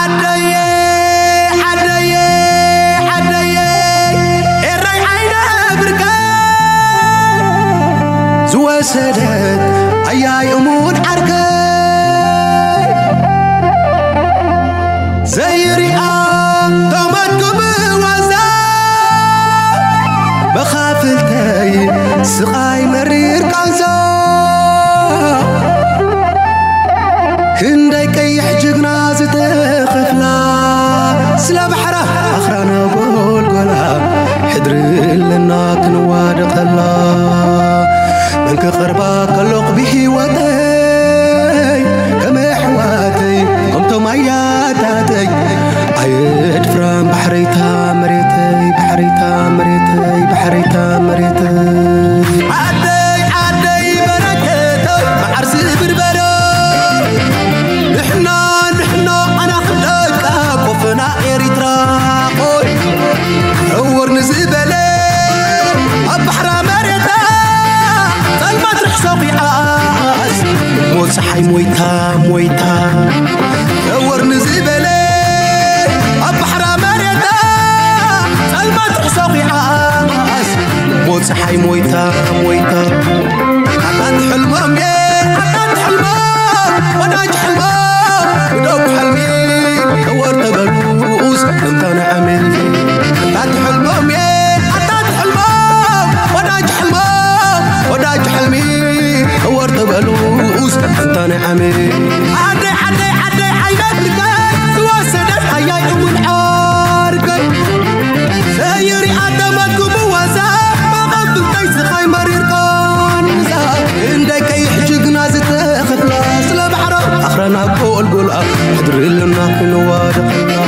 ዓደየ ዓደየ ዓደየ ኤረይ ዓይነ ብርከይ ዝወሰደት ኣያይ እሙን ዓርከይ ዘይሪኣ ተመትኩ ብዋዛ መኻፍልተይ ስቓይ መሪር ቃንዛ ክንደይ ቀይሕ ጅግና ዝተኸፍላ ስለ ባሕራ ኣኽራና ጎልጎላ ሕድሪ ኣለና ክንዋደቐላ መን ክቐርባ ከሎቕ ብህይወተይ ከም ኣሕዋተይ ከምቶም ኣያታተይ ኣየድፍራን ባሕረይታ መሬተይ ባሕረይታ መሬተይ ባሕረይታ መሬተይ ዓደይ ዓደይ በረከተይ መዓር ዝብርበረ ንሕና ንሕና ኣና ክለቃ ኮፈና ኤሪትራ ቆይ ዕውር ንዝበለ ኣብ ባሕራ መሬታ ጸልማት ርሕሶ ኺዓስ ሞት ፀሓይ ሞይታ ሞይታ ዕውር ንዝበለ ኣብ ባሕራ መሬታ ጸልማት ርሕሶ ኺዓስ ሞት ፀሓይ ሞይታ ሞይታ ኣታት ሕልሞም የ ኣታት ሕልሞም ወዳጅ ሕልሞም ብደጉ ሕልሚ ዕወር ተበሉስ እንተ ንዕሚ ኣታት ሕልሞም የ ኣታት ሕልሞም ወዳጅ ሕልሞም ወዳጅ ሕልሚ ዕወር ተበሉስ እንተ ንዕሚ ዓደይ ዓደይ ዓደይ ዓይነ ብርከይ ዝወሰደት ኣያይ እውን ዓርከይ ዘይሪኣ ተመግቡ ዋዛ መቐብልተይ ስኻይ መሪር ቃንዛ ክንደይ ቀይሕ ጅግና ዝተኸፍላ ስለ ባሕራ ኣኽራና ጎልጎላ ሕድሪ ኣለና ክንዋደቐላ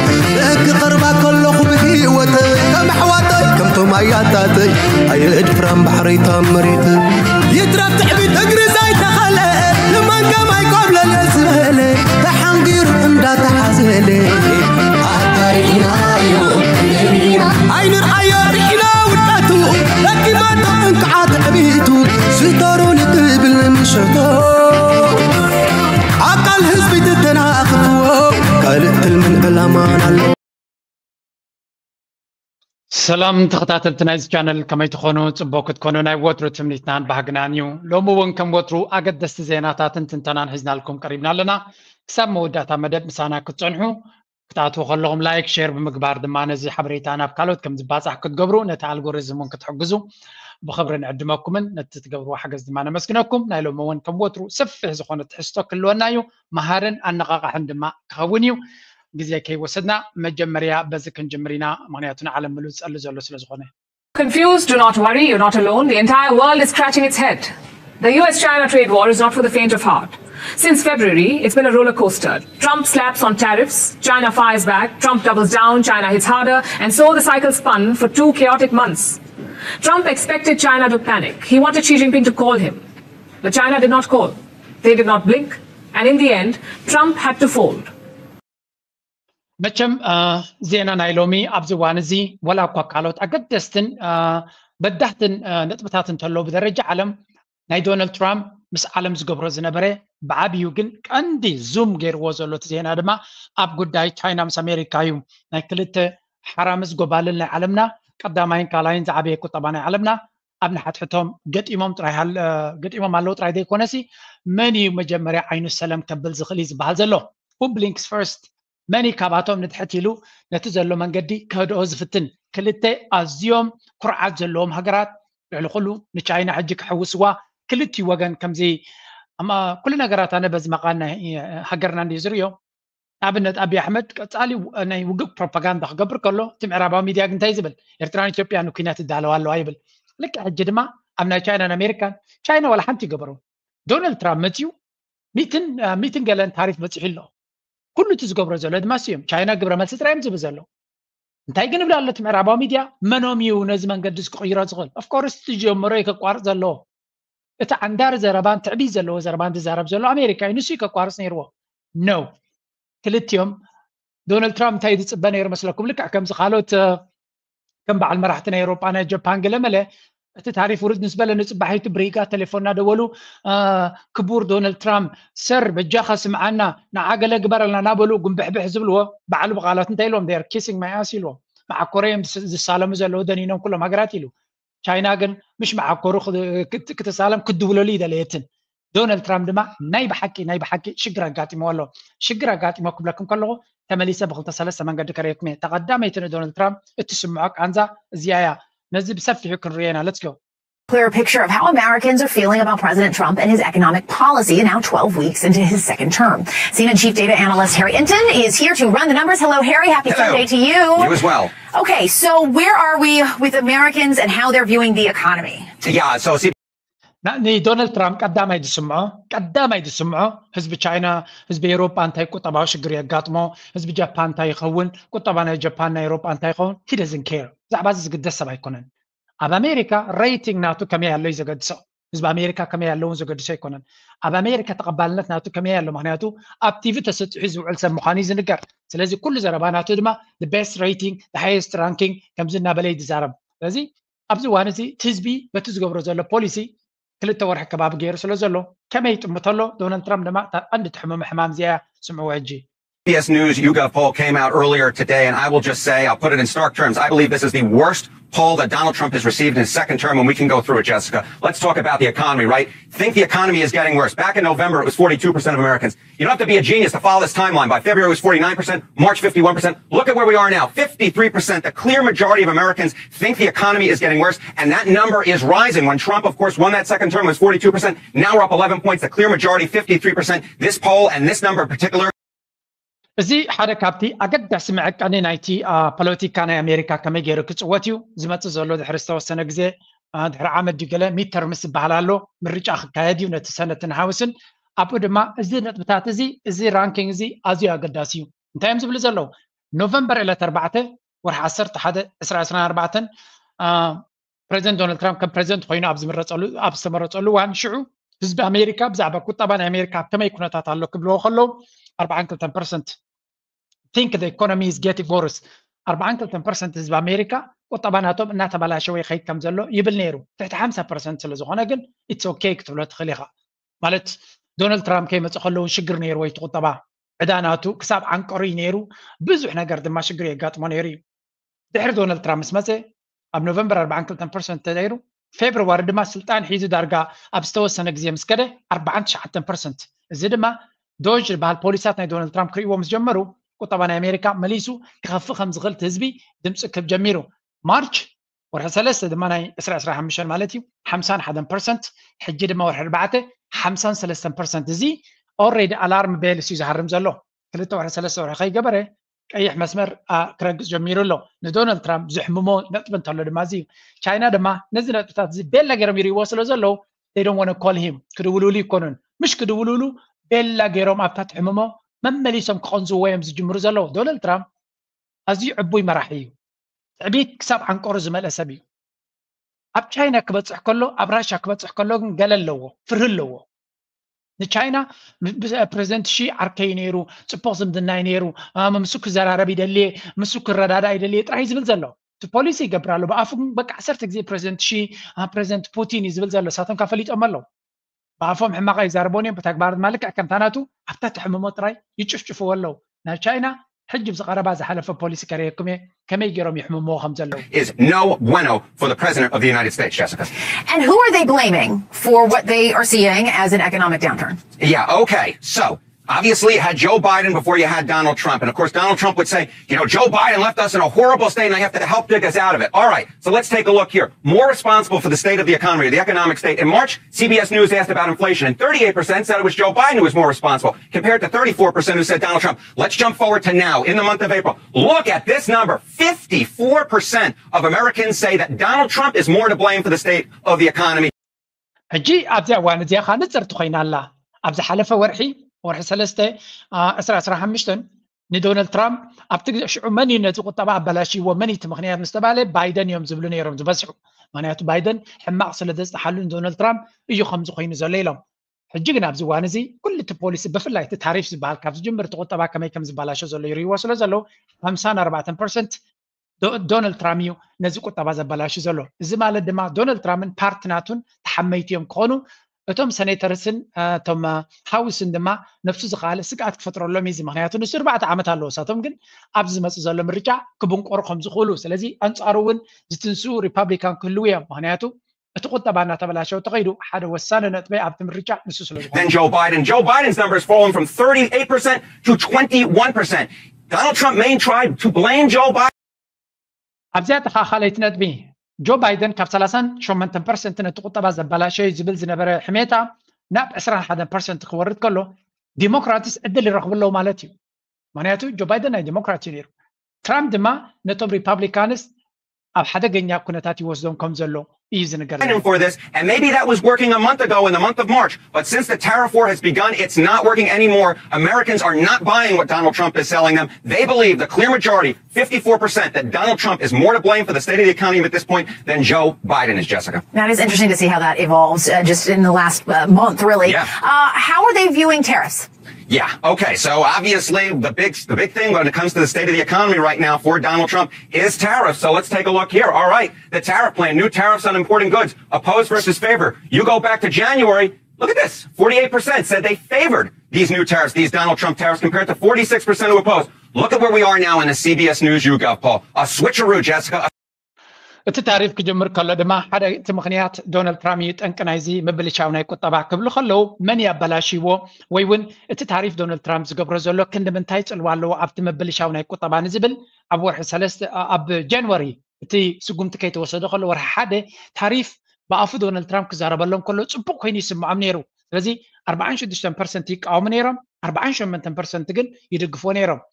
ክቐርባ ከለኹ ብህይወተይ ከም ኣሕዋተይ ከምቶም ኣያታተይ ኣየድፍራን ባሕረይታ መሬት ይትረፍ ትዕቢት እግሪ ዘይተኸለ ልማን ከማይ ኮብለለ ዝበለ ተሓንጊሩ እንዳተሓዘለ ኣታ ርኢናዮ ኣይንርኣዮ ርኢና ውድቀቱ ደኪማቶ እንክዓ ትዕቢቱ ስተሩ ንክብል ንምሸቶ ኣካል ህዝቢ ትተናኽፍዎ ካልእ ትልምን ዕላማን ኣሎ ሰላም ተኸታተልቲ ናይዚ ቻነል ከመይ ትኾኑ? ጽቡቕ ክትኮኑ ናይ ወትሩ ትምኒትናን ባህግናን እዩ። ሎሚ እውን ከም ወትሩ ኣገደስቲ ዜናታትን ትንተናን ሒዝናልኩም ቀሪብና ኣለና። ክሳብ መወዳእታ መደብ ምሳና ክትጸንሑ ክትኣትዉ ከለኹም ላይክ፣ ሼር ብምግባር ድማ ነዚ ሓበሬታ ናብ ካልኦት ከም ዝባጻሕ ክትገብሩ ነቲ ኣልጎሪዝም እውን ክትሕግዙ ብኽብሪ ንዕድመኩምን ነቲ ትገብርዎ ሓገዝ ድማ ነመስግነኩም። ናይ ሎሚ እውን ከም ወትሩ ሰፊሕ ዝኾነ ትሕዝቶ ክህልወና እዩ። መሃርን ኣነቓቓሕን ድማ ክኸውን እዩ። ግዜ ከይወሰድና መጀመርያ በዚ ክንጅምር ኢና፣ ምኽንያቱ ንዓለም ምሉእ ዝጸሊ ዘሎ ስለ ዝኾነ። Confused? Do not worry, you're not alone. The entire world is scratching its head. The U S China trade war is not for the faint of heart. Since February, it's been a roller coaster. Trump slaps on tariffs, China fires back, Trump doubles down, China hits harder, and so the cycle spun for two chaotic months. Trump expected China to panic. He wanted Xi Jinping to call him. But China did not call. They did not blink. And in the end, Trump had to fold. መቸም ዜና ናይ ሎሚ ኣብዚ እዋን እዚ ወላ እኳ ካልኦት ኣገደስትን በዳህትን ነጥብታት እንተለዉ ብደረጃ ዓለም ናይ ዶናልድ ትራምፕ ምስ ዓለም ዝገብሮ ዝነበረ ብዓብዩ ግን ቀንዲ ዙም ገይርዎ ዘሎ እቲ ዜና ድማ ኣብ ጉዳይ ቻይና ምስ ኣሜሪካ እዩ ናይ ክልተ ሓራምዝ ጎባልል ናይ ዓለምና ቀዳማይን ካልኣይን ዝዓበየ ቁጠባ ናይ ዓለምና ኣብ ንሓትሕቶም ገጢሞም ጥራይ ገጢሞም ኣለዉ ጥራይ ዘይኮነሲ መን እዩ መጀመርያ ዓይኑ ሰለም ከብል ዝኽእል እዩ ዝበሃል ዘሎ who blinks first መን እዩ ካብኣቶም ንድሕት ኢሉ ነቲ ዘሎ መንገዲ ከህድኦ ዝፍትን ክልተ ኣዝዮም ኩርዓት ዘለዎም ሃገራት ልዕሊ ኩሉ ንቻይና ሕጂ ክሕውስዋ ክልቲኡ ወገን ከምዚ ኩሉ ነገራት ኣነ በዚ መቓን ናይ ሃገርና እንድዩ ዝርእዮ ኣብነት ኣብይ ኣሕመድ ቀጻሊ ናይ ውግእ ፕሮፓጋንዳ ክገብር ከሎ እቲ ምዕራባዊ ሚድያ ግን እንታይ ዝብል ኤርትራን ኢትዮጵያን ንኩናት ይዳለዋ ኣለዋ ይብል ልክዕ ሕጂ ድማ ኣብ ናይ ቻይናን ኣሜሪካን ቻይና ዋላ ሓንቲ ይገበሩ ዶናልድ ትራምፕ መፅዩ ሚትን ሚትን ገለን ታሪፍ በፂሑ ኣሎ ኩሉ እቲ ዝገብሮ ዘሎ ድማ ስዮም ቻይና ግብረ መልሲ ጥራዮም ዝብል ዘሎ እንታይ ግን ይብል ኣሎ እቲ ምዕራባዊ ሚድያ መኖም እዩ ነዚ መንገዲ እዚ ክቕይሮ ዝኽእል ኦፍኮርስ እቲ ዝጀመሮ እዩ ከቋርፅ ዘለዎ እቲ ዓንዳሪ ዘረባን ትዕቢት ዘለዎ ዘረባን ዝዛረብ ዘሎ ኣሜሪካ እዩ ንሱ እዩ ከቋርፅ ነይርዎ ነው ክልቲኦም ዶናልድ ትራምፕ እንታይ ዝፅበ ነይሩ መስለኩም ልክዕ ከምዚ ካልኦት ከም በዓል መራሕቲ ናይ ኤውሮጳ ናይ ጃፓን ገለመለ እቲ ታሪፍ ውርድ ምስ በለ ንፅባሒቱ ብሪጋ ቴሌፎን እናደወሉ ክቡር ዶናልድ ትራምፕ ሰር በጃኻ ስምዓና ንዓገለ ግበረልና እናበሉ ጉንብሕብሕ ዝብልዎ ባዕሉ ብቃላት እንታይ ኢሎም ር ኪሲንግ ማይ ኣስ ኢልዎም። መዓኮረ እዮም ዝሳለሙ ዘለዉ ደኒኖም ኩሎም ሃገራት ኢሉ። ቻይና ግን ምሽ መዓኮሩ ክትሳለም ክድውለሉ ይደለየትን። ዶናልድ ትራምፕ ድማ ናይ ብሓቂ ናይ ብሓቂ ሽግር ኣጋጢሞ ኣሎ። ሽግር ኣጋጢሞ ክብለኩም ከለኹ ተመሊሰ ብክልተ ሰለስተ መንገዲ ከርእየኩም እየ። ተቐዳመይቲ ንዶናልድ ትራምፕ እትስምዖ ቃንዛ እዚኣ እያ። ነዚ ብሰፊሑ ክንርእየና። Let's go. Clear picture of how Americans are feeling about President Trump and his economic policy now twelve weeks into his second term. C N N chief data analyst Harry Enten is here to run the numbers. Hello, Harry. Happy Sunday to you. You as well. Okay, so where are we with Americans and how they're viewing the economy? Yeah, so see, ንዶናልድ ትራምፕ ቀዳማይ ዝስምዖ ቀዳማይ ዝስምዖ ህዝቢ ቻይና፣ ህዝቢ ኤሮጳ እንታይ ቁጠባዊ ሽግር የጋጥሞ፣ ህዝቢ ጃፓን እንታይ ይኸውን፣ ቁጠባ ናይ ጃፓን ናይ ኤሮጳ እንታይ ይኸውን፣ he doesn't care። ብዛዕባ እዚ ዝግደስ ሰብ ኣይኮነን። ኣብ ኣሜሪካ ሬቲንግ ናቱ ከመይ ኣሎ እዩ ዘገድሶ። ህዝቢ ኣሜሪካ ከመይ ኣለውን ዘገድሶ ኣይኮነን። ኣብ ኣሜሪካ ተቐባልነት ናቱ ከመይ ኣሎ፣ ምክንያቱ ኣብ ቲቪ ተሰጢሑ ዝውዕል ሰብ ምዃኑ እዩ ዝንገር። ስለዚ ኩሉ ዘረባ ናቱ ድማ best rating, highest ranking ከምዚ እናበለ እዩ ዝዛረብ። ስለዚ ኣብዚ እዋን እዚ እቲ ህዝቢ በቲ ዝገብሮ ዘሎ ፖሊሲ ክልተ ወርሒ ከባቢ ገይሩ ስለ ዘሎ ከመይ ይጥምቶ ኣሎ። ዶናልድ ትራምፕ ድማ እታ ቀንዲ ትሕምሙ ሕማም እዚኣ እያ። ስምዕዎ ሕጂ። C B S News YouGov poll came out earlier today, and I will just say, I'll put it in stark terms, I believe this is the worst poll that Donald Trump has received in his second term, and we can go through it, Jessica. Let's talk about the economy, right? Think the economy is getting worse. Back in November, it was forty-two percent of Americans. You don't have to be a genius to follow this timeline. By February, it was forty-nine percent, March, fifty-one percent. Look at where we are now, fifty-three percent. The clear majority of Americans think the economy is getting worse, and that number is rising. When Trump, of course, won that second term, it was forty-two percent. Now we're up eleven points. The clear majority, fifty-three percent. This poll and this number in particular. እዚ ሓደ ካብቲ ኣገዳሲ መዐቀኒ ናይቲ ፖለቲካ ናይ ኣሜሪካ ከመይ ገይሩ ክፅወት እዩ ዝመፅእ ዘሎ። ድሕሪ ዝተወሰነ ግዜ ድሕሪ ዓመት ድዩ ገለ ሚድተርምስ ዝበሃል ኣሎ፣ ምርጫ ክካየድ እዩ ነቲ ሰነትን ሃውስን። ኣብኡ ድማ እዚ ነጥብታት እዚ እዚ ራንኪንግ እዚ ኣዝዩ ኣገዳሲ እዩ። እንታይ እዮም ዝብሉ ዘለዉ? ኖቨምበር ዕለት ኣርባዕተ ወርሒ ዓሰርተ ሓደ ዕስራ ዕስራን ኣርባዕተን ፕረዚደንት ዶናልድ ትራምፕ ከም ፕረዚደንት ኮይኑ ኣብ ዝተመረፀሉ እዋን ሽዑ ህዝቢ ኣሜሪካ ብዛዕባ ቁጠባ ናይ ኣሜሪካ ኣብ ከመይ ኩነታት ኣሎ ክብልዎ ከለዉ ኣርባዓን ክልተን ፐርሰንት think the economy is getting worse። ኣርባዓን ክልተን ፐርሰንት ህዝቢ ኣሜሪካ ቁጠባ ናቶም እናተበላሸወ ይኸይድ ከም ዘሎ ይብል ነይሩ። ትሕቲ ሓምሳ ፐርሰንት ስለ ዝኾነ ግን it's okay ክትብሎ ትኽእል ኢኻ። ማለት ዶናልድ ትራምፕ ከይመፀ ከለዉ ሽግር ነይሩ ወይ እቲ ቁጠባ ዕዳ ናቱ ክሳብ ዓንቀሩ እዩ ነይሩ። ብዙሕ ነገር ድማ ሽግር የጋጥሞ ነይሩ እዩ። ድሕሪ ዶናልድ ትራምፕ ምስ መፀ ኣብ ኖቨምበር ኣርባዓን ክልተን ፐርሰንት ተነይሩ፣ ፌብርዋሪ ድማ ስልጣን ሒዙ ዳርጋ ኣብ ዝተወሰነ ግዜ ምስ ከደ ኣርባዓን ትሽዓተን ፐርሰንት። እዚ ድማ ዶጅ ዝበሃል ፖሊሳት ናይ ዶናልድ ትራምፕ ክርእይዎ ምስ ጀመሩ ቁጠባ ናይ ኣሜሪካ መሊሱ ክኸፍእ ከም ዝኽእል እቲ ህዝቢ ድምፂ ክህብ ጀሚሩ። ማርች ወርሒ ሰለስተ ድማ ናይ ዕስራ ዕስራ ሓሙሽተ ማለት እዩ ሓምሳን ሓደን ፐርሰንት። ሕጂ ድማ ወርሒ ኣርባዕተ ሓምሳን ሰለስተን ፐርሰንት። እዚ ኦልሬዲ ኣላርም ቤልስ እዩ ዝሃርም ዘሎ። ክልተ ወርሒ ሰለስተ ወርሒ ከይገበረ ቀይሕ መስመር ክረግፅ ጀሚሩ ኣሎ። ንዶናልድ ትራምፕ ዝሕምሞ ነጥቢ እንተሎ ድማ እዚ እዩ። ቻይና ድማ ነዚ ነጥብታት እዚ ቤላ ገይሮም ይርእይዎ ስለ ዘለዉ they don't want to call him ክድውልሉ ይኮኑን። ምሽ ክድውልሉ ቤላ ገይሮም ኣብታ ትሕምሞ መመሊሶም ክቐንዝዎ እዮም ዝጅምሩ ዘለዉ። ዶናልድ ትራምፕ ኣዝዩ ዕቡይ መራሒ እዩ። ትዕቢት ክሳብ ዓንቀሩ ዝመልአ ሰብ እዩ። ኣብ ቻይና ክበፅሕ ከሎ ኣብ ራሻ ክበፅሕ ከሎ ግን ገለ ኣለዎ፣ ፍርሂ ኣለዎ። ንቻይና ፕረዚደንት ሺ ዓርከይ ነይሩ፣ ፅቡቕ ዝምድናይ ነይሩ፣ ምስ ክዘራረብ ይደልየ፣ ምስ ክረዳዳ ይደልየ ጥራይ ዝብል ዘሎ። እቲ ፖሊሲ ይገብር ኣሎ። ብኣፉ ግን በቃ ዓሰርተ ግዜ ፕረዚደንት ሺ ፕረዚደንት ፑቲን እዩ ዝብል ዘሎ። እሳቶም ካብ ፈሊጦም ኣለዉ። ብኣፎም ሕማቕ ኣይዛረቦን እዮም፣ ብተግባር ድማ ልክዕ ከምታ ናቱ ኣብታ ትሕምሞ ጥራይ ይጭፍጭፍዎ ኣለዉ። ናይ ቻይና ሕጂ ብዝቐረባ ዝሓለፈ ፖሊሲ ከርእየኩም እየ ከመይ ገይሮም ይሕምምዎ ከም ዘለዉ። Is no bueno for the president of the United States, Jessica. And who are they blaming for what they are seeing as an economic downturn? Yeah, okay. So obviously you had Joe Biden before you had Donald Trump. And of course, Donald Trump would say, you know, Joe Biden left us in a horrible state and they have to help dig us out of it. All right, so let's take a look here. More responsible for the state of the economy, the economic state. In March, C B S News asked about inflation, and thirty-eight percent said it was Joe Biden who was more responsible, compared to thirty-four percent who said Donald Trump. Let's jump forward to now, in the month of April. Look at this number. Fifty-four percent of Americans say that Donald Trump is more to blame for the state of the economy. ሕጂ ኣብዚኣ እዋን እዚኣ ከዓ ንፅርቲ ኮይና ኣላ። ኣብ ዝሓለፈ ወርሒ፣ ወርሒ ሰለስተ ዕስራ ዕስራ ሓሙሽተ ንዶናልድ ትራምፕ ኣብቲ ግዜ ሽዑ መን እዩ ነዚ ቁጠባ ኣበላሽዎ፣ መን እዩ እቲ ምኽንያት ምስ ተባለ ባይደን እዮም ዝብሉ ነይሮም ዝበዝሑ። ምኽንያቱ ባይደን ሕማቕ ስለ ዘፅናሓሉ ንዶናልድ ትራምፕ እዩ ከምዚ ኮይኑ ዘሎ ኢሎም። ሕጂ ግን ኣብዚ እዋን እዚ ኩሉ እቲ ፖሊሲ ብፍላይ እቲ ታሪፍ ዝበሃል ካብ ዝጅምር እቲ ቁጠባ ከመይ ከም ዝበላሾ ዘሎ ይርእይዎ ስለ ዘለዉ ሓምሳን ኣርባዕተን ፐርሰንት ዶናልድ ትራምፕ እዩ ነዚ ቁጠባ ዘበላሹ ዘሎ። እዚ ማለት ድማ ዶናልድ ትራምፕን ፓርቲ ናቱን ተሓመይቲ እዮም ክኾኑ፣ እቶም ሰኔተርስን እቶም ሃውስን ድማ ነፍሱ ዝኸኣለ ስግኣት ክፈጥረሎም እዩ። ምክንያቱ ንሱ ኣርባዕተ ዓመት ኣለዎ፣ እሳቶም ግን ኣብዚ ዝመፅእ ዘሎ ምርጫ ክብንቆሩ ከም ዝኽእሉ፣ ስለዚ ኣንፃሩ እውን ዝትንስኡ ሪፓብሊካን ክህልዉ እዮም። ምክንያቱ እቲ ቁጠባ እናተበላሸው ተኸይዱ ሓደ ወሳነ ነጥበይ ኣብቲ ምርጫ ንሱ ስለ ዝኾነ Then Joe Biden. Joe Biden's numbers fallen from thirty-eight percent to twenty-one percent. Donald Trump main tried to blame Joe Biden. ኣብዚኣ ተኻኻለይቲ ነጥቢ ጆ ባይደን ካብ ሰላሳን ሸሞንተን ፐርሰንት ነቲ ቁጠባ ዘበላሸዩ ዝብል ዝነበረ ሕሜታ ናብ ዕስራን ሓደን ፐርሰንት ክወርድ ከሎ ዲሞክራትስ ዕድል ይረኽቡ ኣለዉ ማለት እዩ። ምክንያቱ ጆ ባይደን ናይ ዲሞክራት እዩ ነይሩ። ትራምፕ ድማ ነቶም ሪፓብሊካንስ ኣብ ሓደገኛ ኩነታት ይወስዶም ከም ዘሎ እዩ ዝንገር ዘሎ። Fighting for this, and maybe that was working a month ago in the month of March. But since the tariff war has begun, it's not working anymore. Americans are not buying what Donald Trump is selling them. They believe, the clear majority, fifty-four percent, that Donald Trump is more to blame for the state of the economy at this point than Joe Biden is, Jessica. That is interesting to see how that evolves uh, just in the last uh, month, really. Yeah. Uh, how are they viewing tariffs? Yeah. Okay. So obviously, the big the big thing when it comes to the state of the economy right now for Donald Trump is tariffs. So let's take a look here. All right, the tariff plan, new tariffs on importing goods, opposed versus favor. You go back to January. Look at this. Forty-eight percent said they favored these new tariffs, these Donald Trump tariffs, compared to forty-six percent who opposed. Look at where we are now in the C B S News YouGov poll. A switcheroo, Jessica. እቲ ታሪፍ ክጅምር ከሎ ድማ ሓደ እቲ ምኽንያት ዶናልድ ትራምፕ እዩ ጠንቂ ናይዚ ምብልሻው ናይ ቁጠባ ክብሉ ከለዉ መን ያበላሽዎ ወይ እውን እቲ ታሪፍ ዶናልድ ትራምፕ ዝገብሮ ዘሎ ክንዲ ምንታይ ፅልዋ ኣለዎ ኣብቲ ምብልሻው ናይ ቁጠባ ንዝብል ኣብ ወርሒ ሰለስተ ኣብ ጃንዋሪ እቲ ስጉምቲ ከይተወሰደ ከሎ ወርሒ ሓደ ታሪፍ ብኣፉ ዶናልድ ትራምፕ ክዛረበሎም ከሎ ፅቡቅ ኮይኑ ይስምዖም ነይሩ። ስለዚ ኣርባዓን ሽዱሽተን ፐርሰንት ይቃወሙ ነይሮም፣ ኣርባዓን ሸሞንተን ፐርሰንት ግን ይድግፎ ነይሮም።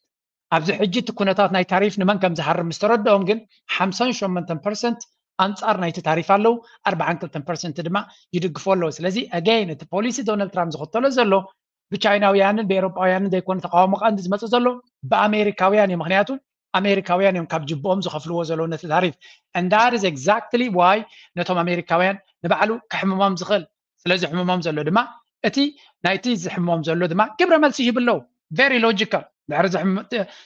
ኣብዚ ሕጂ እቲ ኩነታት ናይ ታሪፍ ንመን ከም ዝሃርም ምስ ተረድኦም ግን ሓምሳን ሸሞንተን ፐርሰንት ኣንጻር ናይቲ ታሪፍ ኣለዉ፣ ኣርባዓን ክልተን ፐርሰንት ድማ ይድግፎ ኣለዉ። ስለዚ ኣገይን እቲ ፖሊሲ ዶናልድ ትራምፕ ዝኽተሎ ዘሎ ብቻይናውያንን ብኤሮጳውያንን ዘይኮነ ተቃውሞ ቀንዲ ዝመጽእ ዘሎ ብኣሜሪካውያን እዩ። ምክንያቱ ኣሜሪካውያን እዮም ካብ ጅብኦም ዝኸፍልዎ ዘለዉ ነቲ ታሪፍ። And that is exactly why ነቶም ኣሜሪካውያን ንባዕሉ ክሕምሞም ዝኽእል ስለዚ ሕምሞም ዘሎ ድማ እቲ ናይቲ ዝሕምሞም ዘሎ ድማ ግብረ መልሲ ይህብ ኣለዉ። Very logical። ድሕሪ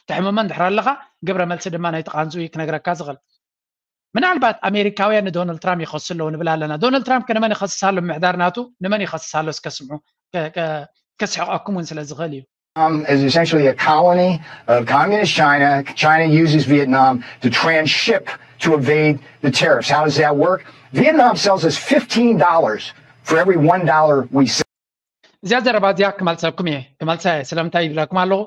ተሕምሞ እንድሕር ኣለኻ ግብረ መልሲ ድማ ናይቲ ቃንዙ እዩ ክነግረካ ዝኽእል። ምናልባት ኣሜሪካውያን ንዶናልድ ትራምፕ ይኸሱ ኣለዉ ንብል ኣለና። ዶናልድ ትራምፕ ከ ንመን ይኸስስ ኣሎ? ምሕዳር ናቱ ንመን ይኸስስ ኣሎ? እስከ ስምዑ። ከስሕቐኩም እውን ስለ ዝኽእል እዩ። Vietnam is essentially a colony of communist China. China uses Vietnam to transship to evade the tariffs. How does that work? Vietnam sells us fifteen dollars for every one dollar we sell. እዚኣ ዘረባ እዚኣ ክመልሰኩም እየ ክመልሳ እየ። ስለምንታይ ይብለኩም ኣለኹ?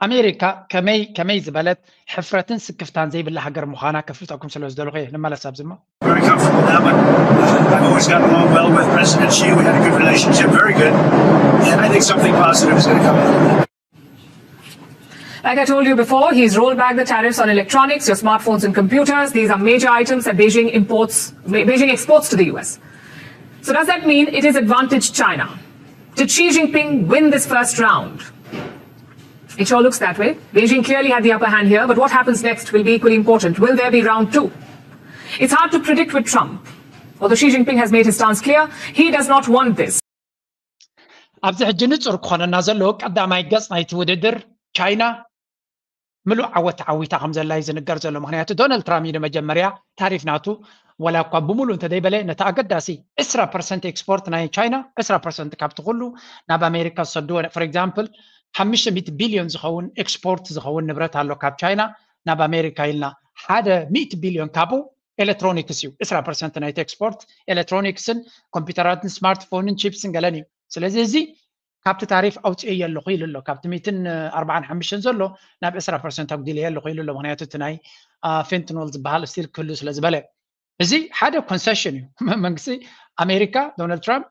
ኣሜሪካ ከመይ ከመይ ዝበለት ሕፍረትን ስክፍታን ዘይብላ ሃገር ምዃና ከፍልጠኩም ስለ ዝደለኹ እየ። ንመለስ ኣብዚ እሞ Very comfortable now, but uh, I've always gotten along well with President Xi. We had a good relationship, very good. And I think something positive is going to come out of that. Like I told you before, he's rolled back the tariffs on electronics, your smartphones and computers. These are major items that Beijing imports, Beijing exports to the U S. So does that mean it is advantage China? Did Xi Jinping win this first round? It sure looks that way. Beijing clearly had the upper hand here, but what happens next will be equally important. Will there be round two? It's hard to predict with Trump. Although Xi Jinping has made his stance clear, he does not want this. ኣብዚ ሕጂ ንጹር ክኾነና ዘለዎ ቀዳማይ ገጽ ናይቲ ውድድር ቻይና ምሉእ ዓወት ተዓዊታ ከም ዘላ እዩ ዝንገር ዘሎ። ምክንያቱ ዶናልድ ትራምፕ እዩ ንመጀመርያ ታሪፍ ናቱ ዋላ እኳ ብምሉእ እንተደይበለ ነቲ ኣገዳሲ ዕስራ ፐርሰንት ኤክስፖርት ናይ ቻይና ዕስራ ፐርሰንት ካብቲ ኩሉ ናብ ኣሜሪካ ዝሰድዎ for example ሓሙሽተ ሚእቲ ቢልዮን ዝኸውን ኤክስፖርት ዝኸውን ንብረት ኣሎ ካብ ቻይና ናብ ኣሜሪካ ኢልና ሓደ ሚእቲ ቢልዮን ካብኡ ኤሌክትሮኒክስ እዩ። ዕስራ ፐርሰንት ናይቲ ኤክስፖርት ኤሌክትሮኒክስን ኮምፒውተራትን ስማርትፎንን ቺፕስን ገለን እዩ። ስለዚ እዚ ካብቲ ታሪፍ ኣውፅኤዮ ኣለኹ ኢሉ ኣሎ። ካብቲ ሚእትን ኣርባዓን ሓሙሽተን ዘሎ ናብ ዕስራ ፐርሰንት ኣጉዲለዮ ኣለኹ ኢሉ ኣሎ። ምክንያቱ እቲ ናይ ፌንትኖል ዝበሃል ስቲል ክህሉ ስለ ዝበለ እዚ ሓደ ኮንሰሽን እዩ። መንግስቲ ኣሜሪካ ዶናልድ ትራምፕ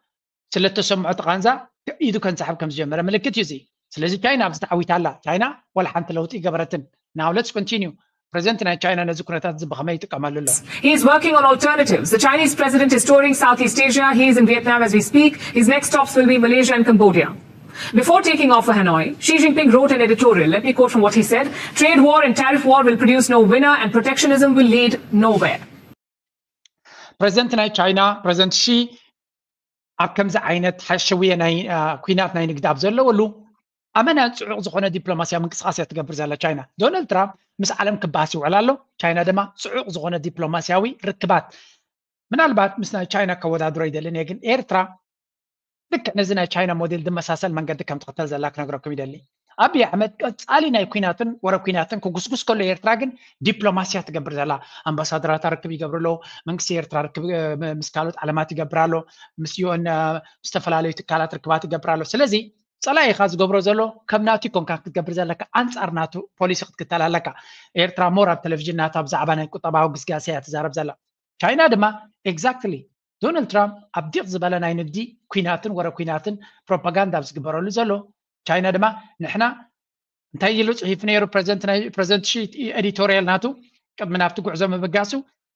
ስለተሰምዖ እቲ ቃንዛ ኢዱ ከንሳሕብ ከም ዝጀመረ ምልክት እዩ እዚ። ስለዚ ቻይና ኣብዚ ተዓዊታ ኣላ። ቻይና ዋላ ሓንቲ ለውጢ ይገበረትን። Now let's continue. ፕሬዚደንት ናይ ቻይና ነዚ ኩነታት እዚ ብኸመይ ይጥቀመሉ ኣሎ? He's working on alternatives. The Chinese president is touring Southeast Asia. He is in Vietnam as we speak. His next stops will be Malaysia and Cambodia. Before taking off for Hanoi, Xi Jinping wrote an editorial. Let me quote from what he said. Trade war and tariff war will produce no winner and protectionism will lead nowhere. ፕሬዚደንት ናይ ቻይና ፕሬዚደንት ሺ ኣብ ከምዚ ዓይነት ሓሸውየ ናይ ኩናት ናይ ንግዲ ኣብ ዘለወሉ ኣመና ጽዑቕ ዝኾነ ዲፕሎማስያዊ ምንቅስቃስ እያ ትገብር ዘላ ቻይና። ዶናልድ ትራምፕ ምስ ዓለም ክባስ ይውዕል ኣሎ። ቻይና ድማ ጽዑቕ ዝኾነ ዲፕሎማስያዊ ርክባት ምናልባት ምስ ናይ ቻይና ከወዳድሮ ይደልን እየ፣ ግን ኤርትራ ልክዕ ነዚ ናይ ቻይና ሞዴል ዝመሳሰል መንገዲ ከም ትኽተል ዘላ ክነግረኩም ይደሊ። ኣብይ ኣሕመድ ቀጻሊ ናይ ኩናትን ወረ ኩናትን ክጉስጉስ ከሎ ኤርትራ ግን ዲፕሎማስያ ትገብር ዘላ። ኣምባሳደራታ ርክብ ይገብር ኣሎ። መንግስቲ ኤርትራ ርክብ ምስ ካልኦት ዓለማት ይገብር ኣሎ። ምስ ዩኤን ምስ ዝተፈላለዩ ትካላት ርክባት ይገብር ኣሎ። ስለዚ ጸላኢኻ ዝገብሮ ዘሎ ከም ናቱ ይኮንካ ክትገብር ዘለካ፣ ኣንጻር ናቱ ፖሊሲ ክትክተል ኣለካ። ኤርትራ ሞር ኣብ ቴሌቪዥን ናታ ብዛዕባ ናይ ቁጠባዊ ግስጋሴ እያ ትዛረብ ዘላ። ቻይና ድማ ኤግዛክትሊ ዶናልድ ትራምፕ ኣብ ዲቕ ዝበለ ናይ ንግዲ ኩናትን ወረ ኩናትን ፕሮፓጋንዳ ኣብ ዝግበረሉ ዘሎ ቻይና ድማ ንሕና እንታይ ኢሉ ጽሒፉ ነይሩ ፕሬዚደንት ናይ ፕሬዚደንት ሺ ኤዲቶሪያል ናቱ ቅድሚ ናብቲ ጉዕዞ ምብጋሱ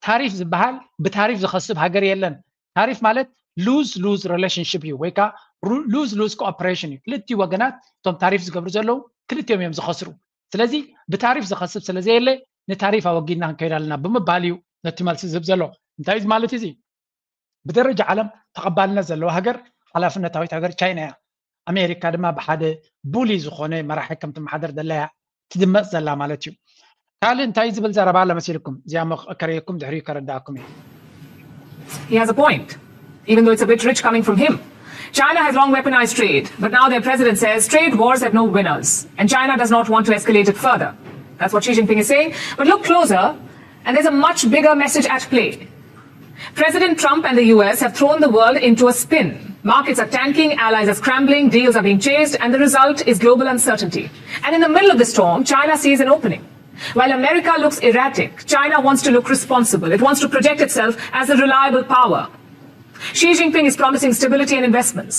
ታሪፍ ዝበሃል ብታሪፍ ዝኸስብ ሃገር የለን። ታሪፍ ማለት ሉዝ ሉዝ ሪሌሽንሽፕ እዩ ወይ ከዓ ሉዝ ሉዝ ኮኦፕሬሽን እዩ። ክልቲኡ ወገናት እቶም ታሪፍ ዝገብሩ ዘለዉ ክልቲኦም እዮም ዝኸስሩ። ስለዚ ብታሪፍ ዝኸስብ ስለ ዘየለ ንታሪፍ ኣወጊድና ክንከይድ ኣለና ብምባል እዩ ነቲ መልሲ ዝህብ ዘሎ። እንታይ እዩ ማለት እዚ? ብደረጃ ዓለም ተቐባልነት ዘለዋ ሃገር ሓላፍነታዊት ሃገር ቻይና እያ። ኣሜሪካ ድማ ብሓደ ቡሊ ዝኾነ መራሒ ከም ትመሓደር ዘላ እያ ትድመፅ ዘላ ማለት እዩ። ካልእ እንታይ ዝብል ዘረባ ኣሎ መሲልኩም? እዚኣ እሞ ከርእየኩም ድሕሪኡ ከረዳእኩም እዩ። He has a point, even though it's a bit rich coming from him. China has long weaponized trade, but now their president says trade wars have no winners, and China does not want to escalate it further. That's what Xi Jinping is saying. But look closer, and there's a much bigger message at play. President Trump and the U S have thrown the world into a spin. Markets are tanking, allies are scrambling, deals are being chased, and the result is global uncertainty. And in the middle of the storm, China sees an opening. While America looks erratic, China wants to look responsible. It wants to project itself as a reliable power. Xi Jinping is promising stability and investments.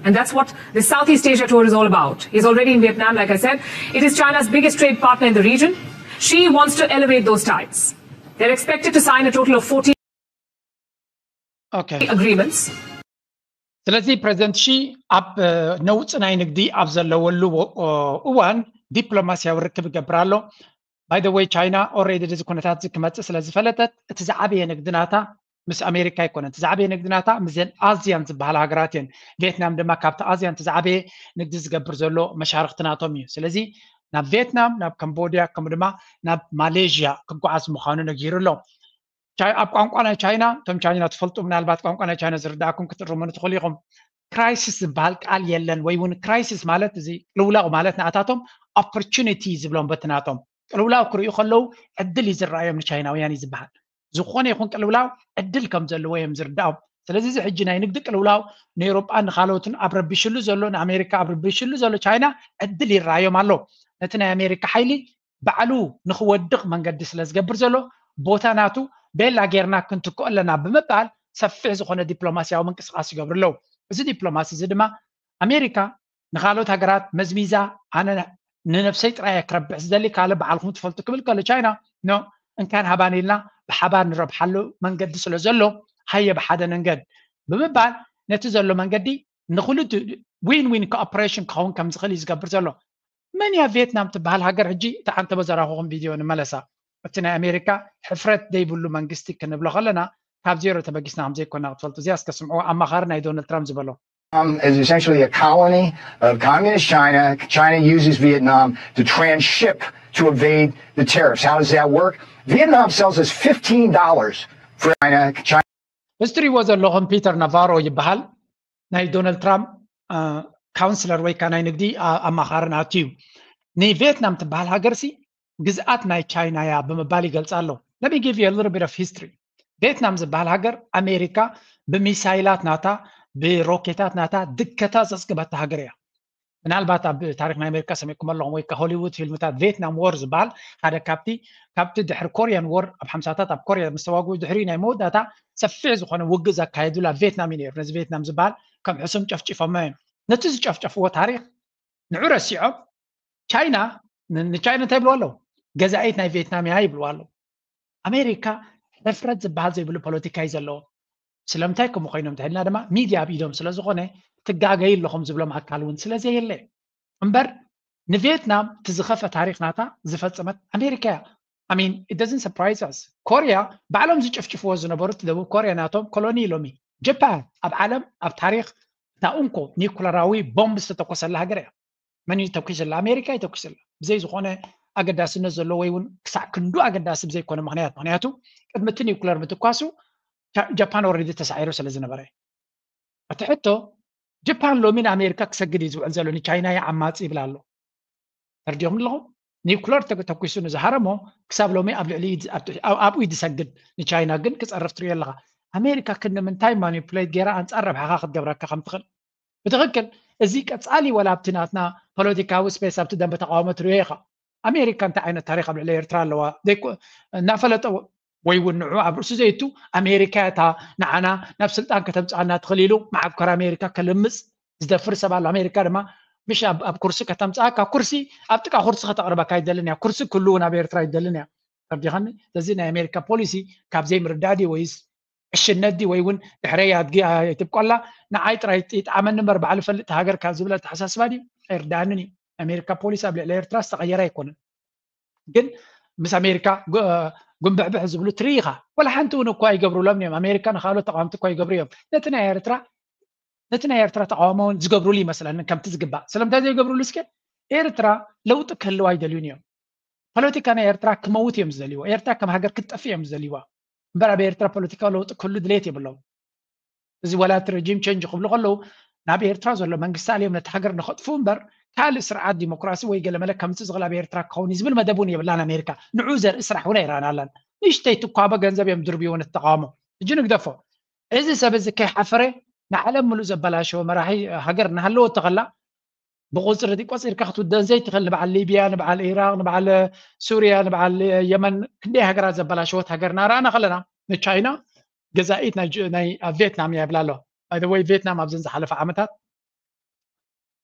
And that's what the Southeast Asia tour is all about. He's already in Vietnam, like I said. It is China's biggest trade partner in the region. Xi wants to elevate those ties. They're expected to sign a total of forty Okay. agreements. ስለዚ ፕሬዚደንት ሺ ኣብ ነውፂ ናይ ንግዲ ኣብ ዘለወሉ እዋን ዲፕሎማስያዊ ርክብ ይገብር ኣሎ። ባይ ዘ ወይ ቻይና ኦልሬዲ እዚ ኩነታት እዚ ክመፅእ ስለ ዝፈለጠት እቲ ዝዓበየ ንግዲ ናታ ምስ ኣሜሪካ ኣይኮነን። እቲ ዝዓበየ ንግዲ ናታ ምስዘን ኣዝያን ዝበሃላ ሃገራት እየን። ቪየትናም ድማ ካብቲ ኣዝያን እቲ ዝዓበየ ንግዲ ዝገብር ዘሎ መሻርክቲ ናቶም እዩ። ስለዚ ናብ ቪየትናም፣ ናብ ካምቦድያ ከምኡ ድማ ናብ ማሌዥያ ክጓዓዝ ምዃኑ ነጊሩ ኣሎ። ቻይ- ኣብ ቋንቋ ናይ ቻይና እቶም ቻይና ትፈልጡ ምናልባት ቋንቋ ናይ ቻይና ዝርዳእኩም ክትእርሙኒ ትኽእሉ ኢኹም። ክራይሲስ ዝበሃል ቃል የለን ወይ እውን ክራይሲስ ማለት እዚ ቅልውላው ማለት ንኣታቶም ኦፖርቹኒቲ ዝብሎም በቲ ናቶም ቅልውላው ክርእዩ ከለዉ ዕድል እዩ ዝረኣዮም ንቻይናውያን እዩ ዝበሃል። ዝኾነ ይኹን ቅልውላው ዕድል ከም ዘለዎ እዮም ዝርዳኦም። ስለዚ እዚ ሕጂ ናይ ንግዲ ቅልውላው ንኤውሮጳን ንካልኦትን ኣብ ረቢሽሉ ዘሎ ንኣሜሪካ ኣብ ረቢሽሉ ዘሎ ቻይና ዕድል ይረኣዮም ኣሎ። ነቲ ናይ ኣሜሪካ ሓይሊ ባዕሉ ንክወድቕ መንገዲ ስለ ዝገብር ዘሎ ቦታ ናቱ ቤላ ጌርና ክንትክኦ ኣለና ብምባል ሰፊሕ ዝኾነ ዲፕሎማስያዊ ምንቅስቃስ ይገብሩ ኣለዉ። እዚ ዲፕሎማሲ እዚ ድማ ኣሜሪካ ንካልኦት ሃገራት መዝሚዛ ኣነ ንነብሰይ ጥራይ ክረብሕ ዝደሊ ካልእ በዓልኩም ትፈልጡ ክብል ከሎ ቻይና ኖ እንካን ሃባን ኢልና ብሓባር ንረብሓሉ መንገዲ ስለ ዘሎ ሃየ ብሓደ መንገድ ብምባል ነቲ ዘሎ መንገዲ ንክልቱ ዊን ዊን ኮኦፕሬሽን ክኸውን ከም ዝኽእል እዩ ዝገብር ዘሎ። መን እያ ቪየትናም ትበሃል ሃገር? ሕጂ እቲ ዓንተቦ ዘራኹኹም ቪድዮ ንመለሳ። እቲ ናይ ኣሜሪካ ሕፍረት ዘይብሉ መንግስቲ ክንብሎ ከለና ካብ ዜሮ ተበጊስና ከም ዘይኮና ክትፈልጡ። እዚኣ እስከ ስምዕዎ፣ ኣማኻሪ ናይ ዶናልድ ትራምፕ ዝበሎ። Vietnam is essentially a colony of communist China. China uses Vietnam to transship to evade the tariffs. How does that work? Vietnam sells us fifteen dollars for China. China እዚ ትሪእዎ ዘለኹም ፒተር ናቫሮ ይበሃል። ናይ ዶናልድ ትራምፕ ካውንስለር ወይ ከዓ ናይ ንግዲ ኣማኻሪ ናቱ እዩ። ንቪየትናም ትበሃል ሃገርሲ ግዝኣት ናይ ቻይና እያ ብምባል ይገልፃ ኣሎ። Let me give you a little bit of history. ቪየትናም ዝበሃል ሃገር ኣሜሪካ ብሚሳይላት ናታ ብሮኬታት ናታ ድከታ ዘፅግበታ ሃገር እያ። ምናልባት ኣብ ታሪክ ናይ ኣሜሪካ ሰሚዕኩም ኣለኹም ወይ ሆሊውድ ፊልምታት ቪየትናም ዎር ዝበሃል ሓደ ካብቲ ካብቲ ድሕሪ ኮሪያን ዎር ኣብ ሓምሳታት ኣብ ኮሪያ ምስ ተዋግኡ ድሕሪ ናይ መወዳእታ ሰፊሕ ዝኾነ ውግእ ዘካየዱላ ቪየትናም እዩ ነይሩ። ነዚ ቪየትናም ዝበሃል ከም ሕሱም ጨፍጭፎሞ እዮም። ነቲ ዝጨፍጨፍዎ ታሪክ ንዑ ረሲዖም ቻይና ንቻይና እንታይ ይብልዋ ኣለዉ? ገዛኢት ናይ ቪየትናም እያ ይብልዋ ኣለዉ። ኣሜሪካ ሕፍረት ዝበሃል ዘይብሉ ፖለቲካ እዩ ዘለዎ። ስለምንታይ ከምኡ ኮይኖም እንተልና ድማ ሚድያ ኣብ ኢዶም ስለ ዝኾነ ትጋገዩ ኣለኹም ዝብሎም ኣካል እውን ስለ ዘየለ እምበር ንቪየትናም እቲ ዝኸፈ ታሪክ ናታ ዝፈፀመት ኣሜሪካ እያ። I mean it doesn't surprise us። ኮሪያ ባዕሎም ዝጭፍጭፍዎ ዝነበሩት ደቡብ ኮሪያ ናቶም ኮሎኒ ኢሎም እዩ። ጀፓን ኣብ ዓለም ኣብ ታሪክ እታ እንኮ ኒኩለራዊ ቦምብ ዝተተኮሰላ ሃገር እያ። መን እዩ ተኩስላ? ኣሜሪካ እዩ ተኩስላ። ብዘይ ዝኾነ ኣገዳስነት ዘሎ ወይ እውን ክሳዕ ክንዱ ኣገዳሲ ብዘይኮነ ምክንያት፣ ምክንያቱ ቅድሚ እቲ ኒውክለር ምትኳሱ ጃ- ጃፓን ኦልሬዲ ተሳዒሩ ስለ ዝነበረ። እቲ ሕቶ ጃፓን ሎሚ ንኣሜሪካ ክሰግድ እዩ ዝውዕል ዘሎ፣ ንቻይና እዩ ዓማፂ ይብል ኣሎ። ተርዲኦም ኣለኹም። ኒውክለር ተተኩሱ ንዝሃረሞ ክሳብ ሎሚ ኣብ ልዕሊ ኣብኡ ዝሰግድ ንቻይና ግን ክፀርፍ ትሪኦ ኣለካ። ኣሜሪካ ክንምንታይ ማኒፕሌት ገይራ ኣንፃር ረብሓኻ ክትገብረካ ከም ትኽእል ብትኽክል። እዚ ቀፃሊ ወላ ኣብቲ ናትና ፖለቲካዊ ስፔስ ኣብቲ ደንበ ተቃውሞ ትሪኦ ኢኻ። ኣሜሪካ እንታይ ዓይነት ታሪክ ኣብ ልዕሊ ኤርትራ ኣለዋ እናፈለጠ ወይ እውን ንዑ ኣብ ርእሱ ዘይቱ ኣሜሪካ እታ ንዓና ናብ ስልጣን ከተምፅኣና ትኽእል ኢሉ መዓብከር ኣሜሪካ ከልምፅ ዝደፍር ሰብ ኣሎ። ኣሜሪካ ድማ ምሽ ኣብ ኩርሲ ከተምፅኣካ ኩርሲ ኣብ ጥቃ ኩርሲ ከተቅርበካ ይደልን እያ። ኩርሲ ክሉ እውን ኣብ ኤርትራ ይደልን እያ። ተርዲኻኒ? ስለዚ ናይ ኣሜሪካ ፖሊሲ ካብ ዘይምርዳእ ድዩ ወይስ ዕሽነት ድዩ ወይ እውን ድሕረይ ኣድጊ ኣይትብቆላ ንዓይ ጥራይ ይጥዓመኒ እምበር ባዕሉ ፈልጥ ሃገር ካብ ዝብል ኣተሓሳስባ ድዩ? ኣይርዳእንን እዩ። ኣሜሪካ ፖሊሲ ኣብ ልዕሊ ኤርትራ ዝተቐየረ ኣይኮነን። ግን ምስ ኣሜሪካ ጉንብሕብሕ ዝብሉ ትርኢ ኢኻ። ወላ ሓንቲ እውን እኳ ይገብሩሎም እዮም። ኣሜሪካ ንካልኦት ተቃወምቲ እኳ ይገብሩ እዮም። ነቲ ናይ ኤርትራ ነቲ ናይ ኤርትራ ተቃውሞ እውን ዝገብሩሉ ይመስለኒ ከምቲ ዝግባእ። ስለምንታይ ዘይገብሩሉ እስከ? ኤርትራ ለውጢ ክህልዋ ኣይደልዩን እዮም። ፖለቲካ ናይ ኤርትራ ክመውት እዮም ዝደልይዎ። ኤርትራ ከም ሃገር ክትጠፍእ እዮም ዝደልይዋ እምበር ኣብ ኤርትራ ፖለቲካዊ ለውጢ ክህሉ ድሌት የብሎም። እዚ ወላ እቲ ረጂም ቸንጅ ክብሉ ከለዉ ናብ ኤርትራ ዘሎ መንግስቲ ኣልዮም ነቲ ሃገር ንኸጥፍኡ እምበር ካልእ ስርዓት ዲሞክራሲ ወይ ገለመለ ከምፅእ ዝኽእል ኣብ ኤርትራ ክኸውን እዩ ዝብል መደብ እውን የብላን ኣሜሪካ። ንዑ ዘርኢ ስራሕ እውን ኣይረኣናላን። ንእሽተይ ትኳበ ገንዘብ እዮም ድርብይዎ ነቲ ተቃውሞ። ሕጂ ንግደፎ። እዚ ሰብ እዚ ከይሓፈረ ንዓለም ምሉእ ዘበላሸወ መራሒ ሃገር እናሃለወ ተኸላ ብቁፅሪ ቆፂርካ ክትውደን ዘይትኽእል ንበዓል ሊብያ ንበዓል ኢራቅ ንበዓል ሱርያ ንበዓል የመን ክንደይ ሃገራት ዘበላሸወት ሃገር እናረኣና ከለና ንቻይና ገዛኢት ናይ ቪየትናም እያ ይብላ ኣለዋ። ባይ ወይ ቪየትናም ኣብዘን ዝሓለፈ ዓመታት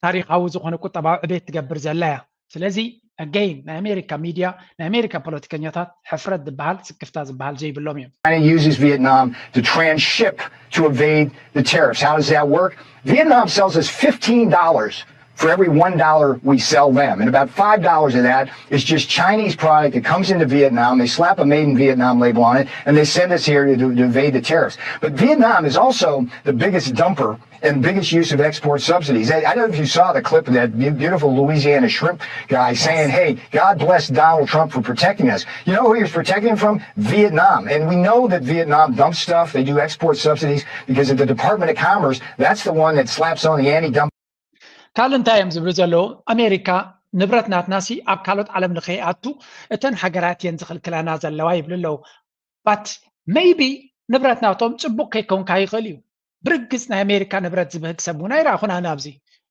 ታሪካዊ ዝኾነ ቁጠባዊ ዕቤት ትገብር ዘላ እያ። ስለዚ ኣገይን ናይ ኣሜሪካ ሚድያ ናይ ኣሜሪካ ፖለቲከኛታት ሕፍረት ዝበሃል ስክፍታ ዝበሃል ዘይብሎም እዮም። China uses Vietnam to transship to evade the tariffs. How does that work? Vietnam sells us fifteen dollars for every one dollar we sell them. And about five dollars of that is just Chinese product that comes into Vietnam. They slap a made in Vietnam label on it and they send us here to, to evade the tariffs. But Vietnam is also the biggest dumper and biggest use of export subsidies. I, I don't know if you saw the clip of that beautiful Louisiana shrimp guy saying, hey, God bless Donald Trump for protecting us. You know who he was protecting from? Vietnam. And we know that Vietnam dumps stuff. They do export subsidies because of the Department of Commerce. That's the one that slaps on the anti-dumping. ካልእ እንታይ እዮም ዝብሉ ዘለዉ? ኣሜሪካ ንብረት ናትና ሲ ኣብ ካልኦት ዓለም ንኸይኣቱ እተን ሃገራት እየን ዝኽልክላና ዘለዋ ይብሉ ኣለዉ። ባት ሜይቢ ንብረት ናቶም ፅቡቅ ከይከውን ካይኽእል እዩ። ብርግፅ ናይ ኣሜሪካ ንብረት ዝብህግ ሰብ እውን ኣይረኣኹን ኣነ ኣብዚ።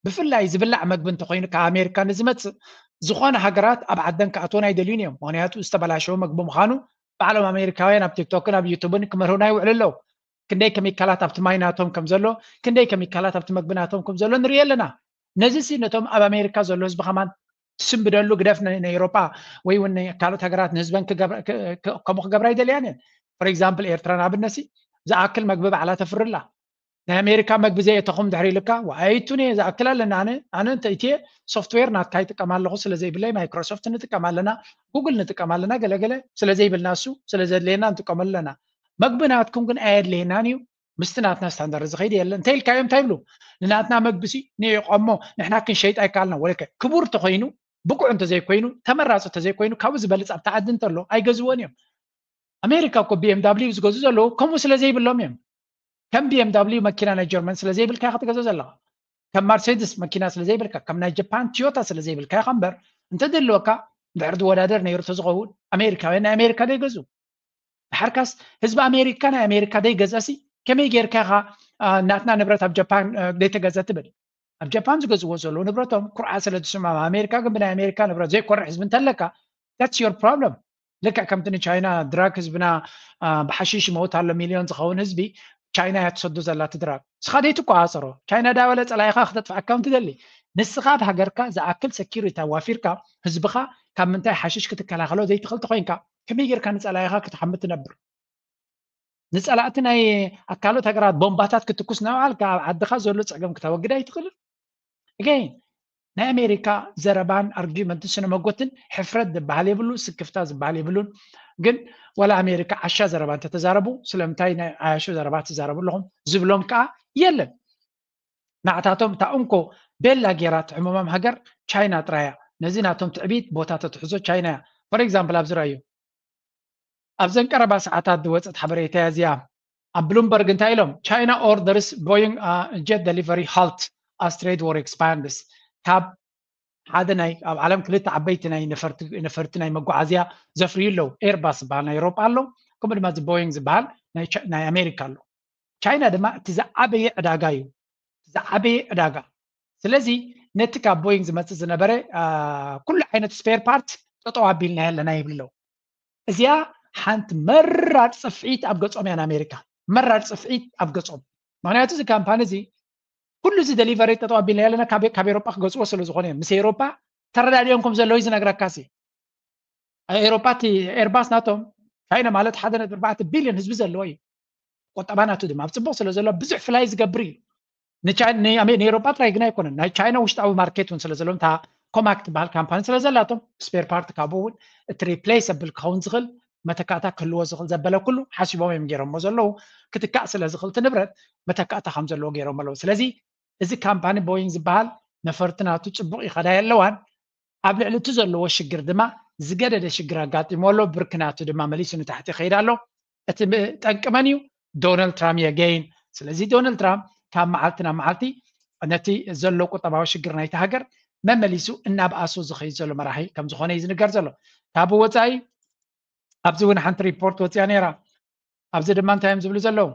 ብፍላይ ዝብላዕ መግቢ እንተኮይኑ ካብ ኣሜሪካ ንዝመፅእ ዝኾነ ሃገራት ኣብ ዓደን ክኣትወን ኣይደልዩን እዮም። ምክንያቱ ዝተበላሸወ መግቢ ምዃኑ ባዕሎም ኣሜሪካውያን ኣብ ቲክቶክን ኣብ ዩቱብን ክመርሁና ይውዕሉ ኣለዉ። ክንደይ ከሚካላት ኣብቲ ማይ ናቶም ከም ዘሎ፣ ክንደይ ከሚካላት ኣብቲ መግቢ ናቶም ከም ዘሎ ንርኢ ኣለና። ነዚ ሲ ነቶም ኣብ ኣሜሪካ ዘሎ ህዝቢ ከማን ትስንብደሉ ግደፍ ንኤሮጳ ወይ እውን ካልኦት ሃገራት ንህዝበን ከምኡ ክገብራ ይደልያን እየን። ፎር ኤግዛምፕል ኤርትራ ንኣብነት ሲ ዝኣክል መግቢ ባዕላ ተፍርላ ናይ ኣሜሪካ መግቢ ዘየተኹም ድሕሪ ኢልካ ኣይቱን እየ ዝኣክል ኣለና ኣነ ኣነ እንተ ኢትየ ሶፍትዌር ናትካ ይጥቀም ኣለኹ ስለ ዘይብለይ ማይክሮሶፍት ንጥቀም ኣለና ጉግል ንጥቀም ኣለና ገለገለ ስለ ዘይብልና እሱ ስለ ዘድለየና ንጥቀመሉ ኣለና መግቢ ናትኩም ግን ኣየድለየናን እዩ ምስቲ ናትና ስታንዳርድ ዝኸይድ የለን እንተ ኢልካዮም እንታይ ይብሉ ንናትና መግቢ ሲ ንዕቆሞ ንሕና ክንሸይጥ ኣይከኣልና ወለከ ክቡር ተኮይኑ ብቁዕ እንተዘይኮይኑ ተመራፂ እንተዘይኮይኑ ካብኡ ዝበልፅ ኣብቲ ዓዲ እንተሎ ኣይገዝዎን እዮም ኣሜሪካ እኮ ቢኤምዳብሊዩ ዝገዙ ዘለዉ ከምኡ ስለ ዘይብሎም እዮም ከም ቢኤምዳብሊዩ መኪና ናይ ጀርመን ስለ ዘይብልካ ክትገዝኦ ዘለካ ከም ማርሴድስ መኪና ስለ ዘይብልካ ከም ናይ ጃፓን ቲዮታ ስለ ዘይብልካ ኢኻ እምበር እንተደለወካ ድሕር ዝወዳደር ነይሩ ተዝኸውን ኣሜሪካውያን ናይ ኣሜሪካ ዘይገዙ ድሓርካስ ህዝቢ ኣሜሪካ ናይ ኣሜሪካ ደይገዝአሲ ከመይ ጌርካ ኢኻ ናትና ንብረት ኣብ ጃፓን ደይተገዘ ትብል ኣብ ጃፓን ዝገዝዎ ዘለዉ ንብረቶም ኩርዓ ስለ ዝስምዖም ኣሜሪካ ግን ብናይ ኣሜሪካ ንብረት ዘይኮርዕ ህዝቢ እንተለካ that's your problem ልክዕ ከምቲ ንቻይና ድራግ ህዝብና ብሓሽሽ ይመውት ኣሎ ሚልዮን ዝኸውን ህዝቢ ቻይና እያ ትሰዶ ዘላ እቲ ድራግ ንስኻ ደይትቆፃፀሮ ቻይና ዳበለ ፀላኢኻ ክተጥፍኣካ እውን ትደሊ ንስኻ ኣብ ሃገርካ ዝኣክል ሰኪሪቲ ኣዋፊርካ ህዝብኻ ካብ ምንታይ ሓሽሽ ክትከላኸሎ ዘይትኽእል ተኾይንካ ከመይ ጌርካ ንፀላኢኻ ክትሓምድ ትነብር ንፀላእቲ ናይ ኣካሎት ሃገራት ቦምባታት ክትኩስ እናውዓልካ ኣብ ዓድኻ ዘሎ ፀገም ክተወግድ ኣይትኽእልን ኣገይን ናይ ኣሜሪካ ዘረባን ኣርጊመንትን ስነመጎትን ሕፍረት ዝበሃል የብሉ ስክፍታ ዝበሃል የብሉን ግን ወላ ኣሜሪካ ዓሻ ዘረባ እንተተዛረቡ ስለምንታይ ናይ ዓያሹ ዘረባ ትዛረቡ ኣለኹም ዝብሎም ከዓ የለን ናዕታቶም እታ እንኮ ቤላ ጌራ ትሕምሞም ሃገር ቻይና ጥራያ። ነዚ ናቶም ትዕቢት ቦታ ተትሕዞ ቻይና እያ። For example ኣብዚ ራዩ ኣብዘን ቀረባ ሰዓታት ዝወፀት ሓበሬታ እያ እዚኣ። ኣብ ብሉምበርግ እንታይ ኢሎም? China orders Boeing jet delivery halt as trade war expands። ካብ ሓደ ናይ ኣብ ዓለም ክልተ ዓበይቲ ናይ ነፈርቲ ናይ መጓዓዝያ ዘፍርዩ ኣለዉ። ኤርባስ ዝበሃል ናይ ኤሮጳ ኣሎ፣ ከምኡ ድማ እዚ ቦይንግ ዝበሃል ናይ ኣሜሪካ ኣሎ። ቻይና ድማ እቲ ዝዓበየ ዕዳጋ እዩ፣ ዝዓበየ ዕዳጋ። ስለዚ ነቲ ካብ ቦይንግ ዝመፅእ ዝነበረ ኩሉ ዓይነት ስፔር ፓርት ጠጠው ኣቢልና ኣለና ይብሉ ኣለዉ። እዚኣ ሓንቲ መራር ፅፍዒት ኣብ ገፆም እያ ንኣሜሪካ፣ መራር ፅፍዒት ኣብ ገፆም። ምክንያቱ እዚ ካምፓኒ እዚ ኩሉ እዚ ደሊቨሪ ጠጠው ኣቢልና ኣለና ካብ ኤሮጳ ክገፅዎ ስለ ዝኾነ እዮም። ምስ ኤሮጳ ተረዳዲኦም ከም ዘለዉ እዩ ዝነግረካ። ሲ ኤሮጳ እቲ ኤርባስ ናቶም ቻይና ማለት ሓደ ነጥቢ ኣርባዕተ ቢልዮን ህዝቢ ዘለዎ እዩ። ቁጠባ ናቱ ድማ ኣብ ፅቡቅ ስለ ዘሎ ብዙሕ ፍላይ ዝገብር እዩ። ንኤሮጳ ጥራይ ግን ኣይኮነን፣ ናይ ቻይና ውሽጣዊ ማርኬት እውን ስለ ዘለዎም እታ ኮማክ ትበሃል ካምፓኒ ስለ ዘላቶም ስፔር ፓርት ካብኡ እውን እቲ ሪፕሌሰብል ክኸውን ዝኽእል መተካእታ ክህልዎ ዝኽእል ዘበለ ኩሉ ሓሲቦም እዮም ገይሮሞ ዘለዉ። ክትካእ ስለ ዝኽእል እቲ ንብረት መተካእታ ከም ዘለዎ ገይሮም ኣለዉ። ስለዚ እዚ ካምፓኒ ቦይንግ ዝበሃል ነፈርቲ ናቱ ፅቡቅ ይኸዳ የለዋን። ኣብ ልዕሊ እቲ ዘለዎ ሽግር ድማ ዝገደደ ሽግር ኣጋጢሞ ኣሎ። ብርኪ ናቱ ድማ መሊሱ ንታሕቲ ይኸይድ ኣሎ። እቲ ጠንቂ መን እዩ? ዶናልድ ትራምፕ የገይን። ስለዚ ዶናልድ ትራምፕ ካብ መዓልቲ ናብ መዓልቲ ነቲ ዘሎ ቁጠባዊ ሽግር ናይቲ ሃገር መመሊሱ እናብኣሶ ዝኸይድ ዘሎ መራሒ ከም ዝኾነ እዩ ዝንገር ዘሎ። ካብ ወፃኢ ኣብዚ እውን ሓንቲ ሪፖርት ወፂኣ ነይራ። ኣብዚ ድማ እንታይ እዮም ዝብሉ ዘለዉ?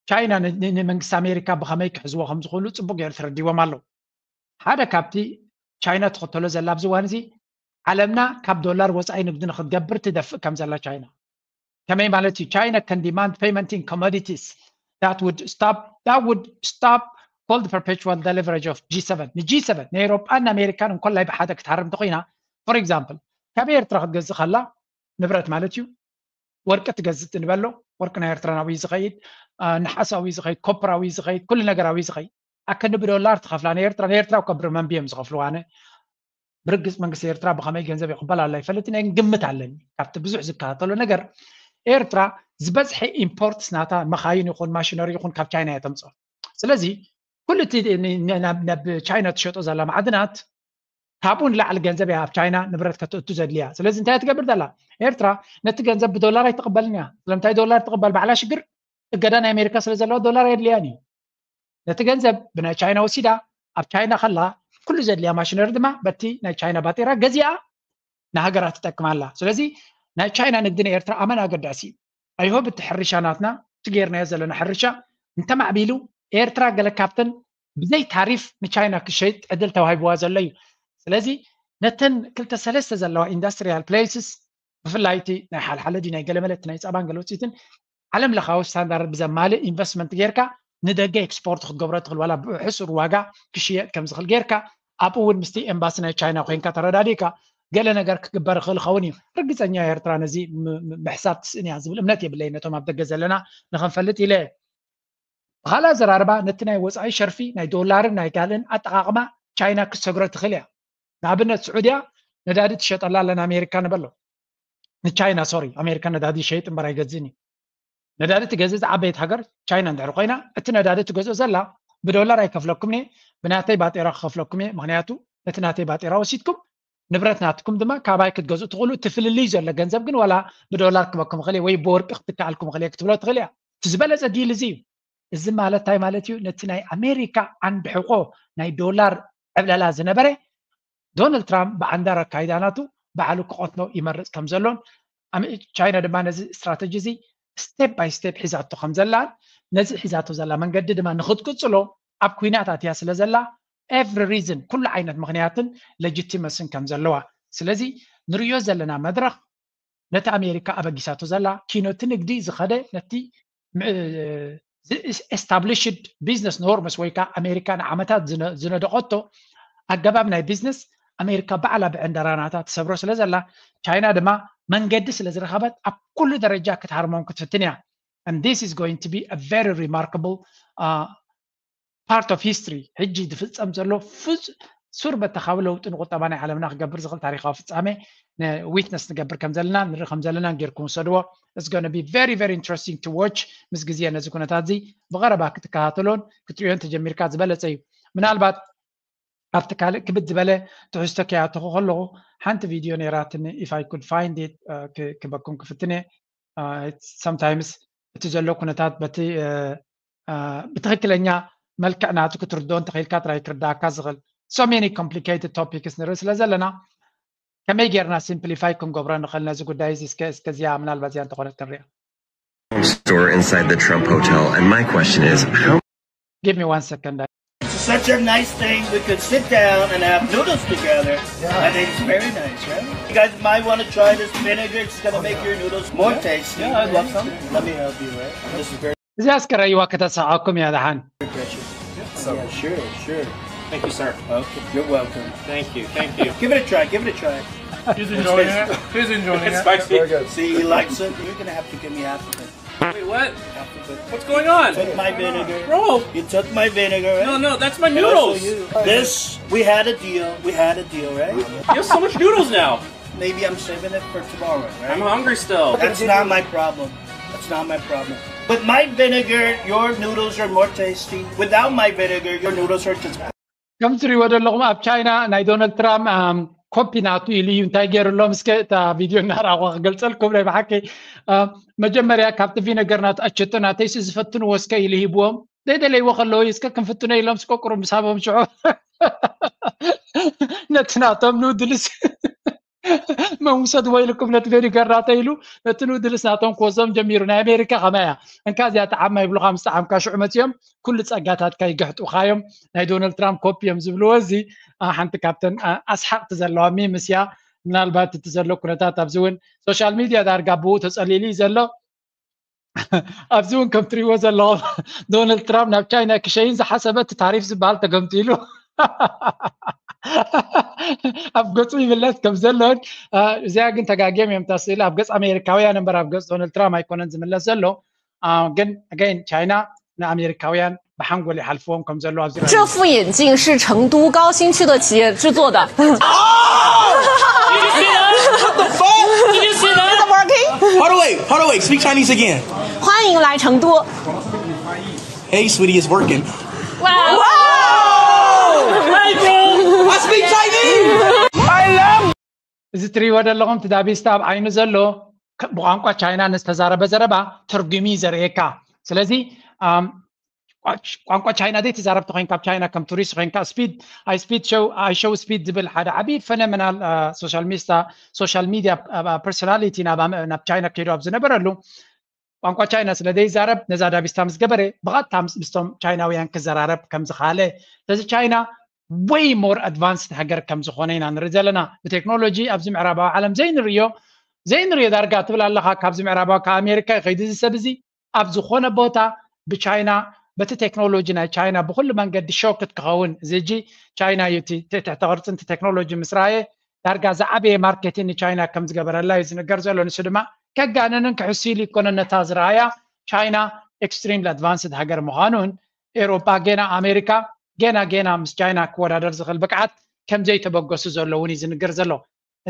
ቻይና ንመንግስቲ ኣሜሪካ ብኸመይ ክሕዝዎ ከም ዝኽእሉ ፅቡቅ ገይሩ ተረዲዎም ኣለዉ። ሓደ ካብቲ ቻይና ትኽተሎ ዘላ ኣብዚ እዋን እዚ ዓለምና ካብ ዶላር ወፃኢ ንግዲ ንክትገብር ትደፍእ ከም ዘላ ቻይና። ከመይ ማለት እዩ? China can demand payment in commodities that would stop that would stop called perpetual leverage of G seven። ን G seven ንኤሮጳን ንኣሜሪካን እንኮላይ ብሓደ ክትሃርም እንተኮይና፣ for example ካብ ኤርትራ ክትገዝእ ከላ ንብረት ማለት እዩ፣ ወርቂ ትገዝእ ንበሎ፣ ወርቂ ናይ ኤርትራ ናብይ ዝኸይድ፣ ነሓሳዊ ዝኸይድ፣ ኮፕራዊ ዝኸይድ፣ ኩሉ ነገራዊ ዝኸይድ ኣከኒ ብዶላር ትኸፍላ ንኤርትራ። ንኤርትራ እኮ ብርመንቢ እዮም ዝኸፍልዋ። ኣነ ብርግፅ መንግስቲ ኤርትራ ብኸመይ ገንዘብ ይቕበል ኣላ ይፈልጥ፣ ናይ ግምት ኣለኒ። ካብቲ ብዙሕ ዝከታተሎ ነገር ኤርትራ ዝበዝሐ ኢምፖርትስ ናታ መኻይን ይኹን ማሽነሪ ይኹን ካብ ቻይና እያ ተምፅኦ። ስለዚ ኩሉ እቲ ናብ ቻይና ትሸጦ ዘላ ማዕድናት ካብኡ ንላዕሊ ገንዘብ እያ ኣብ ቻይና ንብረት ከተእቱ ዘድልያ። ስለዚ እንታይ ትገብር ዘላ ኤርትራ? ነቲ ገንዘብ ብዶላር ኣይትቕበልን እያ። ስለምንታይ ዶላር ትቕበል? ባዕላ ሽግር እገዳ ናይ ኣሜሪካ ስለ ዘለዋ ዶላር ኣየድልያን እዩ። ነቲ ገንዘብ ብናይ ቻይና ወሲዳ ኣብ ቻይና ከላ ኩሉ ዘድልያ ማሽነሪ ድማ በቲ ናይ ቻይና ባጤራ ገዚኣ ንሃገራ ትጠቅም ኣላ። ስለዚ ናይ ቻይና ንግዲ ንኤርትራ ኣመን ኣገዳሲ እዩ። ኣይሆብ እቲ ሕርሻ ናትና እቲ ጌርናዮ ዘለና ሕርሻ እንተማዕቢሉ ኤርትራ ገለ ካብተን ብዘይ ታሪፍ ንቻይና ክሸይጥ ዕድል ተዋሂብዋ ዘሎ እዩ። ስለዚ ነተን ክልተ ሰለስተ ዘለዋ ኢንዳስትሪያል ፕሌስስ ብፍላይ እቲ ናይ ሓልሓለ ድዩ ናይ ገለመለ እቲ ናይ ፀባን ገለ ውፅኢትን ዓለም ለኻዊ ስታንዳርድ ብዘማልእ ኢንቨስትመንት ጌርካ ንደገ ኤክስፖርት ክትገብሮ ትኽእል ዋላ ብሕሱር ዋጋ ክሽየጥ ከም ዝኽእል ጌርካ ኣብኡ እውን ምስቲ ኤምባሲ ናይ ቻይና ኮይንካ ተረዳዲእካ ገለ ነገር ክግበር ይኽእል ይኸውን እዩ። ርግፀኛ ኤርትራ ነዚ ምሕሳብ ትስእን እያ ዝብል እምነት የብለይ። ነቶም ኣብ ደገ ዘለና ንኽንፈልጥ ኢለ ብኻልእ ኣዘራርባ ነቲ ናይ ወፃኢ ሸርፊ ናይ ዶላርን ናይ ካልእን ኣጠቓቕማ ቻይና ክትሰግሮ ትኽእል እያ። ንኣብነት ስዑድያ ነዳዲ ትሸጠላ ኣለን ኣሜሪካ ንበሎ ንቻይና ሶሪ ኣሜሪካ ነዳዲ ይሸይጥ እምበር ኣይገዝእን እዩ። ነዳዲ ትገዝእ ዝዓበየት ሃገር ቻይና እንድሕር ኮይና እቲ ነዳዲ ትገዝኦ ዘላ ብዶላር ኣይከፍለኩም እየ ብናተይ ባጤራ ክኸፍለኩም እየ ምክንያቱ ነቲ ናተይ ባጤራ ወሲድኩም ንብረት ናትኩም ድማ ካባይ ክትገዝኡ ትኽእሉ እቲ ፍልልይ ዘሎ ገንዘብ ግን ዋላ ብዶላር ክበኩም ይኽእል ወይ ብወርቂ ክትከኣልኩም ይኽእል ክትብሎ ትኽእል እያ። እቲ ዝበለፀ ዲል እዚ እዩ። እዚ ማለት እንታይ ማለት እዩ? ነቲ ናይ ኣሜሪካ ዓንዲ ሕቆ ናይ ዶላር ዕብለላ ዝነበረ ዶናልድ ትራምፕ ብዓንዳር ኣካይዳ ናቱ ባዕሉ ክቐትሎ ይመርፅ ከም ዘሎን ቻይና ድማ ነዚ ስትራተጂ እዚ ስቴፕ ባይ ስቴፕ ሒዛቶ ከም ዘላን ነዚ ሒዛቶ ዘላ መንገዲ ድማ ንክትቅፅሎ ኣብ ኩናት ኣትያ ስለ ዘላ ኤቭሪ ሪዝን ኩሉ ዓይነት ምክንያትን ሌጂቲመስን ከም ዘለዋ ስለዚ ንርእዮ ዘለና መድረኽ ነቲ ኣሜሪካ ኣበጊሳቶ ዘላ ኪኖቲ ንግዲ ዝኸደ ነቲ ኤስታብሊሽድ ቢዝነስ ኖርምስ ወይ ከዓ ኣሜሪካ ንዓመታት ዝነደቐቶ ኣገባብ ናይ ቢዝነስ ኣሜሪካ ባዕላ ብዕንደራናታ ትሰብሮ ስለ ዘላ ቻይና ድማ መንገዲ ስለ ዝረኸበት ኣብ ኩሉ ደረጃ ክትሃርሞም ክትፍትን እያ። And this is going to be a very remarkable part of history ሕጂ ዝፍፀም ዘሎ ሱር በተኻዊ ለውጢ ንቁጠባ ናይ ዓለምና ክገብር ዝኽእል ታሪካዊ ፍፃሜ witness ንገብር ከም ዘለና ንርኢ ከም ዘለና ጌርኩም ውሰድዎ። It's going to be very very interesting to watch። ምስ ግዜ ነዚ ኩነታት እዚ ብቐረባ ክትከታተሎን ክትሪዮን ተጀሚርካ ዝበለጸ እዩ። ምናልባት ኣብቲ ካልእ ክብድ ዝበለ ትሕዝቶ ከይኣተኹ ከለኹ ሓንቲ ቪድዮ ነይራትኒ፣ if I could find it ክበኩም ክፍትነ። Sometimes እቲ ዘሎ ኩነታት በቲ ብትኽክለኛ መልክዕ ናቱ ክትርድኦ እንተኽኢልካ ጥራይ ክርዳእካ ዝኽእል። So many complicated topics ንርኢ ስለ ዘለና ከመይ ጌርና simplify ክንገብሮ ንኽእል ነዚ ጉዳይ እዚ እስከ እስከዚኣ ምናልባት እዚኣ እንተኾነት ክንሪኣ። Store inside the Trump Hotel, and my question is, how Give me one second. It's such a nice thing. We could sit down and have noodles together. I think it's very nice, right? You guys might want to try this vinegar. It's gonna make your noodles more tasty. Yeah, I'd love some. Let me help you, right? This is very እዚኣ እስከ ረይዋ ከተሳዓኩም እያ ደሓን። refreshing. Yeah, sure, sure. Thank you, sir. Okay, you're welcome. Thank you, thank you. Give it a try. Give it a try. He's enjoying it. He's enjoying It's it. spicy. See, he likes it. You're gonna have to give me half of it. Wait, what? Half of it. What's going on? Took my vinegar. Bro, You took my vinegar. no, Right? No, that's my And also noodles. You. This, we had a deal. We had a deal, right? You have so much noodles now. Maybe I'm saving it for tomorrow, right? I'm hungry still. That's not my problem. That's not my problem. With my vinegar, your noodles are more tasty. Without my vinegar, your noodles are just ከም ትሪእዎ ዘለኹም ኣብ ቻይና ናይ ዶናልድ ትራምፕ ኮፒ ናቱ ኢሉ እዩ። እንታይ ገይሩሎም እስከ እታ ቪድዮ እናረኣኹ ክገልፀልኩም ናይ ብሓቂ። መጀመርያ ካብቲ ቪነገር ናቱ ኣቸቶ ናተይሲ ዝፈትንዎ እስከ ኢሉ ሂብዎም ዘይደለይዎ ከለዉ እስከ ክንፍትኖ ኢሎም ስቆቁሩ ምሳቦም ሽዑ ነቲ ናቶም ኑድልስ መውሰድ ወይልኩም ነቲ ቬኒገር ናተይ ኢሉ ነቲ ኑድልስ ናቶም ክወስዶም ጀሚሩ። ናይ ኣሜሪካ ከመያ እንካ እዚኣ ጠዓማ ይብሉካ ምስ ጠዓምካ ሽዑ መፅኦም ኩሉ ፀጋታትካ ይግሕጡካ እዮም። ናይ ዶናልድ ትራምፕ ኮፒ እዮም ዝብልዎ። እዚ ሓንቲ ካብተን ኣስሓቅቲ ዘለዋ ሚምስ እያ። ምናልባት እቲ ዘሎ ኩነታት ኣብዚ እውን ሶሻል ሚድያ ዳርጋ ብኡ ተፀሊሉ እዩ ዘሎ። ኣብዚ እውን ከም ትሪእዎ ዘለኹም ዶናልድ ትራምፕ ናብ ቻይና ክሸይን ዝሓሰበ እቲ ታሪፍ ዝበሃል ተገምጢሉ ኣብ ገፁ ይምለስ ከም ዘሎን እዚኣ ግን ተጋግዮም እዮም እታ ስእሊ ኣብ ገፅ ኣሜሪካውያን እምበር ኣብ ገፅ ዶናልድ ትራምፕ ኣይኮነን ዝምለስ ዘሎ። ግን ኣገይን ቻይና ንኣሜሪካውያን ብሓንጎል ይሓልፍዎም ከም ዘለዉ ኣብዚ 这副眼镜是成都高新区的企业制作的。 What the fuck? Did you see that? Is it working? Hold on, wait, hold on, wait. Speak Chinese again. 欢迎来成都。 Hey, sweetie, it's working. Wow. I speak Chinese. I love. እዚ ትሪእዎ ዘለኹም እቲ ዳቢስታ ኣብ ዓይኑ ዘሎ ብቋንቋ ቻይና ንዝተዛረበ ዘረባ ትርጉሚ እዩ ዘርእየካ። ስለዚ ቋንቋ ቻይና ዘይትዛረብ ተኮይንካ ኣብ ቻይና ከም ቱሪስት ኮይንካ ስፒድ ኣይ ስፒድ ሾው ኣይ ሾው ስፒድ ዝብል ሓደ ዓብዪ ፈነመናል ሶሻል ሚስታ ሶሻል ሚድያ ፐርሶናሊቲ ናብ ቻይና ከይዱ ኣብ ዝነበረሉ ቋንቋ ቻይና ስለ ዘይዛረብ ነዛ ዳቢስታ ምስ ገበረ ብቐጥታ ምስቶም ቻይናውያን ክዘራረብ ከም ዝኻለ። ስለዚ ቻይና ወይ ሞር ኣድቫንስድ ሃገር ከም ዝኾነ ኢና ንርኢ ዘለና። ብቴክኖሎጂ ኣብዚ ምዕራባዊ ዓለም ዘይንርእዮ ዘይንርእዮ ዳርጋ ትብል ኣለኻ። ካብዚ ምዕራባዊ ካብ ኣሜሪካ ይኸይድ እዚ ሰብ እዚ ኣብ ዝኾነ ቦታ ብቻይና በቲ ቴክኖሎጂ ናይ ቻይና ብኩሉ መንገዲ ሾክት ክኸውን እዚ እጂ ቻይና እዩ ትሕቲ ቅርፂ ቴክኖሎጂ ምስ ረኣየ ዳርጋ ዝዓበየ ማርኬቲንግ ንቻይና ከም ዝገበረላ እዩ ዝንገር ዘሎ። ንሱ ድማ ከጋነንን ክሕስይሉ ይኮነ ነታ ዝረኣያ ቻይና ኤክስትሪምሊ ኣድቫንስድ ሃገር ምዃኑን ኤሮጳ ገና ኣሜሪካ ገና ገና ምስ ቻይና ክወዳደር ዝኽእል ብቅዓት ከም ዘይተበገሱ ዘሎ እውን እዩ ዝንገር ዘሎ።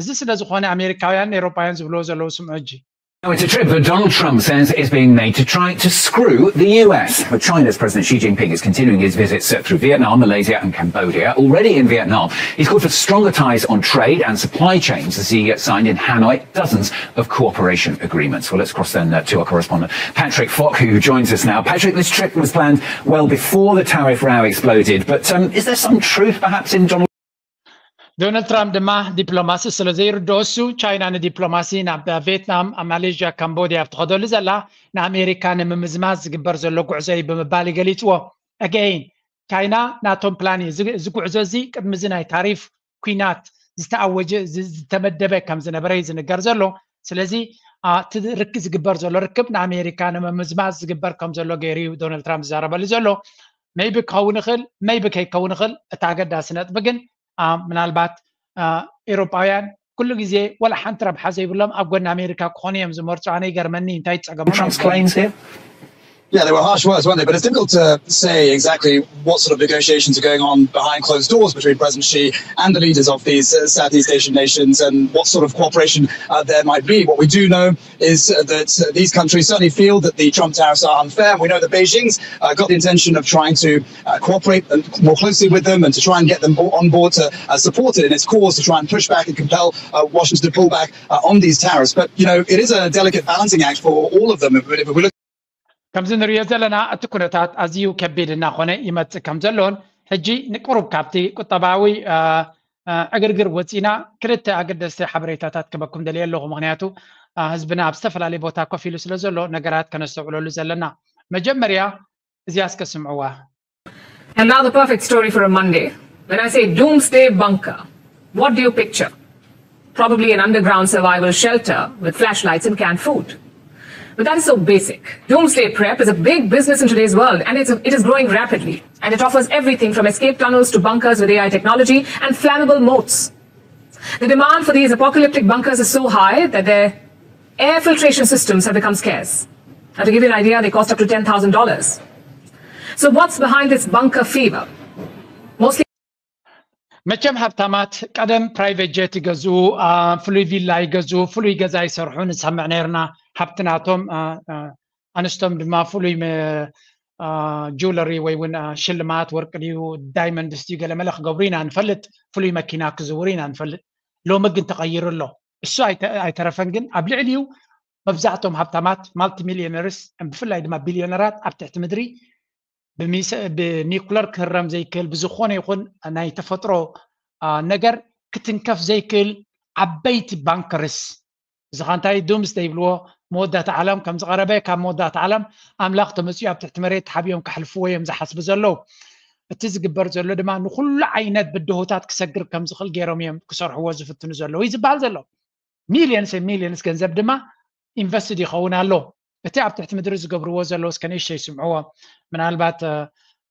እዚ ስለ ዝኾነ ኣሜሪካውያን ኤሮጳውያን ዝብልዎ ዘለዉ ስምዑ እጂ። Now, it's a trip that Donald Trump says is being made to try to screw the U S. But China's President Xi Jinping is continuing his visits through Vietnam, Malaysia, and Cambodia. Already in Vietnam, he's called for stronger ties on trade and supply chains as he signed in Hanoi dozens of cooperation agreements. Well, let's cross then uh, to our correspondent, Patrick Fock, who joins us now. Patrick, this trip was planned well before the tariff row exploded, but um, is there some truth perhaps in Donald ዶናልድ ትራምፕ ድማ ዲፕሎማሲ ስለ ዘይርድኦ እሱ ቻይና ንዲፕሎማሲ ናብ ቪየትናም ኣብ ማሌዥያ ካምቦድያ ኣብ ትኸደሉ ዘላ ንኣሜሪካ ንምምዝማዝ ዝግበር ዘሎ ጉዕዞ እዩ ብምባል ይገሊፅዎ። ኣገይን ቻይና ናቶም ፕላን እዩ እዚ ጉዕዞ እዚ ቅድሚ እዚ ናይ ታሪፍ ኩናት ዝተኣወጀ ዝተመደበ ከም ዝነበረ እዩ ዝንገር ዘሎ። ስለዚ እቲ ርክ ዝግበር ዘሎ ርክብ ንኣሜሪካ ንምምዝማዝ ዝግበር ከም ዘሎ ገይሩ እዩ ዶናልድ ትራምፕ ዝዛረበሉ ዘሎ። ሜይቢ ክኸውን ይኽእል ሜይቢ ከይከውን ይኽእል። እቲ ኣገዳሲ ነጥቢ ግን ምናልባት ኤሮጳውያን ኩሉ ግዜ ወላ ሓንቲ ረብሓ ዘይብሎም ኣብ ጎኒ ኣሜሪካ ክኾኑ እዮም ዝመርፁ። ኣነ ይገርመኒ እንታይ ጸገሙ Trump's claims here? Yeah, they were harsh words, weren't they? But it's difficult to say exactly what sort of negotiations are going on behind closed doors between President Xi and the leaders of these uh, Southeast Asian nations and what sort of cooperation uh, there might be. What we do know is uh, that uh, these countries certainly feel that the Trump tariffs are unfair. We know that Beijing's uh, got the intention of trying to uh, cooperate and more closely with them and to try and get them on board to uh, support it in its cause to try and push back and compel uh, Washington to pull back uh, on these tariffs. But, you know, it is a delicate balancing act for all of them. If we look ከምዚ ንሪኦ ዘለና እቲ ኩነታት ኣዝዩ ከቢድ እናኾነ ይመፅእ ከም ዘሎን ሕጂ ንቁሩብ ካብቲ ቁጠባዊ ዕግርግር ወፂና ክልተ ኣገደስቲ ሓበሬታታት ክበኩም ደልየ ኣለኹ። ምክንያቱ ህዝብና ኣብ ዝተፈላለየ ቦታ ኮፍ ኢሉ ስለ ዘሎ ነገራት ከነስተውዕለሉ ዘለና። መጀመርያ እዚኣ እስከ ስምዕዋ። And now the perfect story for a Monday. When I say doomsday bunker, what do you picture? Probably an underground survival shelter with flashlights and canned food. But that is so basic. Doomsday prep is a big business in today's world, and it's, it is growing rapidly. And it offers everything from escape tunnels to bunkers with A I technology and flammable moats. The demand for these apocalyptic bunkers is so high that their air filtration systems have become scarce. And to give you an idea, they cost up to ten thousand dollars. So, what's behind this bunker fever? Mostly መቸም ሃብታማት ቀደም ፕራይቬት ጀት ይገዝኡ፣ ፍሉይ ቪላ ይገዝኡ፣ ፍሉይ ገዛ ይሰርሑ ንሰምዕ ነርና። ሃብቲ ናቶም ኣንስቶም ድማ ፍሉይ ጁለሪ ወይ እውን ሽልማት ወርቂ ድዩ ዳይመንድስ ድዩ ገለመለ ክገብሩ ኢና ንፈልጥ። ፍሉይ መኪና ክዝውሩ ኢና ንፈልጥ። ሎሚ ግን ተቐይሩ ኣሎ። እሱ ኣይተረፈን ግን ኣብ ልዕሊኡ መብዛሕቶም ሃብታማት ማልቲ ሚሊዮነርስ ብፍላይ ድማ ቢሊዮነራት ኣብ ትሕቲ ምድሪ ብኒኩለር ክህረም ዘይክእል ብዝኾነ ይኹን ናይ ተፈጥሮ ነገር ክትንከፍ ዘይክእል ዓበይቲ ባንከርስ እዚ ኻንታይ ዱምስደይ ይብልዎ መወዳእታ ዓለም ከም ዝቐረበ ካብ መወዳእታ ዓለም ኣምላኽ ተመፅኡ ኣብ ትሕቲ መሬት ተሓቢኦም ከሕልፍዎ እዮም ዝሓስቡ ዘለዉ። እቲ ዝግበር ዘሎ ድማ ንኩሉ ዓይነት ብድሆታት ክሰግር ከም ዝኽእል ገይሮም እዮም ክሰርሕዎ ዝፍትኑ ዘለዉ እዩ ዝበሃል ዘሎ። ሚሊየንስ ሚሊየንስ ገንዘብ ድማ ኢንቨስትድ ይኸውን ኣሎ። እቲ ኣብ ትሕቲ ምድሪ ዝገብርዎ ዘለዉ እስከ ንእሽተይ ስምዕዎ። ምናልባት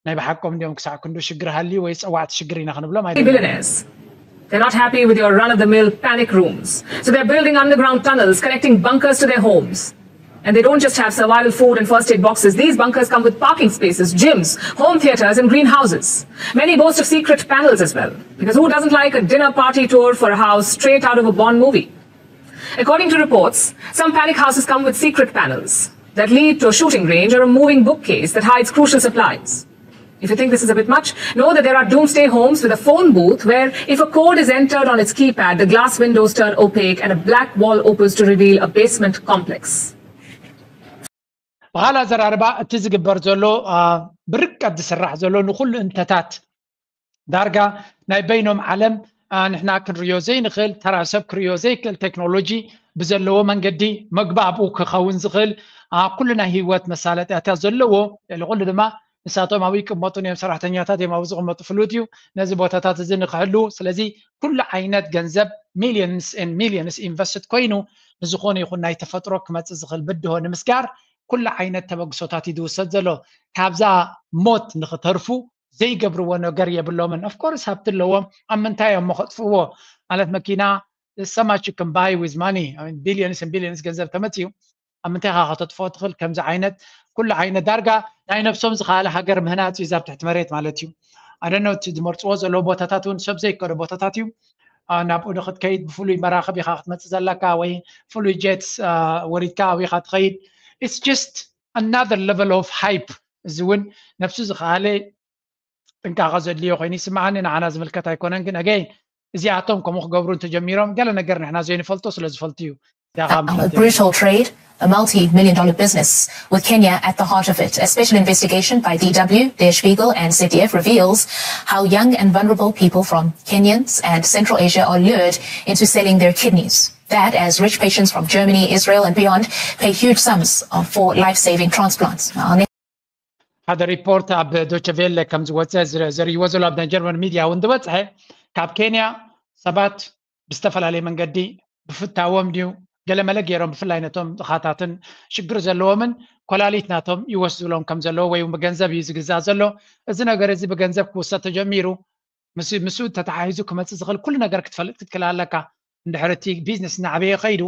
ናይ ብሓቆም እንዲኦም ክሳዕ ክንዱ ሽግር ሃልዩ ወይ ፀዋዕቲ ሽግር ኢና ክንብሎም ኣይደለናን። Billionaires. They're not happy with your run of the mill panic rooms. So they're building underground tunnels connecting bunkers to their homes. And they don't just have survival food and first aid boxes. These bunkers come with parking spaces, gyms, home theaters, and greenhouses. Many boast of secret panels as well. Because who doesn't like a dinner party tour for a house straight out of a Bond movie? According to reports, some panic houses come with secret panels that lead to a shooting range or a moving bookcase that hides crucial supplies. If you think this is a bit much, know that there are doomsday homes with a phone booth where, if a code is entered on its keypad, the glass windows turn opaque and a black wall opens to reveal a basement complex. ብኻልእ ኣዘራርባ እቲ ዝግበር ዘሎ ብርቀት ዝስራሕ ዘሎ ንኹሉ እንተታት ዳርጋ ናይ በይኖም ዓለም ንሕና ክንሪዮ ዘይንኽእል ተራ ሰብ ክሪዮ ዘይክእል ቴክኖሎጂ ብዘለዎ መንገዲ መግቢ ኣብኡ ክኸውን ዝኽእል ኩሉ ናይ ህይወት መሳለጥያታት ዘለዎ ልዕሊ ኩሉ ድማ ንሳቶም ኣብኡ ይቅመጡ እዮም። ሰራሕተኛታት እዮም ኣብኡ ዝቕመጡ ፍሉጥ እዩ። ነዚ ቦታታት እዚ ንክሕሉ ስለዚ ኩሉ ዓይነት ገንዘብ ሚሊየንስ ሚሊየንስ ኢንቨስትድ ኮይኑ ንዝኾነ ይኹን ናይ ተፈጥሮ ክመፅእ ዝኽእል ብድሆ ንምስጋር ኩሉ ዓይነት ተበግሶታት እዩ ዝውሰድ ዘሎ። ካብዛ ሞት ንክተርፉ ዘይገብርዎ ነገር የብሎምን። ኦፍኮርስ ሃብቲ ኣለዎም ኣብ ምንታይ እዮም ከጥፍእዎ? ማለት መኪና ሰማች ክንባይ ዊዝ ማኒ ቢሊየንስ ቢሊየንስ ገንዘብ ተመፅዩ ኣብ ምንታይ ካ ከተጥፍኦ ትኽእል? ከምዚ ዓይነት ኩሉ ዓይነት ዳርጋ ናይ ነብሶም ዝኸኣለ ሃገር ምህናፅ እዩ ዛብ ትሕቲ መሬት ማለት እዩ። ኣደኖ እቲ ዝመርፅዎ ዘለዎ ቦታታት እውን ሰብ ዘይከዶ ቦታታት እዩ። ናብኡ ንክትከይድ ብፍሉይ መራኽብ ኢኻ ክትመፅእ ዘለካ ወይ ፍሉይ ጀትስ ወሪድካ ኣብኡ ኢኻ ትኸይድ። It's just another level of hype። እዚ እውን ነብሱ ዝኸኣለ ጥንቃቐ ዘድልዮ ኮይኑ ይስምዓኒ። ንዓና ዝምልከት ኣይኮነን ግን ኣገይ እዚኣቶም ከምኡ ክገብሩ እንተጀሚሮም ገለ ነገር ንሕና ዘይንፈልጦ ስለ ዝፈልጡ እዩ። A brutal trade, a multi-million dollar business, with Kenya at the heart of it. A special investigation by D W, Der Spiegel, and Z D F reveals how young and vulnerable people from Kenyans and Central Asia are lured into selling their kidneys. That as rich patients from Germany, Israel, and beyond pay huge sums for life-saving transplants. ሓደ ሪፖርት ኣብ ዶቸቬለ ከም ዝወፀ ዘርእይዎ ዘሎ ኣብ ናይ ጀርመን ሚድያ እውን ዝበፅሐ ካብ ኬንያ ሰባት ብዝተፈላለየ መንገዲ ብፍታዎም ድዩ ገለመለ ገይሮም ብፍላይ ነቶም ድኻታትን ሽግር ዘለዎምን ኮላሊት ናቶም ይወስድሎም ከም ዘለዎ ወይ ብገንዘብ እዩ ዝግዛእ ዘሎ። እዚ ነገር እዚ ብገንዘብ ክውሰድ ተጀሚሩ ምስ ተተሓሒዙ ክመፅእ ዝኽእል ኩሉ ነገር ክትፈልጥ ክትክእል ኣለካ። እንድሕር እቲ ቢዝነስ እናዓበየ ከይዱ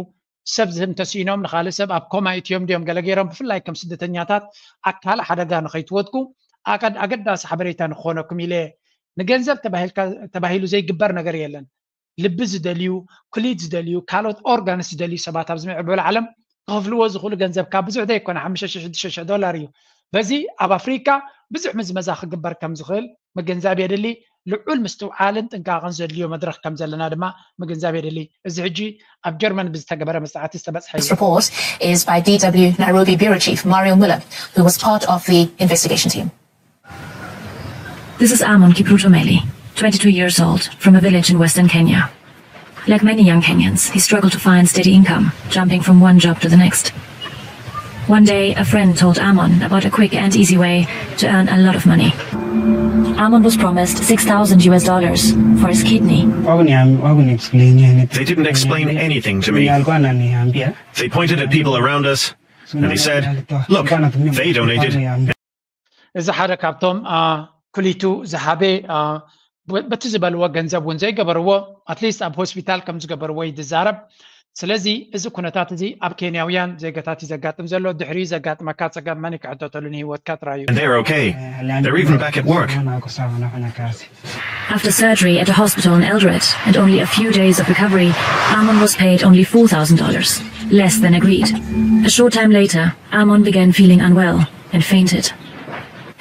ሰብ ዝህም ተስኢኖም ንካልእ ሰብ ኣብ ኮማ እትዮም ድዮም ገለ ገይሮም፣ ብፍላይ ከም ስደተኛታት ኣብ ካልእ ሓደጋ ንኸይትወድቁ ኣገዳሲ ሓበሬታ ንክኾነኩም ኢለ። ንገንዘብ ተባሂሉ ዘይግበር ነገር የለን። ልቢ ዝደልዩ፣ ኩሊት ዝደልዩ፣ ካልኦት ኦርጋንስ ዝደልዩ ሰባት ኣብዚ ምዕቡል ዓለም ክኸፍልዎ ዝኽእሉ ገንዘብ ካብ ብዙሕ ዘይኮነ ሓሙሽተ ሽሕ ሽዱሽተ ሽሕ ዶላር እዩ። በዚ ኣብ ኣፍሪካ ብዙሕ ምዝመዛ ክግበር ከም ዝኽእል ምግንዛብ የድሊ። ልዑል ምስትውዓልን ጥንቃቕን ዘድልዮ መድረኽ ከም ዘለና ድማ ምግንዛብ የድሊ። እዚ ሕጂ ኣብ ጀርመን ብዝተገበረ መጽናዕቲ ዝተበጽሐ እዩ። This report is by D W Nairobi Bureau Chief Mario Muller, who was part of the investigation team. This is Amon Kipruto Meli, twenty-two years old, from a village in western Kenya. Like many young Kenyans, he struggled to find steady income, jumping from one job to the next. One day, a friend told Amon about a quick and easy way to earn a lot of money. Amon was promised six thousand U S dollars for his kidney. They didn't explain anything to me. They pointed at people around us, and they said, "Look, they donated." እዚ ሓደ ካብቶም ኩሊቱ ዝሃበ በቲ ዝበልዎ ገንዘብ እውን ዘይገበርዎ፣ ኣትሊስት ኣብ ሆስፒታል ከም ዝገበርዎ እዩ ዝዛረብ። ስለዚ እዚ ኩነታት እዚ ኣብ ኬንያውያን ዜጋታት እዩ ዘጋጥም ዘሎ። ድሕሪኡ ዘጋጥመካ ጸገም መን ክሕተተሉ ንህይወትካ ጥራይ እዩ። And they're okay. They're even back at work. After surgery at a hospital in Eldoret and only a few days of recovery, Amon was paid only four thousand dollars, less than agreed. A short time later, Amon began feeling unwell and fainted.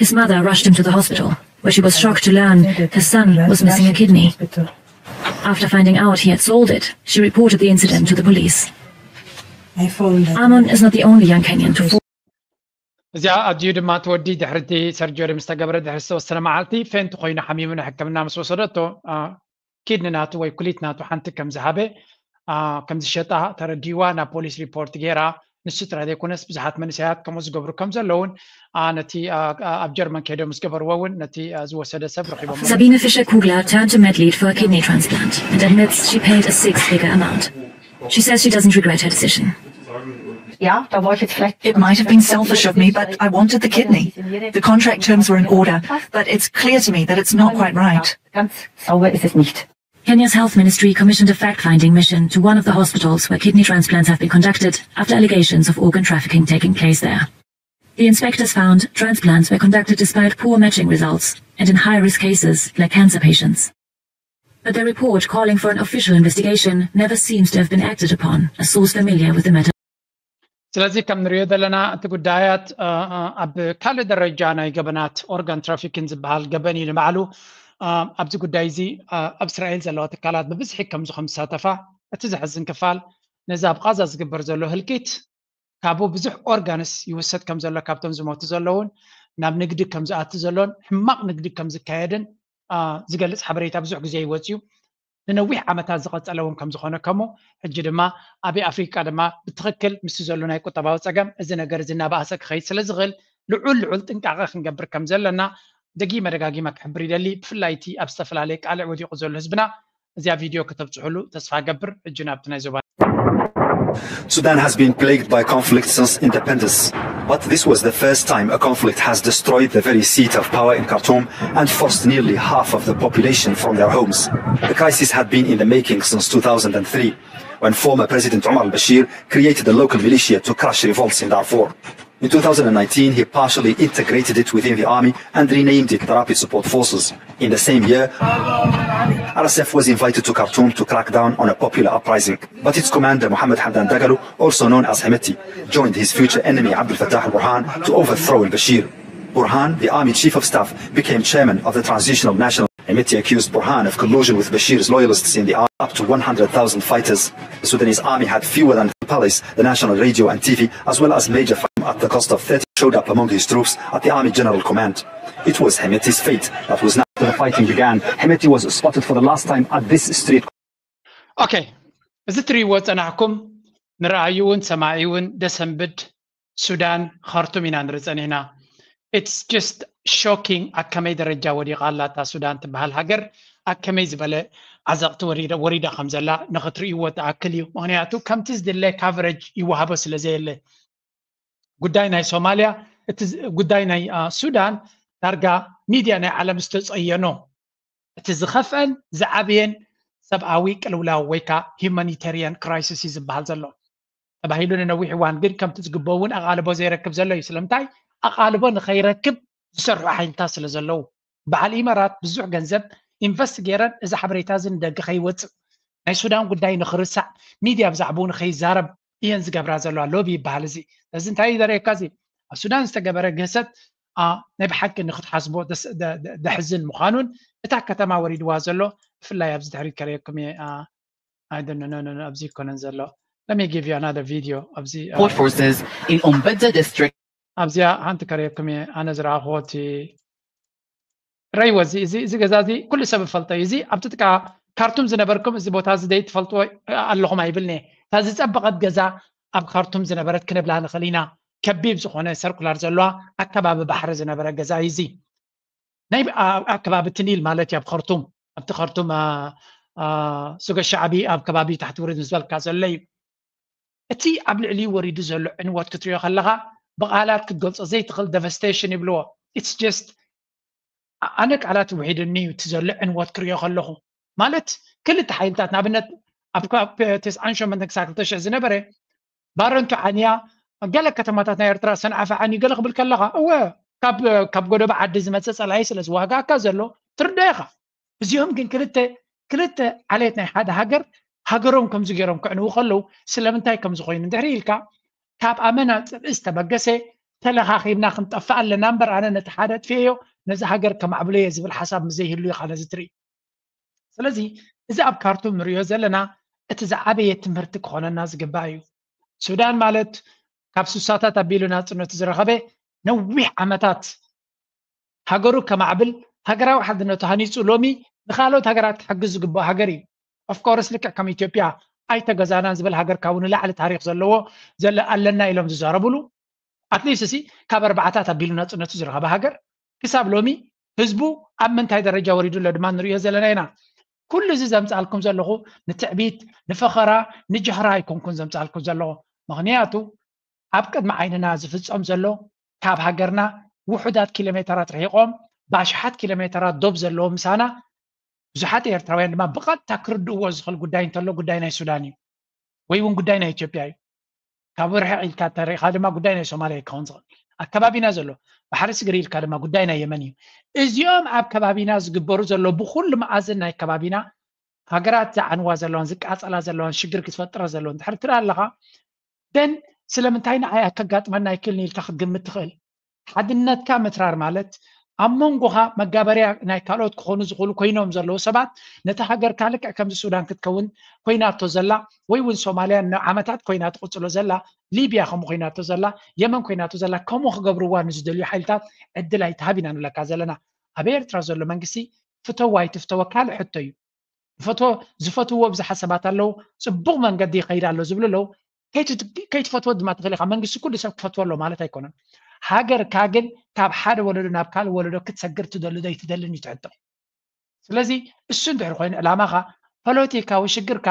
His mother rushed him to the hospital, where she was shocked to learn her son was missing a kidney. After finding out he had sold it, she reported the incident to the police. Amon is not the only young Kenyan to fall. እዚኣ ኣዝዩ ድማ ትወዲ ድሕርቲ ሰርጀሪ ምስ ተገብረ ድሕሪ ዝተወሰነ መዓልቲ ፌንት ኮይኑ ሓሚሙ ንሕክምና ምስ ወሰደቶ ኪድኒ ናቱ ወይ ኩሊት ናቱ ሓንቲ ከም ዝሃበ ከም ዝሸጣ ተረዲዋ ናብ ፖሊስ ሪፖርት ገይራ። ንሱ ጥራይ ዘይኮነስ ብዙሓት መንእሰያት ከምኡ ዝገብሩ ከም ዘለውን ነቲ ኣብ ጀርመን ከይዶም ዝገበርዎ እውን ነቲ ዝወሰደ ሰብ ረኺቦም። Sabine Fischer-Kugler turned to Medlead for a kidney transplant and admits she paid a six-figure amount. She says she doesn't regret her decision. It might have been selfish of me, but I wanted the kidney. The contract terms were in order, but it's clear to me that it's not quite right. Kenya's health ministry commissioned a fact-finding mission to one of the hospitals where kidney transplants have been conducted after allegations of organ trafficking taking place there. The inspectors found transplants were conducted despite poor matching results and in high-risk cases like cancer patients. But the report calling for an official investigation never seems to have been acted upon, a source familiar with the matter. ስለዚ ከም ንሪኦ ዘለና እቲ ጉዳያት ኣብ ካልእ ደረጃ ናይ ገበናት ኦርጋን ትራፊኪን ዝበሃል ገበን እዩ ንባዕሉ። ኣብዚ ጉዳይ እዚ ኣብ እስራኤል ዘለዋ ትካላት ብብዝሒ ከም ዝሳተፋ እቲ ዘሕዝን ክፋል ነዚ ኣብ ቃዛ ዝግበር ዘሎ ህልቂት ካብኡ ብዙሕ ኦርጋንስ ይውሰድ ከም ዘሎ ካብቶም ዝሞቱ ዘለውን ናብ ንግዲ ከም ዝኣቱ ዘሎን ሕማቕ ንግዲ ከም ዝካየድን ዝገልጽ ሓበሬታ ብዙሕ ግዜ ይወጽ እዩ። ንነዊሕ ዓመታት ዝቐጸለ እውን ከም ዝኾነ ከምኡ ሕጂ ድማ ኣብ ኣፍሪቃ ድማ ብትኽክል ምስ ዘሎ ናይ ቁጠባዊ ጸገም እዚ ነገር እዚ እናባእሰ ክኸይድ ስለ ዝኽእል ልዑል ልዑል ጥንቃቐ ክንገብር ከም ዘለና ደጊመ ደጋጊመ ክሕብር ይደሊ። ብፍላይ እቲ ኣብ ዝተፈላለየ ቃልዕ ወዲቑ ዘሎ ህዝብና እዚኣ ቪድዮ ከተብጽሑሉ ተስፋ ገብር። ሕጂ ናብቲ ናይ ዞባ Sudan has been plagued by conflict since independence, but this was the first time a conflict has destroyed the very seat of power in Khartoum and forced nearly half of the population from their homes. The crisis had been in the making since two thousand three, when former President Omar al-Bashir created a local militia to crush revolts in Darfur. In two thousand nineteen, he partially integrated it within the army and renamed it the Rapid Support Forces. In the same year, R S F was invited to Khartoum to crack down on a popular uprising, but its commander Mohamed Hamdan Dagalo, also known as Hemeti, joined his future enemy Abdel Fattah al-Burhan to overthrow al-Bashir. Burhan, the army chief of staff, became chairman of the Transitional National. Hemeti accused Burhan of collusion with Bashir's loyalists in the army, up to one hundred thousand fighters. The Sudanese army had fewer than the police, the national radio and T V, as well as major fighting at the cost of thirty showed up among his troops at the army general command. It was Hemeti's fate that was now. The fighting began. Hemeti was spotted for the last time at this street. ኦኬ፣ እዚ ትሪእዎ ጸናሕኩም ንረኣዩ እውን ሰማዒ እውን ደሰንብድ ሱዳን ኻርቱም ኢና ንርኢ ጸኒሕና። It's just shocking ኣብ ከመይ ደረጃ ወዲቓ ኣላ እታ ሱዳን ትበሃል ሃገር፣ ኣብ ከመይ ዝበለ ዓዘቕቲ ወሪዳ ከም ዘላ ንኽትርእይዎ ትኣክል እዩ። ምኽንያቱ ከምቲ ዝድለ ካቨሬጅ ይወሃቦ ስለ ዘየለ። ጉዳይ ናይ ሶማልያ፣ እቲ ጉዳይ ናይ ሱዳን ዳርጋ ሚድያ ናይ ዓለም ዝተጸየኖ እቲ ዝኸፍአን ዝዓበየን ሰብኣዊ ቅልውላው ወይ ከዓ ሂማኒታሪያን ክራይሲስ እዩ ዝበሃል ዘሎ። ተባሂሉ ንነዊሕ እዋን ግን ከምቲ ዝግበ እውን ኣቓልቦ ዘይረክብ ዘሎ እዩ። ስለምንታይ? ኣቓልቦ ንኸይረክብ ዝሰርሑ ሓይልታት ስለ ዘለዉ። በዓል ኢመራት ብዙሕ ገንዘብ ኢንቨስት ገይረን እዚ ሓበሬታ እዚ ንደገ ከይወፅእ፣ ናይ ሱዳን ጉዳይ ንኽርሳዕ፣ ሚድያ ብዛዕባኡ ንኸይዛረብ እየን ዝገብራ ዘለዋ። ሎቢ ይበሃል እዚ። እዚ እንታይ እዩ ዘርእየካ? እዚ ኣብ ሱዳን ዝተገበረ ግህሰት ናይ ብሓቂ ንክትሓስቦ ደሕዝን ምዃኑን እታ ከተማ ወሪድዋ ዘሎ ብፍላይ ኣብዚ ድሕሪት ከርእየኩም እየ። ኣብዚ ይኮነን ዘሎ። Let me give you another video ኣብዚ forces in Umbedza district. ኣብዚኣ ሓንቲ ከርእየኩም እየ። ኣነ ዝረኣኽዎ እቲ ረይዎ እዚ እዚ እዚ ገዛ እዚ ኩሉ ሰብ ይፈልጦ እዩ። እዚ ኣብቲ ጥቃ ካርቱም ዝነበርኩም እዚ ቦታ እዚ ደይ ትፈልጥዎ ኣለኹም ኣይብልኒ። እታ ዝጸበቐት ገዛ ኣብ ካርቱም ዝነበረት ክንብላ ንኽእል ኢና። ከቢብ ዝኾነ ሰርኩላር ዘለዋ ኣከባቢ ባሕሪ ዝነበረ ገዛ እዩ እዚ። ናይ ኣከባቢ እቲ ኒል ማለት እዩ። ኣብ ኸርቱም ኣብቲ ኸርቱም ሱገ ሻዕቢ ኣብ ከባቢ ታሕቲ ውርድ ዝበልካ ዘሎ እዩ። እቲ ኣብ ልዕሊኡ ወሪዱ ዘሎ ዕንወት ክትሪኦ ከለኻ ብቓላት ክትገልጾ ዘይትኽእል ደቨስቴሽን ይብልዎ። ኢትስ ጀስት ኣነ ቃላት ውሒድኒ እዩ እቲ ዘሎ ዕንወት ክሪኦ ከለኹ። ማለት ክልተ ሓይልታት ንኣብነት ኣብ ተስዓን ሸሞንተን ክሳብ ክልተ ሽሕ ዝነበረ ባረንቱ ዓንያ ገለ ከተማታት ናይ ኤርትራ ሰንዓፈ ዓንዩ ገለ ክብል ከለኻ እወ ካብ ጎደቦ ዓዲ ዝመፀ ፀላኢ ስለ ዝዋጋእካ ዘሎ ትርዳእ ኢኻ። እዚኦም ግን ክልተ ክልተ ዓሌት ናይ ሓደ ሃገር ሃገሮም ከምዚ ገይሮም ክዕንዉ ከለዉ ስለምንታይ ከምዚ ኮይኑ እንድሕሪ ኢልካ ካብ ኣመና ፅልኢ ዝተበገሰ ተለኻኺብና ክንጠፍእ ኣለና እምበር ኣነ ነቲ ሓደ ኣጥፍኤዮ ነዚ ሃገር ከማዕብሎ እየ ዝብል ሓሳብ ምዘይህሉ ኢኻ ነዚ ትርኢ። ስለዚ እዚ ኣብ ካርቱም ንሪኦ ዘለና እቲ ዝዓበየ ትምህርቲ ክኾነና ዝግባእ እዩ። ሱዳን ማለት ካብ ስሳታት ኣቢሉ ናፅነቱ ዝረኸበ ነዊሕ ዓመታት ሃገሩ ከማዕብል ሃገራዊ ሓድነቱ ሃኒፁ ሎሚ ንካልኦት ሃገራት ክሕግዝ ዝግባእ ሃገር እዩ። ኦፍኮርስ ልክዕ ከም ኢትዮጵያ ኣይተገዛናን ዝብል ሃገር ካብኡ ንላዕሊ ታሪክ ዘለዎ ዘለ ኣለና ኢሎም ዝዛረብሉ ኣትሊስት ሲ ካብ ኣርባዕታት ኣቢሉ ናፅነቱ ዝረኸበ ሃገር ክሳብ ሎሚ ህዝቡ ኣብ ምንታይ ደረጃ ወሪዱ ኣሎ ድማ ንሪኦ ዘለና ኢና። ኩሉ እዚ ዘምፃልኩም ዘለኹ ንትዕቢት ንፈኸራ ንጃህራ ኣይኮንኩን ዘምፃልኩም ዘለኹ። ምኽንያቱ ኣብ ቅድሚ ዓይንና ዝፍፀም ዘሎ ካብ ሃገርና ውሑዳት ኪሎ ሜተራት ርሒቖም ብኣሽሓት ኪሎ ሜተራት ዶብ ዘለዎ ምሳና ብዙሓት ኤርትራውያን ድማ ብቐጥታ ክርድእዎ ዝኽእል ጉዳይ እንተሎ ጉዳይ ናይ ሱዳን እዩ ወይ እውን ጉዳይ ናይ ኢትዮጵያ እዩ። ካብ ርሕቕ ኢልካ ተሪእኻ ድማ ጉዳይ ናይ ሶማልያ ይከውን ዝኽእል ኣከባቢና ዘሎ ባሕሪ ስግሪ ኢልካ ድማ ጉዳይ ናይ የመን እዩ። እዚኦም ኣብ ከባቢና ዝግበሩ ዘሎ ብኩሉ መኣዝን ናይ ከባቢና ሃገራት ዝዓንዋ ዘለዋን ዝቃፀላ ዘለዋን ሽግር ክትፈጥረ ዘለውን ድሕሪ ትርኢ ኣለኻ ደን ስለምንታይ ንዓይ ኣከጋጥመና ኣይክእልን ኢልካ ክትግምት ትኽእል። ሓድነትካ ምትራር ማለት ኣብ መንጎኻ መጋበርያ ናይ ካልኦት ክኾኑ ዝኽእሉ ኮይኖም ዘለዉ ሰባት ነቲ ሃገርካ ልክዕ ከምዚ ሱዳን ክትከውን ኮይናቶ ዘላ ወይ እውን ሶማልያ ንዓመታት ኮይና ትቕፅሎ ዘላ ሊብያ ከምኡ ኮይናቶ ዘላ የመን ኮይናቶ ዘላ ከምኡ ክገብርዋ ንዝደልዩ ሓይልታት ዕድል ኣይትሃብ ኢና ንብለካ ዘለና። ኣብ ኤርትራ ዘሎ መንግስቲ ፍተዋ ኣይትፍተወ ካልእ ሕቶ እዩ። ዝፈትዎ ዝፈትዎ ብዙሓት ሰባት ኣለዉ። ፅቡቕ መንገዲ ይኸይድ ኣሎ ዝብሉ ኣለዉ። ከይትፈትዎ ድማ ትኽእል ኢኻ። መንግስቲ ኩሉ ሰብ ክፈትዎ ኣሎ ማለት ኣይኮነን። ሃገርካ ግን ካብ ሓደ ወለዶ ናብ ካልእ ወለዶ ክትሰግር ትደሊ ዶ ኣይትደልን እዩ ትሕቶ። ስለዚ እሱ እንድሕር ኮይኑ ዕላማኻ ፖለቲካዊ ሽግርካ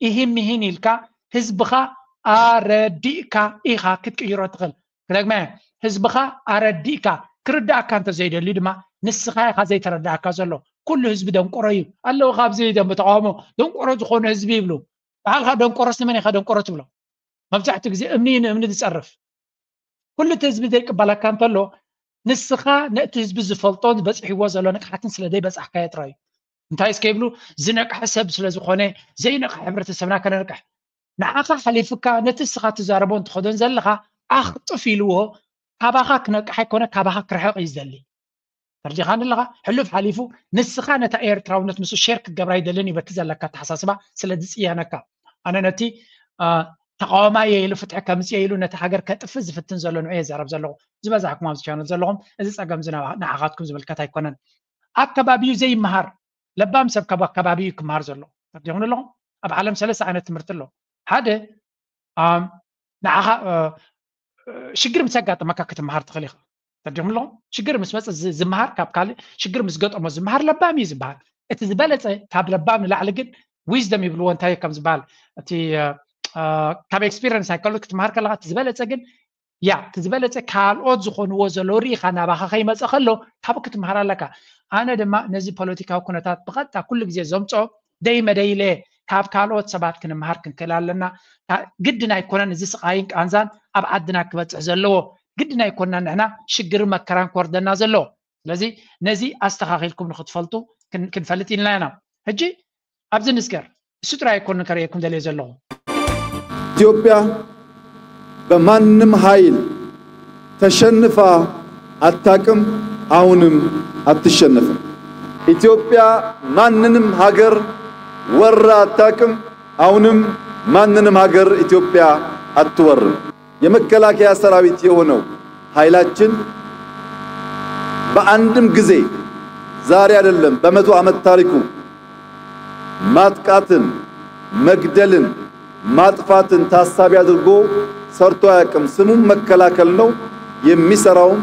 ኢሂን ምሂን ኢልካ ህዝብኻ ኣረዲእካ ኢኻ ክትቅይሮ ትኽእል። ክደግመ ህዝብኻ ኣረዲእካ ክርዳእካ እንተዘይደልዩ ድማ ንስኻ ኢኻ ዘይተረዳእካ ዘሎ። ኩሉ ህዝቢ ደንቆሮ እዩ ኣለዉ ካብዚ ደም ተቃውሞ ደንቆሮ ዝኾኑ ህዝቢ ይብሉ። በዓልካ ደንቆሮስ ንመን ኢኻ ደንቆሮ ትብሎ? መብዛሕትኡ ግዜ እምኒ ንእምኒ ዝፀርፍ ኩሉ እቲ ህዝቢ ዘይቅበለካ እንተሎ ንስኻ ነቲ ህዝቢ ዝፈልጦን ዝበፅሕዎ ዘሎ ንቕሓትን ስለ ዘይበፃሕካዮ ጥራይ እዩ። እንታይ እስከ ይብሉ ዝነቅሐ ሰብ ስለ ዝኾነ ዘይነቅሐ ሕብረተሰብና ከነንቅሕ ንዓኻ ሓሊፍካ ነቲ እስኻ ትዛረቦ እንትኸዶን ዘለኻ ኣኽጥፍ ኢልዎ ካባኻ ክነቅሕ ኣይኮነ ካባኻ ክርሕቕ እዩ ዝደሊ። ተርዲኻን ኣለኻ ሕሉፍ ሓሊፉ ንስኻ ነታ ኤርትራውነት ምስ ሼር ክትገብራ ይደልን እዩ በቲ ዘለካ ኣተሓሳስባ ስለ ዝፅየነካ ኣነ ነቲ ተቃዋማይ እየ ኢሉ ፍትሒ ከምፅእ ኢሉ ነቲ ሃገር ከጥፍእ ዝፍትን ዘሎ ንዑ እየ ዘረብ ዘለኹ ዝበዛሕኩም ኣብዚ ቻነል ዘለኹም እዚ ፀገም እዚ ንዓኻትኩም ዝምልከት ኣይኮነን። ኣከባቢዩ ዘይመሃር ለባም ሰብ ካብ ኣከባቢዩ ክመሃር ዘሎ ተርዲኹም ኣለኹም ኣብ ዓለም ሰለስተ ዓይነት ትምህርቲ ኣሎ ሓደ ንዓኻ ሽግር ምስ ኣጋጠመካ ክትመሃር ትኽእል ኢኻ። ተርዲኹም ኣለኹም ሽግር ምስ መፀ ዝመሃር ካብ ካልእ ሽግር ምስ ገጠሞ ዝመሃር ለባም እዩ ዝበሃል። እቲ ዝበለፀ ካብ ለባም ንላዕሊ ግን ዊዝደም ይብልዎ እንታይ ከም ዝበሃል እቲ ካብ ኤክስፒሪንስ ናይ ካልኦት ክትመሃር ከለካ እቲ ዝበለፀ ግን ያ እቲ ዝበለፀ ካልኦት ዝኾንዎ ዘለዉ ርኢኻ ናባኻ ከይመፀ ከሎ ካብኡ ክትመሃር ኣለካ። ኣነ ድማ ነዚ ፖለቲካዊ ኩነታት ብቐጥታ ኩሉ ግዜ ዘምፅኦ ደይ መደይለ ካብ ካልኦት ሰባት ክንምሃር ክንክእል ኣለና። ግድን ኣይኮነን እዚ ስቓይን ቃንዛን ኣብ ዓድና ክበፅሕ ዘለዎ፣ ግድን ኣይኮንና ንሕና ሽግርን መከራን ክወርደና ዘለዎ። ስለዚ ነዚ ኣስተኻኺልኩም ንክትፈልጡ ክንፈልጥ ኢልና ኢና። ሕጂ ኣብዚ ንስገር፣ እሱ ጥራይ ኣይኮንን ከርእየኩም ደልየ ዘለኹ። ኢትዮጵያ በማንም ኃይል ተሸንፋ አታቅም፣ አሁንም አትሸነፍም። ኢትዮጵያ ማንንም ሀገር ወራ አታቅም፣ አሁንም ማንንም ሀገር ኢትዮጵያ አትወርም። የመከላከያ ሰራዊት የሆነው ኃይላችን በአንድም ጊዜ፣ ዛሬ አይደለም፣ በመቶ ዓመት ታሪኩ ማጥቃትን መግደልን ማጥፋትን ታሳቢ አድርጎ ሰርቶ አያውቅም። ስሙም መከላከል ነው፣ የሚሰራውም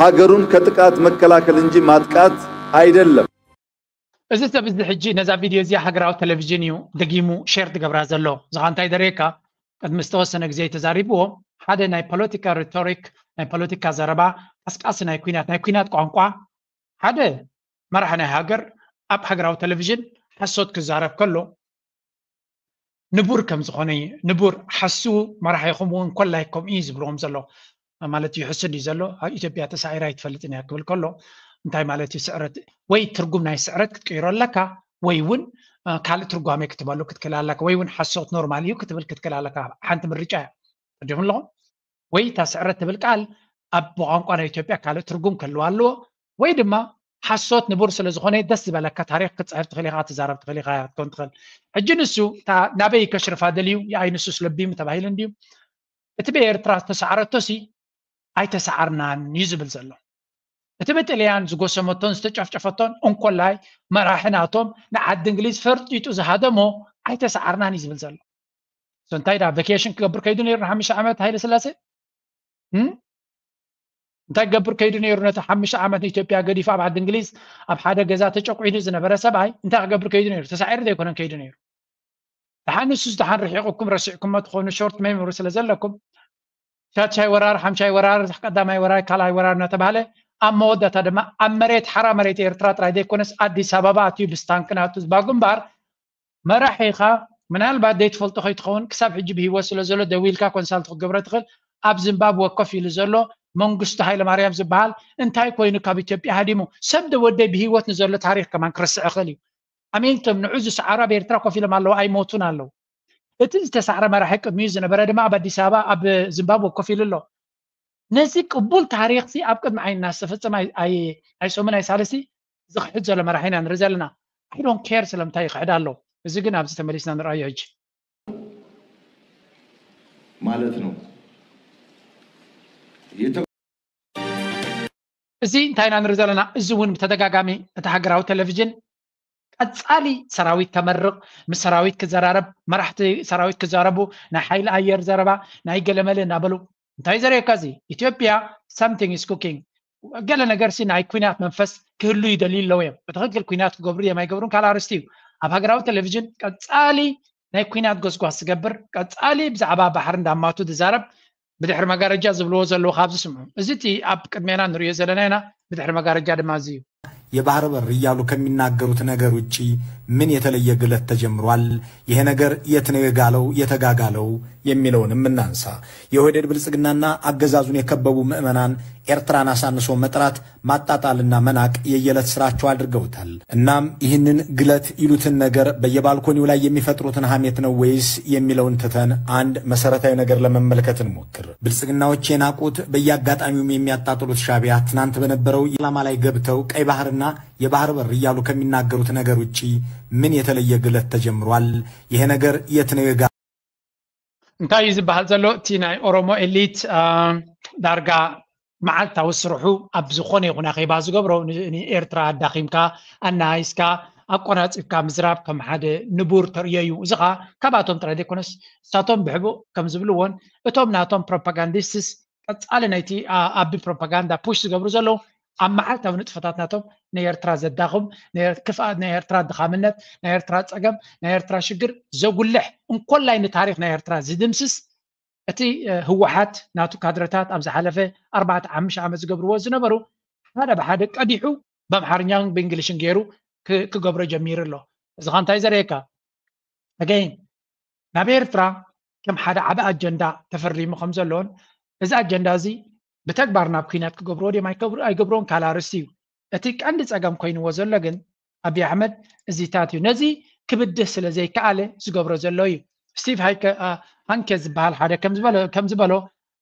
ሀገሩን ከጥቃት መከላከል እንጂ ማጥቃት አይደለም። እዚ ሰብ እዚ ሕጂ ነዛ ቪድዮ እዚኣ ሃገራዊ ቴሌቪዥን እዩ ደጊሙ ሼር ትገብራ ዘሎ። እዚ ኸኣ እንታይ ደርየካ? ቅድሚ ዝተወሰነ ግዜ ተዛሪብዎ፣ ሓደ ናይ ፖለቲካ ሪቶሪክ፣ ናይ ፖለቲካ ዘረባ፣ ቀስቃሲ ናይ ኲናት፣ ናይ ኲናት ቋንቋ፣ ሓደ መራሒ ናይ ሃገር ኣብ ሃገራዊ ቴሌቪዥን ሓሶት ክዛረብ ከሎ፣ ንቡር ከም ዝኾነ እዩ። ንቡር ሓሱ መራሒኹም እውን ኮላይ ከምኡ እዩ ዝብልዎም ዘሎ። ማለት እዩ፣ ሕሱ እንድዩ ዘሎ። ኣብ ኢትዮጵያ ተሳዒራ ኣይትፈልጥን እያ ክብል ከሎ እንታይ ማለት እዩ? ስዕረት ወይ ትርጉም ናይ ስዕረት ክትቅይሮ ኣለካ፣ ወይ እውን ካልእ ትርጓሜ ክትበሉ ክትክእል ኣለካ፣ ወይ እውን ሓሶት ኖርማል እዩ ክትብል ክትክእል ኣለካ። ሓንቲ ምርጫ እያ። ተረዲኹም ኣለኹም? ወይ እታ ስዕረት ትብል ቃል ኣብ ብቋንቋ ናይ ኢትዮጵያ ካልእ ትርጉም ክህልዋ ኣለዎ፣ ወይ ድማ ሓሶት ንቡር ስለ ዝኾነ ደስ ዝበለካ ታሪኽ ክትፅሕፍ ትኽእል ኢኻ፣ ክትዛረብ ትኽእል ኢኻ፣ ክትኮን ትኽእል። ሕጂ ንሱ እታ ናበይ ከሽርፋ ደልዩ፣ የኣይ ንሱስ ለቢሙ ተባሂሉ እንድዩ። እቲ ብኤርትራ ዝተሰዓረቶሲ ኣይተሰዓርናን እዩ ዝብል ዘሎ። እቲ ብጥልያን ዝጎሰመቶን ዝተጨፍጨፈቶን እንኮላይ መራሒ ናቶም ንዓዲ እንግሊዝ ፈርጢጡ ዝሃደሞ ኣይተሰዓርናን እዩ ዝብል ዘሎ። So እንታይ ዳ ቫኬሽን ክገብር ከይዱ ነይሩ ንሓሙሽተ ዓመት ሃይለ ስላሴ? እም? እንታይ ክገብር ከይዱ ነይሩ ነቲ ሓሙሽተ ዓመት ንኢትዮጵያ ገዲፉ ኣብ ዓዲ እንግሊዝ ኣብ ሓደ ገዛ ተጨቁዒኑ ዝነበረ ሰብኣይ እንታይ ክገብር ከይዱ ነይሩ? ተሳዒሩ ዘይኮነን ከይዱ ነይሩ። ደሓን ንሱስ ደሓን ርሒቕኩም ረሲዕኩሞ ትኾኑ ሾርት ሜሞሪ ስለ ዘለኩም ሻድሻይ ወራር፣ ሓምሻይ ወራር፣ ቀዳማይ ወራር፣ ካልኣይ ወራር እናተባህለ ኣብ መወዳእታ ድማ ኣብ መሬት ሓራ መሬት ኤርትራ ጥራይ ዘይኮነስ ኣዲስ ኣበባ ኣትዩ ብስታንክን ኣትዩ ዝባ ግንባር መራሒኻ ምናልባት ዘይትፈልጦ ከይትኸውን ክሳብ ሕጂ ብህይወት ስለ ዘሎ ደዊልካ ኮንሳልት ክትገብሮ ትኽእል። ኣብ ዚምባብወ ኮፍ ኢሉ ዘሎ መንግስቱ ሃይለማርያም ዝበሃል እንታይ ኮይኑ ካብ ኢትዮጵያ ሃዲሙ ሰብ ዶ ወደይ ብህይወት ንዘሎ ታሪኽ ከማን ክርስዕ ይኽእል እዩ። ኣሜን እቶም ንዑ ዝሰዓሩ ኣብ ኤርትራ ኮፍ ኢሎም ኣለዉ ኣይሞቱን ኣለዉ። እቲ ዝተሳዕረ መራሒ ቅድሚኡ ዝነበረ ድማ ኣብ ኣዲስ ኣበባ ኣብ ዚምባብወ ኮፍ ኢሉ ኣሎ። ነዚ ቅቡል ታሪኽሲ ኣብ ቅድሚ ዓይንና ዝተፈጸመ ኣይ ሰሙን ኣይ ሳልስቲ ዝኽሕድ ዘሎ መራሒ ኢና ንርኢ ዘለና። I don't care ስለምንታይ ይኽሕድ ኣሎ። እዚ ግን ኣብዚ ተመሊስና ንርኣዮ ሕጂ ማለት ነው። እዚ እንታይ ኢና ንርኢ ዘለና? እዚ እውን ብተደጋጋሚ እቲ ሃገራዊ ቴሌቪዥን ቀጻሊ ሰራዊት ከመርቕ፣ ምስ ሰራዊት ክዘራረብ፣ መራሕቲ ሰራዊት ክዛረቡ፣ ናይ ሓይሊ ኣየር ዘረባ፣ ናይ ገለመለ እናበሉ እንታይ ዘርእየካ እዚ? ኢትዮጵያ something is cooking። ገለ ነገርሲ ናይ ኲናት መንፈስ ክህሉ ይደልዩ ኣለዉ እዮም። ብትኽክል ኲናት ክገብሩ እዮም ኣይገብሩን ካልእ ኣርእስቲ እዩ። ኣብ ሃገራዊ ቴሌቪዥን ቀጻሊ ናይ ኲናት ጎስጓስ ዝገብር፣ ቀጻሊ ብዛዕባ ባሕሪ እንዳማቱ ዝዛረብ፣ ብድሕሪ መጋረጃ ዝብልዎ ዘለዉ ካብዚ ስምዑ። እዚ እቲ ኣብ ቅድሜና ንርእዮ ዘለና ኢና። ብድሕሪ መጋረጃ ድማ እዚ እዩ። የባህር በር እያሉ ከሚናገሩት ነገር ውጪ ምን የተለየ ግለት ተጀምሯል? ይሄ ነገር የት ነው የጋለው የተጋጋለው የሚለውንም እናንሳ። የኦህዴድ ብልጽግናና አገዛዙን የከበቡ ምዕመናን ኤርትራን አሳንሶ መጥራት፣ ማጣጣልና መናቅ የየለት ስራቸው አድርገውታል። እናም ይህንን ግለት ይሉትን ነገር በየባልኮኒው ላይ የሚፈጥሩትን ሀሜት ነው ወይስ የሚለውን ትተን አንድ መሰረታዊ ነገር ለመመልከት እንሞክር። ብልጽግናዎች የናቁት በየአጋጣሚውም የሚያጣጥሉት ሻቢያ ትናንት በነበረው ዓላማ ላይ ገብተው ቀይ ባህርና የባህር በር እያሉ ከሚናገሩት ነገር ውጪ ምን የተለየ ግለት ተጀምሯል? ይሄ ነገር የት ነው የጋ እንታይ እዩ ዝበሃል ዘሎ? እቲ ናይ ኦሮሞ ኤሊት ዳርጋ መዓልታዊ ስርሑ ኣብ ዝኾነ ይኹን ኣኼባ ዝገብሮ ንኤርትራ ኣዳኺምካ ኣናሃይስካ ኣቆናፂፍካ ምዝራብ ከም ሓደ ንቡር ተርእዮ እዩ። እዚ ኸዓ ካብኣቶም ጥራይ ዘይኮነስ እሳቶም ብሕቡእ ከም ዝብልዎን እቶም ናቶም ፕሮፓጋንዲስትስ ቀፃሊ ናይቲ ኣቢ ፕሮፓጋንዳ ፑሽ ዝገብሩ ዘለዉ ኣብ መዓልታዊ ንጥፈታት ናቶም ናይ ኤርትራ ዘዳኽም ክፍኣት ናይ ኤርትራ ድኻምነት ናይ ኤርትራ ፀገም ናይ ኤርትራ ሽግር ዘጉልሕ እንኮላይ ንታሪክ ናይ ኤርትራ ዝድምስስ እቲ ህወሓት ናቱ ካድረታት ኣብ ዝሓለፈ ኣርባዕተ ሓሙሽተ ዓመት ዝገብርዎ ዝነበሩ ሓደ ብሓደ ቀዲሑ ብኣምሓርኛን ብእንግሊሽን ገይሩ ክገብሮ ጀሚሩ ኣሎ። እዚ ኸ እንታይ ዘርእየካ? ኣገይን ናብ ኤርትራ ከም ሓደ ዓቢ ኣጀንዳ ተፈሪሙ ከም ዘሎን፣ እዚ ኣጀንዳ እዚ ብተግባር ናብ ኩናት ክገብርዎ ድዮም ኣይገብርዎን ካልእ ኣርእስቲ እዩ። እቲ ቀንዲ ጸገም ኮይንዎ ዘሎ ግን ኣብይ ኣሕመድ እዚታት እዩ። ነዚ ክብድህ ስለ ዘይከኣለ ዝገብሮ ዘሎ እዩ። ስቲቭ ሃንከ ዝበሃል ሓደ ከም ዝበሎ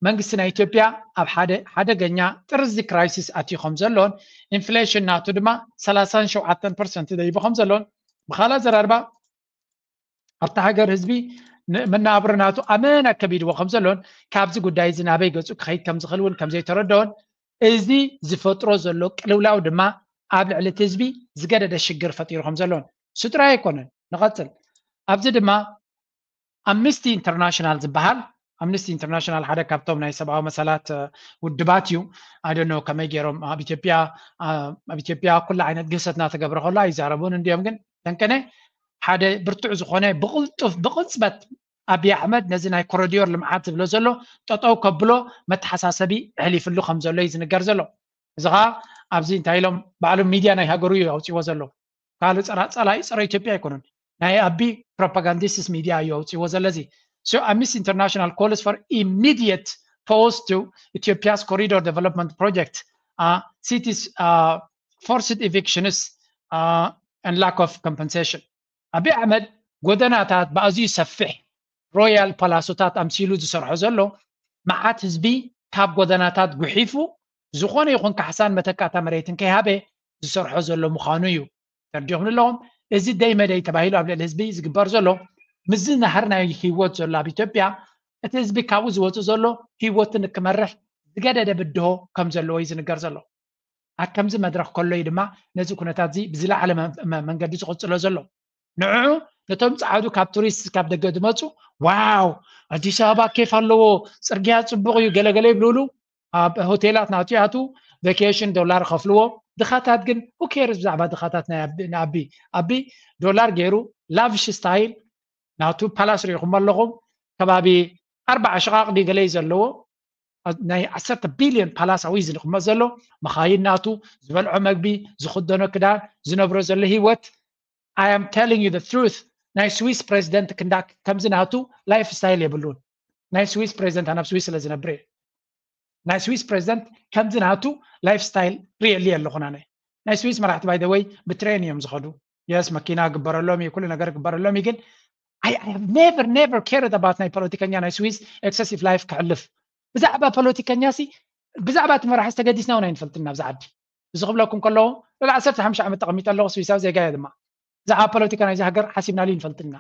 መንግስቲ ናይ ኢትዮጵያ ኣብ ሓደ ሓደገኛ ጥርዚ ክራይሲስ ኣትዩ ከም ዘሎን ኢንፍሌሽን ናቱ ድማ ሰላሳን ሸውዓተን ፐርሰንት ደይቡ ከም ዘሎን ብኻልእ ኣዘራርባ ኣብቲ ሃገር ህዝቢ መናብሮ ናቱ ኣመና ከቢድዎ ከም ዘሎን ካብዚ ጉዳይ እዚ ናበይ ገጹ ክኸይድ ከም ዝኽእል እውን ከም ዘይተረድኦን እዚ ዝፈጥሮ ዘሎ ቅልውላው ድማ ኣብ ልዕሊ እቲ ህዝቢ ዝገደደ ሽግር ፈጢሩ ከም ዘሎን ስድራ ኣይኮነን። ንቐጽል ኣብዚ ድማ ኣምነስቲ ኢንተርናሽናል ዝበሃል ኣምነስቲ ኢንተርናሽናል ሓደ ካብቶም ናይ ሰብኣዊ መሰላት ውድባት እዩ። ኣደኖ ከመይ ገይሮም ኣብ ኢትዮጵያ ኣብ ኢትዮጵያ ኩሉ ዓይነት ግህሰት እናተገብረ ከሎ ኣይዛረቡን እንዲዮም ግን ተንቀነ ሓደ ብርቱዕ ዝኾነ ብቕልጡፍ ብቕፅበት ኣብይ ኣሕመድ ነዚ ናይ ኮረዲዮር ልምዓት ዝብሎ ዘሎ ጠጠው ከብሎ መተሓሳሰቢ ኣሕሊፍሉ ከም ዘሎ እዩ ዝንገር ዘሎ። እዚ ከዓ ኣብዚ እንታይ ኢሎም ባዕሉ ሚድያ ናይ ሃገሩ እዩ ኣውፅዎ ዘሎ። ካልእ ፀላኢ ፀረ ኢትዮጵያ ኣይኮኑን። ናይ ኣቢ ፕሮፓጋንዲስትስ ሚድያ እዩ ኣውፅዎ ዘለዚ። So Amnesty International calls for immediate pause to Ethiopia's corridor development project, uh, cities uh, forced evictions uh, and lack of compensation. ኣቢ ኣሕመድ ጎደናታት ብኣዝዩ ሰፊሕ ሮያል ፓላሶታት ኣምሲሉ ዝሰርሖ ዘሎ መዓት ህዝቢ ካብ ጎደናታት ጉሒፉ ዝኾነ ይኹን ካሕሳን መተካእታ መሬትን ከይሃበ ዝሰርሖ ዘሎ ምዃኑ እዩ። ተርዲኹም ኣለኹም። እዚ ደይ መደይ ተባሂሉ ኣብ ልዕሊ ህዝቢ ዝግበር ዘሎ ምዝንሃር ናይ ህይወት ዘሎ ኣብ ኢትዮጵያ እቲ ህዝቢ ካብኡ ዝወፅእ ዘሎ ህይወትን ክመርሕ ዝገደደ ብድሆ ከም ዘለዎ እዩ ዝንገር ዘሎ። ኣብ ከምዚ መድረኽ ከሎ እዩ ድማ ነዚ ኩነታት እዚ ብዝለዓለ መንገዲ ዝቕፅሎ ዘሎ። ንዕዑ ነቶም ጸዓዱ ካብ ቱሪስት ካብ ደገ ዝመፁ ዋው ኣዲስ ኣበባ ኬፍ ኣለዎ፣ ፅርግያ ፅቡቕ እዩ ገለገለ ይብልሉ። ኣብ ሆቴላት ናቱ ይኣትዉ፣ ቬኬሽን ዶላር ከፍልዎ። ድኻታት ግን who cares ብዛዕባ ድኻታት ናይ ኣቢ ኣቢ ዶላር ገይሩ ላቪሽ ስታይል ናቱ ፓላስ ሪኢኹም ኣለኹም። ከባቢ ኣርባዓ ሽቓቕ ድዩ ገለ እዩ ዘለዎ። ናይ ዓሰርተ ቢልዮን ፓላስ ኣዊ ዝልቕመጥ ዘሎ መኻይን ናቱ ዝበልዖ መግቢ ዝኽደኖ ክዳን ዝነብሮ ዘሎ ህይወት I am telling you the truth ናይ ስዊስ ፕሬዚደንት ክንዳ ከምዚ ናቱ ላይፍ ስታይል የብሉን። ናይ ስዊስ ፕሬዚደንት ኣነ ኣብ ስዊስ ስለ ዝነብር እየ። ናይ ስዊስ ፕሬዚደንት ከምዚ ናቱ ላይፍ ስታይል ሪየሊ ኣለኹን ኣነ። ናይ ስዊስ መራሕቲ ባይ ወይ ብትሬን እዮም ዝኸዱ። የስ መኪና ግበረሎም እዩ ኩሉ ነገር ግበረሎም እዩ ግን I have never never cared about ናይ ፖለቲከኛ ናይ ስዊስ ኤክሰሲቭ ላይፍ ክሕልፍ ብዛዕባ ፖለቲከኛ ሲ ብዛዕባ እቲ መራሒ ዝተገዲስና እውን ኣይንፈልጥና ኣብዚ ዓዲ። እዚ ክብለኩም ከለኹ ልዕሊ ዓሰርተ ሓሙሽተ ዓመት ተቐሚጠ ኣለኹ ስዊሳዊ ዜጋ እየ ድማ ብዛዕባ ፖለቲካ ናይዚ ሃገር ሓሲብናሉ ይንፈልጥና።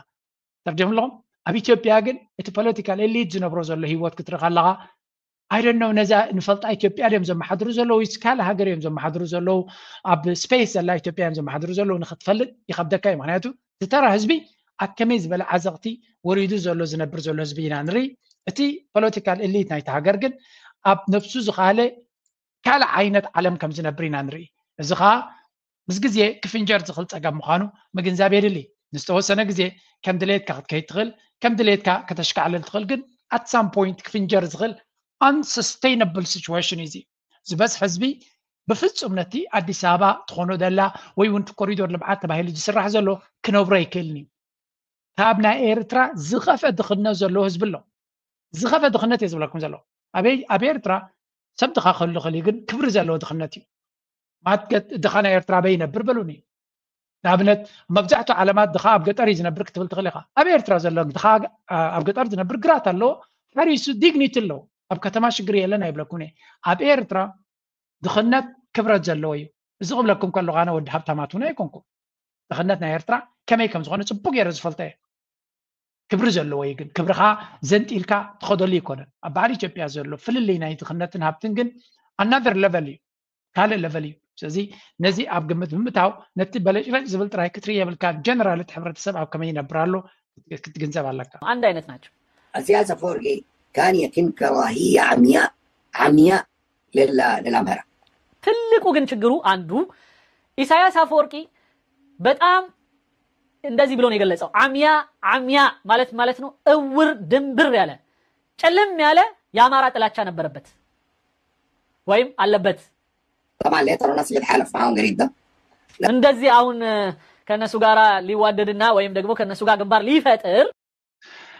ተርዲኹም ኣለኹም ኣብ ኢትዮጵያ ግን እቲ ፖለቲካል ኤሊት ዝነብሮ ዘሎ ህይወት ክትርኢ ከለኻ I don't know ነዛ ንፈልጣ ኢትዮጵያ ድዮም ዘመሓድሩ ዘለዉ ወይስ ካልእ ሃገር እዮም ዘመሓድሩ ዘለዉ ኣብ ስፔስ ዘላ ኢትዮጵያ እዮም ዘመሓድሩ ዘለዉ ንክትፈልጥ ይኸብደካ እዩ ምክንያቱ ዝተራ ህዝቢ ኣብ ከመይ ዝበለ ዓዘቕቲ ወሪዱ ዘሎ ዝነብር ዘሎ ህዝቢ ኢና ንርኢ እቲ ፖለቲካል ኤሊት ናይቲ ሃገር ግን ኣብ ነብሱ ዝኻለ ካልእ ዓይነት ዓለም ከም ዝነብር ኢና ንርኢ እዚ ከዓ ምስ ግዜ ክፍንጀር ዝኽእል ጸገም ምዃኑ ምግንዛብ የድሊ። ንዝተወሰነ ግዜ ከም ድሌትካ ክትከይድ ትኽእል፣ ከም ድሌትካ ከተሽካዕልል ትኽእል፣ ግን at some point ክፍንጀር ዝኽእል unsustainable situation እዩ። ዝበዝሕ ህዝቢ ብፍጹም ነቲ ኣዲስ ኣበባ ትኾኖ ዘላ ወይ እውን ኮሪዶር ልምዓት ተባሂሉ ዝስራሕ ዘሎ ክነብሮ ኣይክእልን እዩ። ካብ ናይ ኤርትራ ዝኸፍአ ድኽነት ዘለዎ ህዝቢ ኣሎ። ዝኸፍአ ድኽነት እየ ዝብለኩም ዘሎ። ኣበይ ኣብ ኤርትራ ሰብ ድኻ ክህሉ ክእል ግን ክብሪ ዘለዎ ድኽነት እዩ። ማትገት ድኻ ናይ ኤርትራ ኣበይ ይነብር በሉኒ። ንኣብነት መብዛሕትኡ ዓለማት ድኻ ኣብ ገጠር እዩ ዝነብር ክትብል ትኽእል ኢኻ። ኣብ ኤርትራ ዘሎ ድኻ ኣብ ገጠር ዝነብር ግራት ኣለዎ፣ ሓሪሱ ዲግኒቲ ኣለዎ። ኣብ ከተማ ሽግር የለን ኣይብለኩም እየ። ኣብ ኤርትራ ድኽነት ክብረት ዘለዎ እዩ። እዚ ክብለኩም ከለኹ ኣነ ወዲ ሃብታማት እውን ኣይኮንኩ። ድኽነት ናይ ኤርትራ ከመይ ከም ዝኾነ ጽቡቅ ገይረ ዝፈልጦ እየ። ክብሪ ዘለዎ እዩ ግን ክብርኻ ዘንጢልካ ትኸደሉ ይኮነን። ኣብ በዓል ኢትዮጵያ ዘሎ ፍልልይ ናይ ድኽነትን ሃብትን ግን ኣናዘር ለቨል እዩ፣ ካልእ ለቨል እዩ። ስለዚ ነዚ ኣብ ግምት ብምእታው ነቲ በለጭለጭ ዝብል ጥራይ ክትርኢ የብልካ። ጀነራል እቲ ሕብረተሰብ ኣብ ከመይ ይነብር ኣሎ ክትግንዘብ ኣለካ። አንድ አይነት ናቸው። አሲያስ አፈወርቂ ካን የቲም ከራሂያ ዓሚያ ዓሚያ ለላ ለላምሀራ ትልቁ ግን ችግሩ አንዱ ኢሳያስ አፈወርቂ በጣም እንደዚህ ብሎ ነው የገለጸው። አሚያ አሚያ ማለት ማለት ነው እውር ድንብር ያለ ጨለም ያለ የአማራ ጥላቻ ነበረበት ወይም አለበት። طبعا لا ترى ناس يتحالف معاهم غريب ده እንደዚህ አሁን ከነሱ ጋራ ሊዋደድና ወይም ደግሞ ከነሱ ጋር ግንባር ሊፈጥር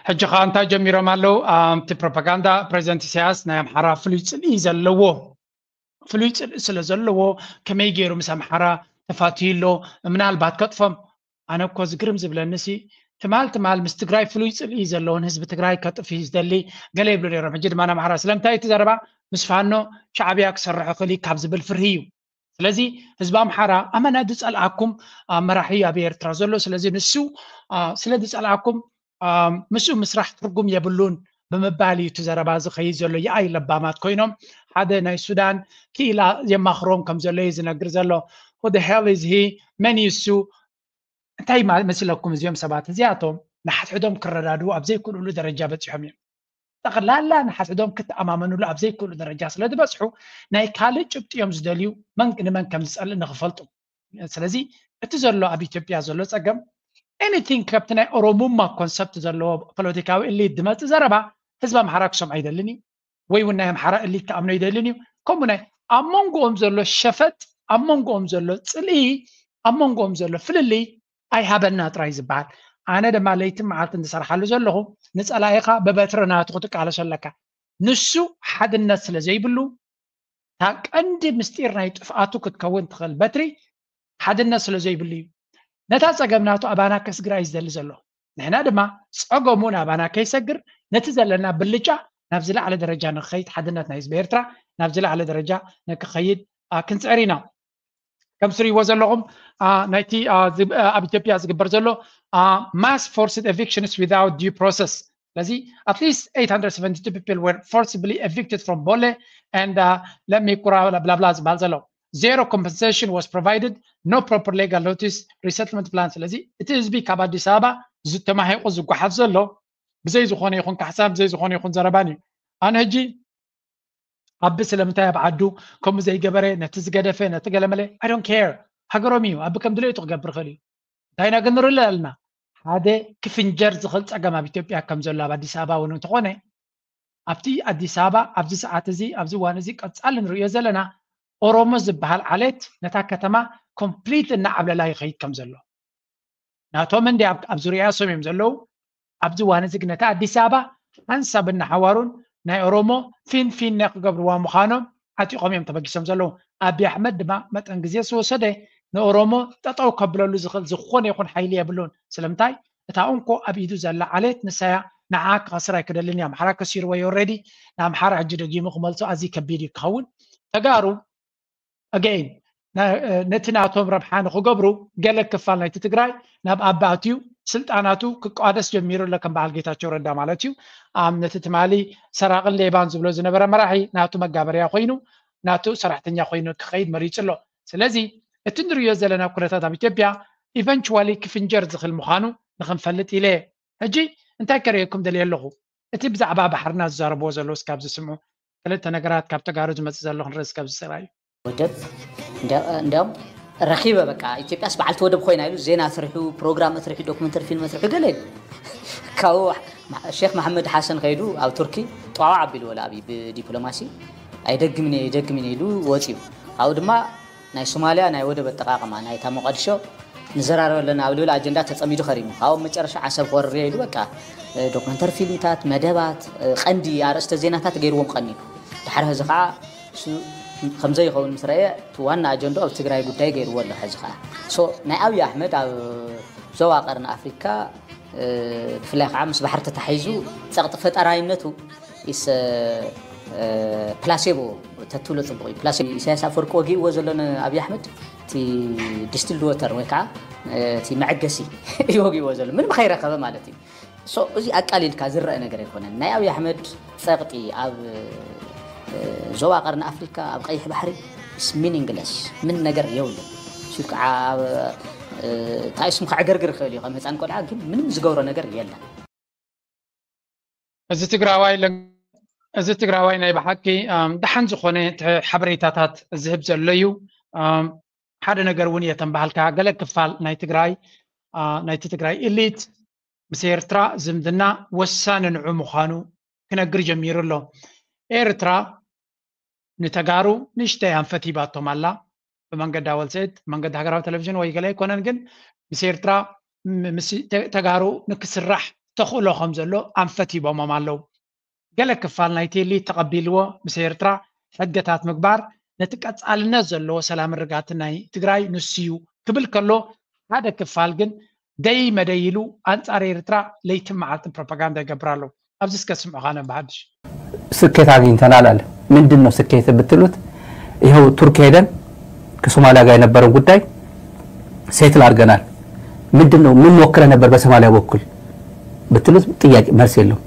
ሕጂ ከዓ እንታይ ጀሚሮም ኣለዉ? ኣብቲ ፕሮፓጋንዳ ፕሬዚደንት ኢሳያስ ናይ ኣምሓራ ፍሉይ ፅልኢ ዘለዎ ፍሉይ ፅልኢ ስለ ዘለዎ ከመይ ገይሩ ምስ ኣምሓራ ተፋትዩ ኣሎ? ምናልባት ከጥፎም። ኣነ እኮ ዝግርም ዝብለኒ ሲ ትማል ትማል ምስ ትግራይ ፍሉይ ፅልኢ ዘለዎን ህዝቢ ትግራይ ከጥፍ እዩ ዝደሊ ገለ ይብሉ ነይሮም። ሕጂ ድማ ንኣምሓራ ስለምንታይ እቲ ዘረባ ምስ ፋኖ ሻዕብያ ክሰርሕ ይኽእል እዩ ካብ ዝብል ፍርሂ እዩ። ስለዚ ህዝቢ ኣምሓራ ኣመና ዝፀልኣኩም መራሒ ኣብ ኤርትራ ዘሎ። ስለዚ ንሱ ስለ ዝፀልኣኩም ምስኡ ምስራሕ ትርጉም የብሉን ብምባል እዩ እቲ ዘረባ ዝኸይድ ዘሎ። ይኣይ ለባማት ኮይኖም ሓደ ናይ ሱዳን ክኢላ የማኽሮም ከም ዘሎ እዩ ዝነግር ዘሎ። Who the hell is he? መን እዩ እሱ? እንታይ መሲለኩም እዚኦም ሰባት እዚኣቶም ንሓድሕዶም ክረዳድኡ ኣብ ዘይክእልሉ ደረጃ በፂሖም እዮም። ጠቕላላ ንሓድሕዶም ክተኣማመንሉ ኣብ ዘይክእሉ ደረጃ ስለ ዝበፅሑ ናይ ካልእ ጭብጢ እዮም ዝደልዩ፣ መን ንመን ከም ዝፀልእ ንክፈልጡ። ስለዚ እቲ ዘሎ ኣብ ኢትዮጵያ ዘሎ ፀገም anything ካብቲ ናይ ኦሮሙማ ኮንሰፕት ዘለዎ ፖለቲካዊ እሊት ዝመፅእ ዘረባ ህዝቢ ኣምሓራ ክሰምዖ ኣይደልን እዩ፣ ወይ እውን ናይ ኣምሓራ እሊት ክኣምኖ ኣይደልን እዩ። ከምኡ ናይ ኣብ መንጎኦም ዘሎ ሸፈጥ፣ ኣብ መንጎኦም ዘሎ ፅልኢ፣ ኣብ መንጎኦም ዘሎ ፍልልይ ኣይሃበና ጥራይ ዝበሃል። ኣነ ድማ ለይትን መዓልትን ዝሰርሓሉ ዘለኹ ንፀላኢኻ ብበትሪ ናቱ ክትቃለሶ ኣለካ። ንሱ ሓድነት ስለ ዘይብሉ እታ ቀንዲ ምስጢር ናይ ጥፍኣቱ ክትከውን ትኽእል በትሪ ሓድነት ስለ ዘይብሉ እዩ። ነታ ፀገም ናቱ ኣባና ከስግራ እዩ ዝደሊ ዘሎ። ንሕና ድማ ፀገሙ ናባና ከይሰግር ነቲ ዘለና ብልጫ ናብ ዝለዓለ ደረጃ ንክኸይድ ሓድነት ናይ ህዝቢ ኤርትራ ናብ ዝለዓለ ደረጃ ንክኸይድ ክንፅዕር ኢና። ከም ትሪእዎ ዘለኹም ናይቲ ኣብ ኢትዮጵያ ዝግበር ዘሎ mass forced evictions without due process። ስለዚ at least eight hundred seventy-two people were forcibly evicted from Bole and let me blah blah ዝበሃል ዘሎ zero compensation was provided, no proper legal notice, resettlement plan። ስለዚ እቲ ህዝቢ ካብ ኣዲስ ኣበባ ተማሒቑ ዝጓሓፍ ዘሎ ብዘይ ዝኾነ ይኹን ካሕሳን ብዘይ ዝኾነ ይኹን ዘረባን እዩ። ኣነ ሕጂ ኣቢ ስለምንታይ ኣብ ዓዱ ከምኡ ዘይገበረ፣ ነቲ ዝገደፈ፣ ነቲ ገለመለ፣ I don't care። ሃገሮም እዩ። ኣቢ ከም ድልየቱ ክገብር ይኽእል እዩ። እንታይ ኢና ግን ንርኢ ኣለና? ሓደ ክፍንጀር ዝኽእል ፀገም ኣብ ኢትዮጵያ ከም ዘሎ ኣብ ኣዲስ ኣበባ እውን እንተኾነ ኣብቲ ኣዲስ ኣበባ ኣብዚ ሰዓት እዚ ኣብዚ እዋን እዚ ቀፃሊ ንርእዮ ዘለና ኦሮሞ ዝበሃል ዓሌት ነታ ከተማ ኮምፕሊት እናዓብለላ ይኸይድ ከም ዘሎ ናቶም እንዲ ኣብ ዙርያ ሶም እዮም ዘለዉ። ኣብዚ እዋን እዚ ግን ነታ ኣዲስ ኣበባ ሓንሳብ እናሓዋሩን ናይ ኦሮሞ ፊንፊነ ክገብርዋ ምዃኖም ዓጢቖም እዮም ተበጊሶም ዘለዉ። ኣብዪ ኣሕመድ ድማ መጠን ግዜ ዝወሰደ ንኦሮሞ ጠጠው ከብለሉ ዝኽእል ዝኾነ ይኹን ሓይሊ የብሉን። ስለምንታይ? እታ እንኮ ኣብ ኢዱ ዘላ ዓሌት ንሳያ ንዓ ክኸስር ኣይክደልን እዩ። ኣምሓራ ከሲርዎ እዩ ኦልሬዲ። ንኣምሓራ ሕጂ ደጊሙ ክመልሶ ኣዝዩ ከቢድ እዩ ክኸውን። ተጋሩ ኣገይን ነቲ ናቶም ረብሓ ንክገብሩ ገለ ክፋል ናይቲ ትግራይ ናብ ኣባትዩ ስልጣናቱ ክቋደስ ጀሚሩ ኣሎ ከም በዓል ጌታቸው ረዳ ማለት እዩ። ነቲ ትማሊ ሰራቕን ሌባን ዝብሎ ዝነበረ መራሒ ናቱ መጋበርያ ኮይኑ ናቱ ሰራሕተኛ ኮይኑ ክኸይድ መሪፁ ኣሎ። ስለዚ እቲ ንሪኦ ዘለና ኩነታት ኣብ ኢትዮጵያ ኢቨንቹዋሊ ክፍንጀር ዝኽእል ምዃኑ ንክንፈልጥ ኢለ ሕጂ እንታይ ከርእየኩም ደልየ ኣለኹ? እቲ ብዛዕባ ባሕርና ዝዛረብዎ ዘለዉ እስካብ ዝስምዑ ክልተ ነገራት ካብ ተጋሩ ዝመፅእ ዘሎ ክንርኢ እስካብ ዝፅራ እዩ። ወደብ እንዲያውም ረኺበ በቃ ኢትዮጵያስ በዓልቲ ወደብ ኮይና ኢሉ ዜና ኣስርሑ፣ ፕሮግራም ኣስርሑ፣ ዶክመንተሪ ፊልም ኣስርሑ ገለ ኢሉ ካብኡ ሼክ መሓመድ ሓሰን ከይዱ ኣብ ቱርኪ ጠዋዕ ኣቢሉ ወላ ኣብይ ብዲፕሎማሲ ኣይደግምን እየ ኣይደግምን እየ ኢሉ ወፂኡ። ካብኡ ድማ ናይ ሶማልያ ናይ ወደብ ኣጠቃቅማ ናይታ ሞቃዲሾ ንዘራረብ ኣለና ኣብ ልብል ኣጀንዳ ተፀሚዱ ከሪሙ። ካብኡ መጨረሻ ዓሰብ ክወርር እየ ኢሉ በቃ ዶክመንተሪ ፊልምታት፣ መደባት፣ ቀንዲ ኣርእስተ ዜናታት ገይርዎም ቀኒዩ። ድሓር ሕዚ ከዓ እሱ ከምዘይኸውን ምስ ረእየ እቲ ዋና ኣጀንዳ ኣብ ትግራይ ጉዳይ ገይርዎ ኣሎ። ሕዚ ከዓ ሶ ናይ ኣብዪ ኣሕመድ ኣብ ዞባ ቀርኒ ኣፍሪካ ብፍላይ ከዓ ምስ ባሕሪ ተታሒዙ ፀቕጢ ፈጠራይነቱ ኢስ ፕላሴቦ ተትብሎ ፅቡቅ እዩ። ፕላሴቦ ኢሳያስ ኣፈወርቂ ወጊእዎ ዘሎ ንኣብዪ ኣሕመድ እቲ ዲስትልድ ወተር ወይ ከዓ እቲ መዐገሲ እዩ ወጊእዎ ዘሎ ምንም ከይረከበ ማለት እዩ። ሶ እዚ ኣቃሊልካ ዝረአ ነገር ኣይኮነን። ናይ ኣብዪ ኣሕመድ ፀቕጢ ኣብ ዞባ ቀርኒ ኣፍሪካ ኣብ ቀይሕ ባሕሪ ስ ሚኒንግለስ ምን ነገር የብሉን። ሲ ከዓ እንታይ ስም ከዕገርግር ይኽእል እዩ ከም ህፃን ቆልዓ ግን ምንም ዝገብሮ ነገር የለን። እዚ ትግራዋይ እዚ ትግራዋይ ናይ ብሓቂ ደሓን ዝኾነ ሓበሬታታት ዝህብ ዘሎ እዩ። ሓደ ነገር እውን እየ ተንባሃልካ ገለ ክፋል ናይ ትግራይ ናይቲ ትግራይ ኢሊት ምስ ኤርትራ ዝምድና ወሳኒ ንዑ ምዃኑ ክነግር ጀሚሩ ኣሎ። ኤርትራ ንተጋሩ ንእሽተይ ኣንፈት ሂባቶም ኣላ። ብመንገዲ ኣወልሰይድ መንገዲ ሃገራዊ ቴሌቪዥን ወይ ገለ ኣይኮነን ግን ምስ ኤርትራ ምስ ተጋሩ ንክስራሕ ተኽእሎ ከም ዘሎ ኣንፈት ሂቦሞም ኣለዉ። ገለ ክፋል ናይቲ ኤሊት ተቐቢልዎ ምስ ኤርትራ ሕገታት ምግባር ነቲ ቀጻልነት ዘለዎ ሰላምን ርጋትን ናይ ትግራይ ንሱ እዩ ክብል ከሎ፣ ሓደ ክፋል ግን ደይ መደይ ኢሉ ኣንጻር ኤርትራ ለይትን መዓልትን ፕሮፓጋንዳ ይገብር ኣሎ። ኣብዚ እስከ ስምዑ ካነ ብሓድሽ። ስኬት አግኝተናል አለ። ምንድን ነው ስኬት ብትሉት፣ ይኸው ቱርክ ሄደን ከሶማሊያ ጋር የነበረን ጉዳይ ሴትል አድርገናል። ምንድን ነው ምን ሞክረ ነበር በሶማሊያ በኩል ብትሉት ጥያቄ መልስ የለውም።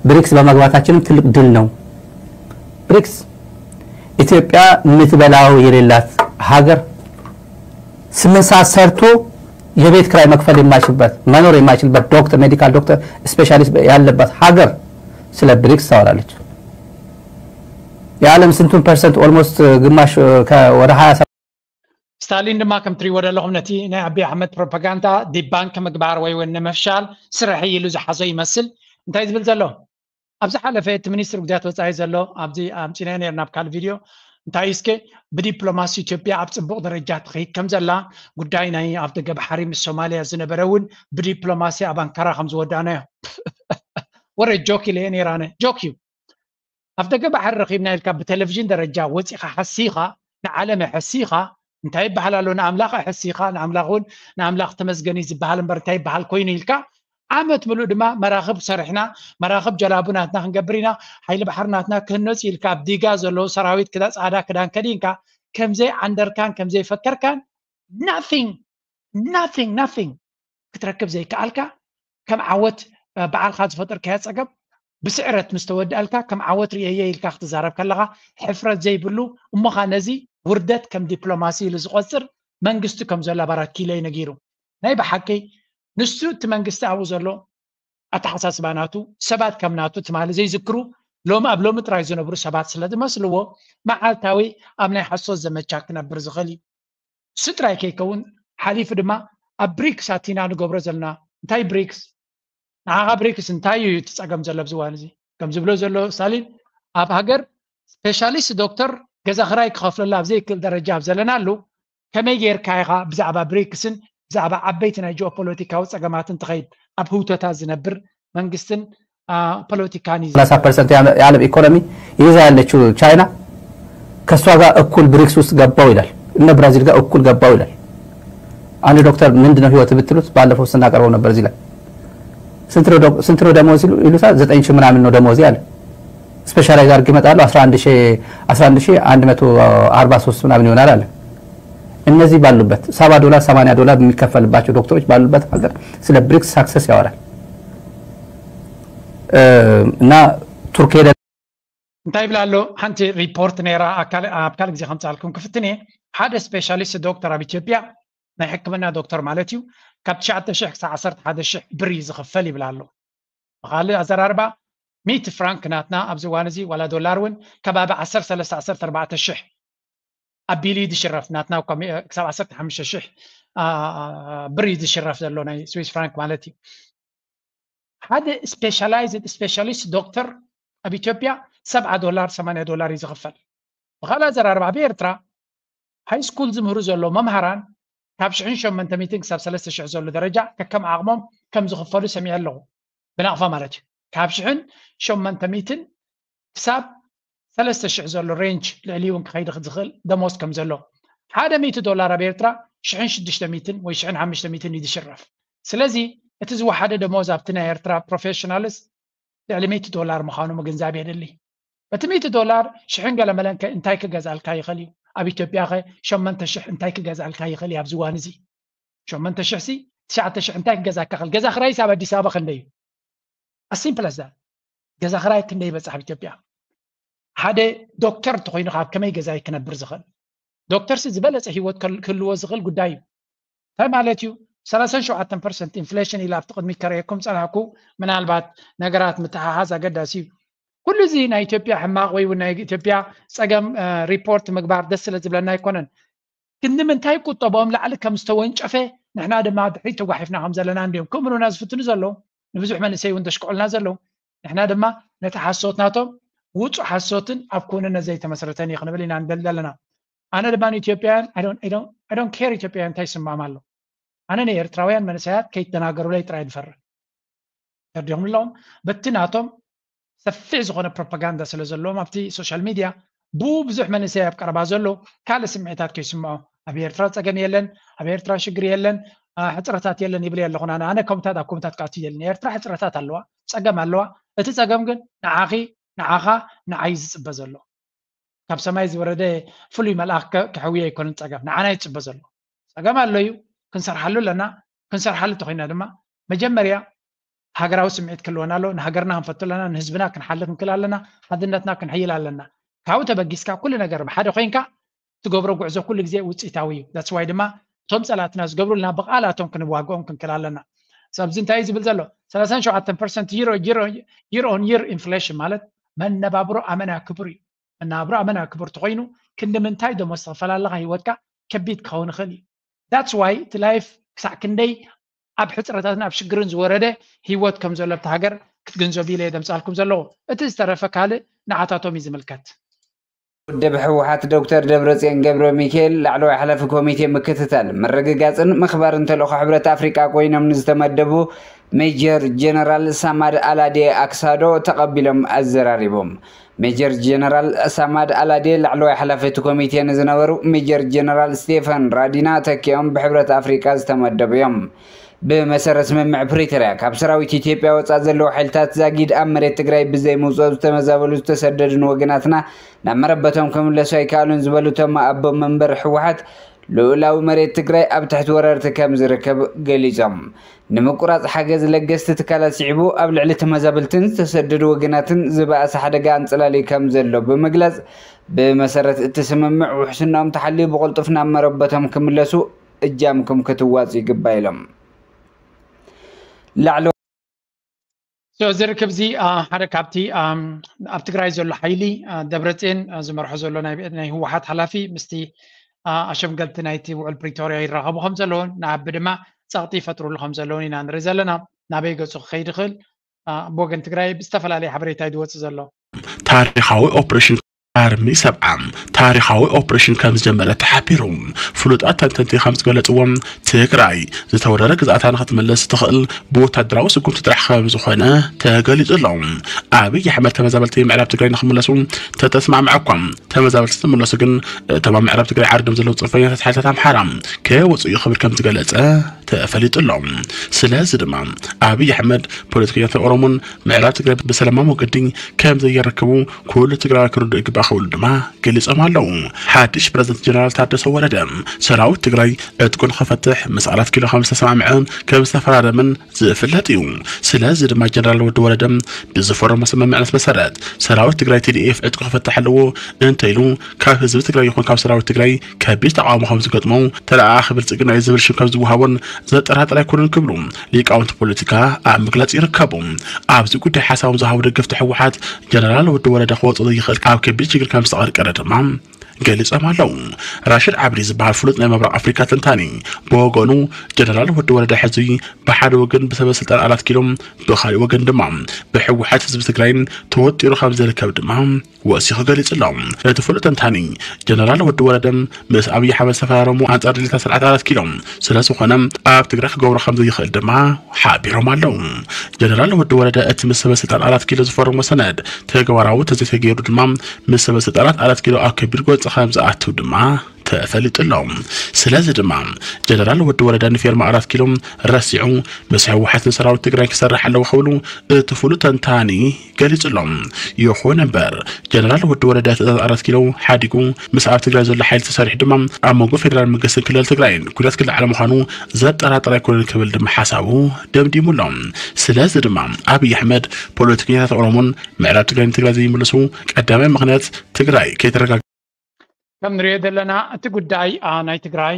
ብሪክስ በመግባታችንም ትልቅ ድል ነው። ብሪክስ ኢትዮጵያ የምትበላው የሌላት ሀገር ስምንት ሰዓት ሰርቶ የቤት ክራይ መክፈል የማይችልበት መኖር የማይችልበት ዶክተር ሜዲካል ዶክተር ስፔሻሊስት ያለበት ሀገር ስለ ብሪክስ ታወራለች። የዓለም ስንቱን ፐርሰንት ኦልሞስት ግማሽ ወደ ሀያ ስታሊን ድማ ከም ትሪእዎ ዘለኹም ነቲ ናይ ኣቢ ኣሕመድ ፕሮፓጋንዳ ዲባንክ ምግባር ወይ እውን ንምፍሻል ስርሒ ኢሉ ዝሓዞ ይመስል። እንታይ ዝብል ዘሎ? ኣብ ዝሓለፈ እቲ ሚኒስትር ጉዳያት ወፃኢ ዘሎ ኣብዚ ኣምፂናዮ ነርና ኣብ ካልእ ቪድዮ እንታይ እስከ ብዲፕሎማሲ ኢትዮጵያ ኣብ ፅቡቕ ደረጃ ትኸይድ ከም ዘላ ጉዳይ ናይ ኣብ ደገ ባሕሪ ምስ ሶማሊያ ዝነበረ እውን ብዲፕሎማሲ ኣብ ኣንካራ ከም ዝወዳእናዮ ወረ ጆክ ኢለ ነይራነ ጆክ እዩ። ኣብ ደገ ባሕሪ ረኺብና ኢልካ ብቴሌቪዥን ደረጃ ወፂኻ ሓሲኻ ንዓለም ኣሐሲኻ እንታይ ይበሃል ኣሎ ንኣምላኽ ኣሐሲኻ ንኣምላኽ እውን ንኣምላኽ ተመስገን እዩ ዝበሃል እምበር እንታይ ይበሃል ኮይኑ ኢልካ ዓመት ምሉእ ድማ መራኽብ ሰሪሕና መራኽብ ጀላቡ ናትና ክንገብር ኢና ሓይሊ ባሕሪ ናትና ክህነፅ ኢልካ ኣብ ዲጋ ዘለዉ ሰራዊት ክዳ ፃዕዳ ክዳን ከዲንካ ከምዘይ ዓንደርካን ከምዘይ ፈከርካን nothing nothing nothing ክትረክብ ዘይከኣልካ ከም ዓወት በዓልካ ዝፈጠርካዮ ፀገም ብስዕረት ምስ ተወድኣልካ ከም ዓወት ርእየዮ ኢልካ ክትዛረብ ከለኻ ሕፍረት ዘይብሉ እሞኻ ነዚ ውርደት ከም ዲፕሎማሲ ኢሉ ዝቆፅር መንግስቲ ከም ዘሎ ኣብ ኣራት ኪሎ እዩ ነጊሩ ናይ ብሓቂ ንሱ እቲ መንግስቲ ኣብኡ ዘሎ ኣተሓሳስባ ናቱ ሰባት ከም ናቱ ትማሊ ዘይዝክሩ ሎሚ ኣብ ሎሚ ጥራይ ዝነብሩ ሰባት ስለ ዝመስልዎ መዓልታዊ ኣብ ናይ ሓሶት ዘመቻ ክነብር ዝኽእል እዩ እሱ ጥራይ ከይከውን ሓሊፉ ድማ ኣብ ብሪክስ ኣቲና ንገብሮ ዘለና እንታይ ብሪክስ ንዓኻ ብሪክስ እንታይ እዩ እቲ ፀገም ዘሎ ኣብዚ እዋን እዚ ከም ዝብሎ ዘሎ ስታሊን ኣብ ሃገር ስፔሻሊስት ዶክተር ገዛ ክራይ ክኸፍለሉ ኣብ ዘይክእል ደረጃ ኣብ ዘለናሉ ከመይ ጌርካ ኢኻ ብዛዕባ ብሪክስን ብዛዕባ ዓበይቲ ናይ ጂኦፖለቲካዊ ፀገማትን ትኸይድ ኣብ ህውተታት ዝነብር መንግስትን ፖለቲካን እዩ ሰላሳ ፐርሰንት የዓለም ኢኮኖሚ ይዛ ያለችው ቻይና ከእሷ ጋር እኩል ብሪክስ ውስጥ ገባው ይላል። እነ ብራዚል ጋር እኩል ገባው ይላል። አንድ ዶክተር ምንድነው ህይወት ብትሉት ባለፈው ስናቀርበው ነበር እዚህ ላይ ስንት ነው ደሞዝ ይሉታል። ዘጠኝ ሺህ ምናምን ነው ደሞዝ ያለ ስፔሻላይዝ አድርግ ይመጣሉ። አስራ አንድ ሺህ አስራ አንድ ሺህ አንድ መቶ አርባ ሶስት ምናምን ይሆናል አለ። እነዚህ ባሉበት ሰባ ዶላር ሰማንያ ዶላር የሚከፈልባቸው ዶክተሮች ባሉበት ሀገር ስለ ብሪክስ ሳክሰስ ያወራል እና ቱርክ ሄደ እንታይ ይብላ ኣሎ ሓንቲ ሪፖርት ነራ ኣብ ካልእ ግዜ ከምፃልኩም ክፍትን እየ ሓደ ስፔሻሊስት ዶክተር ኣብ ኢትዮጵያ ናይ ሕክምና ዶክተር ማለት እዩ ካብ ትሽዓተ ሽሕ ክሳብ ዓሰርተ ሓደ ሽሕ ብር እዩ ዝኽፈል ይብላ ኣሎ ብካልእ ኣዘራርባ ሚእቲ ፍራንክ ናትና ኣብዚ እዋን እዚ ዋላ ዶላር እውን ከባቢ ዓሰርተ ሰለስተ ዓሰርተ ኣርባዕተ ሽሕ ኣቢሉ እዩ ዝሽረፍ ናትና ክሳብ ዓሰርተ ሓሙሽተ ሽሕ ብር እዩ ዝሽረፍ ዘሎ ናይ ስዊስ ፍራንክ ማለት እዩ ሓደ ስፔሻላይዝድ ስፔሻሊስት ዶክተር ኣብ ኢትዮጵያ ሰብዓ ዶላር ሰማንያ ዶላር እዩ ዝኽፈል ብካልእ ኣዘራርባ ኣብ ኤርትራ ሃይ ስኩል ዝምህሩ ዘሎ መምሃራን ካብ ሽሕን ሸመንተ ሚእትን ክሳብ ሰለስተ ሽሕ ዘሎ ደረጃ ከከም ዓቕሞም ከም ዝኽፈሉ ሰሚዐ ኣለኹ ብናቕፋ ማለት እዩ ካብ ሽሕን ሸመንተ ሚእትን ክሳብ ሰለስተ ሽሕ ዘሎ ሬንጅ ልዕሊ እውን ክኸይድ ዝኽእል ደሞዝ ከም ዘሎ ሓደ ሚእቲ ዶላር ኣብ ኤርትራ ሽሕን ሽዱሽተ ሚእትን ወይ ሽሕን ሓሙሽተ ሚእትን እዩ ዝሽረፍ ስለዚ እቲ ዝወሓደ ደሞዝ ኣብቲ ናይ ኤርትራ ፕሮፌሽናልስ ልዕሊ ሚእቲ ዶላር ምዃኑ ምግንዛብ የድሊ እቲ ሚእቲ ዶላር ሽሕን ገለመለንከ እንታይ ክገዝኣልካ ይኽእል እዩ ኣብ ኢትዮጵያ ኸ ሸመንተ ሽሕ እንታይ ክገዝኣልካ ይኽእል እዩ ኣብዚ እዋን እዚ ሸመንተ ሽሕ ሲ ትሽዓተ ሽሕ እንታይ ክገዛካ ክእል ገዛ ክራይስ ኣብ ኣዲስ ኣበባ ክንደይ እዩ ኣሲምፕል ኣዛ ገዛ ክራይ ክንደይ ይበፅሕ ኣብ ኢትዮጵያ ሓደ ዶክተር እንተኮይኑ ካብ ከመይ ገዛይ ክነብር ዝኽእል ዶክተር ሲ ዝበለፀ ህይወት ክህልዎ ዝኽእል ጉዳይ እዩ እንታይ ማለት እዩ ሰላሳን ሸውዓተን ፐርሰንት ኢንፍሌሽን ኢላ ኣብቲ ቅድሚ ከረየኩም ፀናሕኩ ምናልባት ነገራት ምትሓሓዝ ኣገዳሲ እዩ ኩሉ እዚ ናይ ኢትዮጵያ ሕማቕ ወይ እውን ናይ ኢትዮጵያ ፀገም ሪፖርት ምግባር ደስ ስለ ዝብለና ኣይኮነን ግን ንምንታይ ቁጠቦም ላዕሊ ከም ዝተወንጨፈ ንሕና ድማ ድሕሪት ተጓሒፍና ከም ዘለና እንዲዮም ክእምኑና ዝፍትኑ ዘለዉ ንብዙሕ መንእሰይ እውን ተሽክዑልና ዘለዉ ንሕና ድማ ነቲ ሓሶት ናቶም ውፁእ ሓሶትን ኣብ ክውንነት ዘይተመስረተን እዩ ክንብል ኢና ንደሊ ዘለና ኣነ ድማ ንኢትዮጵያውያን I don't care ኢትዮጵያውያን እንታይ ይስማም ኣሎ ኣነ ንኤርትራውያን መንእሰያት ከይተናገሩለይ ጥራይ ዝፈርህ። ተርዲኹም ኣለኹም። በቲ ናቶም ሰፊሕ ዝኾነ ፕሮፓጋንዳ ስለ ዘለዎም ኣብቲ ሶሻል ሚድያ ብዙሕ መንእሰይ ኣብ ቀረባ ዘሎ ካልእ ስምዒታት ከይስምዖ፣ ኣብ ኤርትራ ጸገም የለን፣ ኣብ ኤርትራ ሽግር የለን፣ ሕጽረታት የለን ይብል ኣለኹ። ኣነ ኣነ ከምታት ኣብ ከምታት ክኣቱ የለን። ኤርትራ ሕጽረታት ኣለዋ፣ ጸገም ኣለዋ። እቲ ጸገም ግን ንዓኺ፣ ንዓኻ፣ ንዓይ ዝጽበ ዘሎ ካብ ሰማይ ዝወረደ ፍሉይ መልኣኽ ከሕውዮ ኣይኮነን ጸገም፣ ንዓና ይጽበ ዘሎ። ጸገም ኣሎ እዩ፣ ክንሰርሓሉ ኣለና። ክንሰርሓሉ እንተኾይና ድማ መጀመርያ ሃገራዊ ስምዒት ክህልወና ኣሎ። ንሃገርና ክንፈቱ ኣለና፣ ንህዝብና ክንሓሊ ክንክል ኣለና፣ ሓድነትና ክንሕይል ኣለና። ካብኡ ተበጊስካ ኩሉ ነገር ብሓደ ኮይንካ ትገብሮ ጉዕዞ ኩሉ ግዜ ውፅኢታዊ እዩ። That's why ድማ እቶም ፀላእትና ዝገብሩልና ብቃላቶም ክንዋግኦም ክንክል ኣለና። ኣብዚ እንታይ እዩ ዝብል ዘሎ? ሰላሳን ሸውዓተን ፐርሰንት year on year inflation ማለት መነባብሮ ኣመና ክቡር እዩ። መነባብሮ ኣመና ክቡር ተኮይኑ ክንዲ ምንታይ ደሞዝ ትኽፈል ኣለኻ? ህይወትካ ከቢድ ክኸውን ይኽእል እዩ። That's why እቲ ላይፍ ክሳዕ ክንደይ ኣብ ሕፅረታትን ኣብ ሽግርን ዝወረደ ህይወት ከም ዘሎ ኣብቲ ሃገር ክትግንዘቡ ኢለ እየ ደምፃልኩም ዘለኹ። እቲ ዝተረፈ ካልእ ንዓታቶም እዩ ዝምልከት። ውድብ ህወሓት ዶክተር ደብረፅዮን ገብረ ሚካኤል ላዕለዋይ ሓላፊ ኮሚቴ ምክትታል ምርግጋፅን ምኽባርን ተልእኾ ሕብረት ኣፍሪቃ ኮይኖም ንዝተመደቡ ሜጀር ጀነራል ሳማድ ኣላዴ ኣክሳዶ ተቐቢሎም ኣዘራሪቦም። ሜጀር ጀነራል ሳማድ ኣላዴ ላዕለዋይ ሓላፊ እቲ ኮሚቴ ንዝነበሩ ሜጀር ጀነራል ስቴፈን ራዲና ተኪኦም ብሕብረት ኣፍሪቃ ዝተመደቡ እዮም። ብመሰረት ስምምዕ ፕሪቶርያ ካብ ሰራዊት ኢትዮጵያ ወፃእ ዘለዉ ሓይልታት ዛጊድ ኣብ መሬት ትግራይ ብዘይምውፅኦም ዝተመዛበሉ ዝተሰደዱን ወገናትና ናብ መረበቶም ክምለሱ ኣይከኣሉን ዝበሉ እቶም ኣቦ መንበር ህወሓት ልኡላዊ መሬት ትግራይ ኣብ ትሕቲ ወረርቲ ከም ዝርከብ ገሊፆም። ንምቁራፅ ሓገዝ ለገስቲ ትካላት ስዒቡ ኣብ ልዕሊ ተመዛበልትን ዝተሰደዱ ወገናትን ዝበኣሰ ሓደጋ ኣንፅላሊ ከም ዘሎ ብምግላፅ ብመሰረት እቲ ስምምዕ ውሕስናኦም ተሓልዩ ብቕልጡፍ ናብ መረበቶም ክምለሱ እጃምኩም ክትዋፁ ይግባእ ኢሎም። ላዕለዋይ እዚ ርክብ እዚ ሓደ ካብቲ ኣብ ትግራይ ዘሎ ሓይሊ ደብረፅዮን ዝመርሖ ዘሎ ናይ ህወሓት ሓላፊ ምስቲ ኣሸምገልቲ ናይቲ ውዕል ፕሪቶርያ ይራኸቡ ከም ዘለውን ንኣቢ ድማ ፀቕጢ ይፈጥሩሉ ከም ዘለውን ኢና ንርኢ ዘለና። ናበይ ገፁ ክኸይድ ይኽእል? ብወገን ትግራይ ብዝተፈላለየ ሓበሬታ እዩ ዝወፅእ ዘሎ። ታሪኻዊ ኦፕሬሽን ኣርሚ ሰብዓ ታሪኻዊ ኦፕሬሽን ከም ዝጀመረ ተሓቢሩ። ፍሉጣት ተንተንቲ ከም ዝገለፅዎም ትግራይ ዝተወረረ ግዝኣታ ንክትምለስ ትኽእል ብወታደራዊ ስጉምቲ ጥራሕ ከም ዝኾነ ተገሊፁ ኣሎ። ኣብይ ኣሕመድ ተመዛበልቲ ምዕራብ ትግራይ ንክምለሱ ተተስማዕምዐ እኳ ተመዛበልቲ ዝምለሱ ግን እቶም ኣብ ምዕራብ ትግራይ ዓርዶም ዘለዉ ፅንፈኛታት ሓይልታት ኣምሓራ ከይወፁ እዩ ክብል ከም ዝገለፀ ተፈሊጡ ኣሎ። ስለዚ ድማ ኣብይ ኣሕመድ ፖለቲከኛታት ኦሮሞን ምዕራብ ትግራይ ብሰላማዊ መገዲ ከም ዘየረክቡ ኩሉ ትግራይ ክርድኡ ይግባእ ክብሉ ድማ ገሊፆም ኣለዉ። ሓድሽ ፕረዚደንት ጀነራል ታደሰ ወረደ ሰራዊት ትግራይ ዕጥቁ ንክፈትሕ ምስ ኣራት ኪሎ ከም ዝተሰማምዐ ከም ዝተፈራረመን ዝፍለጥ እዩ። ስለዚ ድማ ጀነራል ወዲ ወረደ ብዝፈረሞ ስምምዕነት መሰረት ሰራዊት ትግራይ ቲ ዲ ኤፍ ዕጥቁ ክፈትሕ ኣለዎ እንተኢሉ ካብ ህዝቢ ትግራይ ይኹን ካብ ሰራዊት ትግራይ ከቢድ ተቃውሞ ከም ዝገጥሞ ተለኣኣኺ ብልፅግና እዩ ዝብል ሽም ከም ዝወሃቦን ዘጠራጥር ኣይኮነን ክብሉ ሊቃውንቲ ፖለቲካ ኣብ ምግላፅ ይርከቡ። ኣብዚ ጉዳይ ሓሳቦም ዝሃቡ ደገፍቲ ህወሓት ጀነራል ወዲ ወረደ ክወፅእ ዘይኽእል ኣብ ከቢድ ሽግር ከም ዝተቐርቀረ ድማ ገሊፆም ኣለዉ። ራሽድ ዓብዲ ዝበሃል ፍሉጥ ናይ ምብራቕ ኣፍሪካ ተንታኒ ብወገኑ ጀነራል ወዲ ወረደ ሕዚ ብሓደ ወገን ብሰበ ስልጣን ኣራት ኪሎ ብኻሊእ ወገን ድማ ብህወሓት ህዝቢ ትግራይን ተወጢሩ ከም ዝርከብ ድማ ወሲኹ ገሊጹ ኣሎ። እቲ ፍሉጥ ተንታኒ ጀነራል ወዲ ወረደ ምስ ኣብይ ኣሕመድ ዝተፈራረሙ ኣንጻር ድሌታት ስርዓት ኣራት ኪሎ ስለ ዝኾነ ኣብ ትግራይ ክገብሮ ከም ዘይኽእል ድማ ሓቢሮም ኣለዉ። ጀነራል ወዲ ወረደ እቲ ምስ ሰበ ስልጣን ኣራት ኪሎ ዝፈረሞ ሰነድ ተግባራዊ ተዘይተገይሩ ድማ ምስ ሰበ ስልጣናት ኣራት ኪሎ ኣብ ከቢድ ጎንፂ ከም ዝኣቱ ድማ ተፈሊጡ ኣሎ። ስለዚ ድማ ጀነራል ወዲ ወረደ ንፌርማ ኣራት ኪሎ ረሲዑ ምስ ህወሓትን ሰራዊት ትግራይ ክሰርሕ ኣለዎ ክብሉ እቲ ፍሉጥ ተንታኒ ገሊጹ ኣሎ። ይኹን እምበር ጀነራል ወዲ ወረደ ትእዛዝ ኣራት ኪሎ ሓዲጉ ምስ ኣብ ትግራይ ዘሎ ሓይሊ ተሰሪሑ ድማ ኣብ መንጎ ፌደራል መንግስትን ክልል ትግራይን ኩናት ክለዓል ምዃኑ ዘጠራጥር ኣይኮነን ክብል ድማ ሓሳቡ ደምዲሙ ኣሎ። ስለዚ ድማ ኣብይ ኣሕመድ ፖለቲከኛታት ኦሮሞን ምዕራብ ትግራይ ንትግራይ ዘይምልሱ ቀዳማይ ምኽንያት ትግራይ ከይተረጋጋ ከም ንሪኦ ዘለና እቲ ጉዳይ ናይ ትግራይ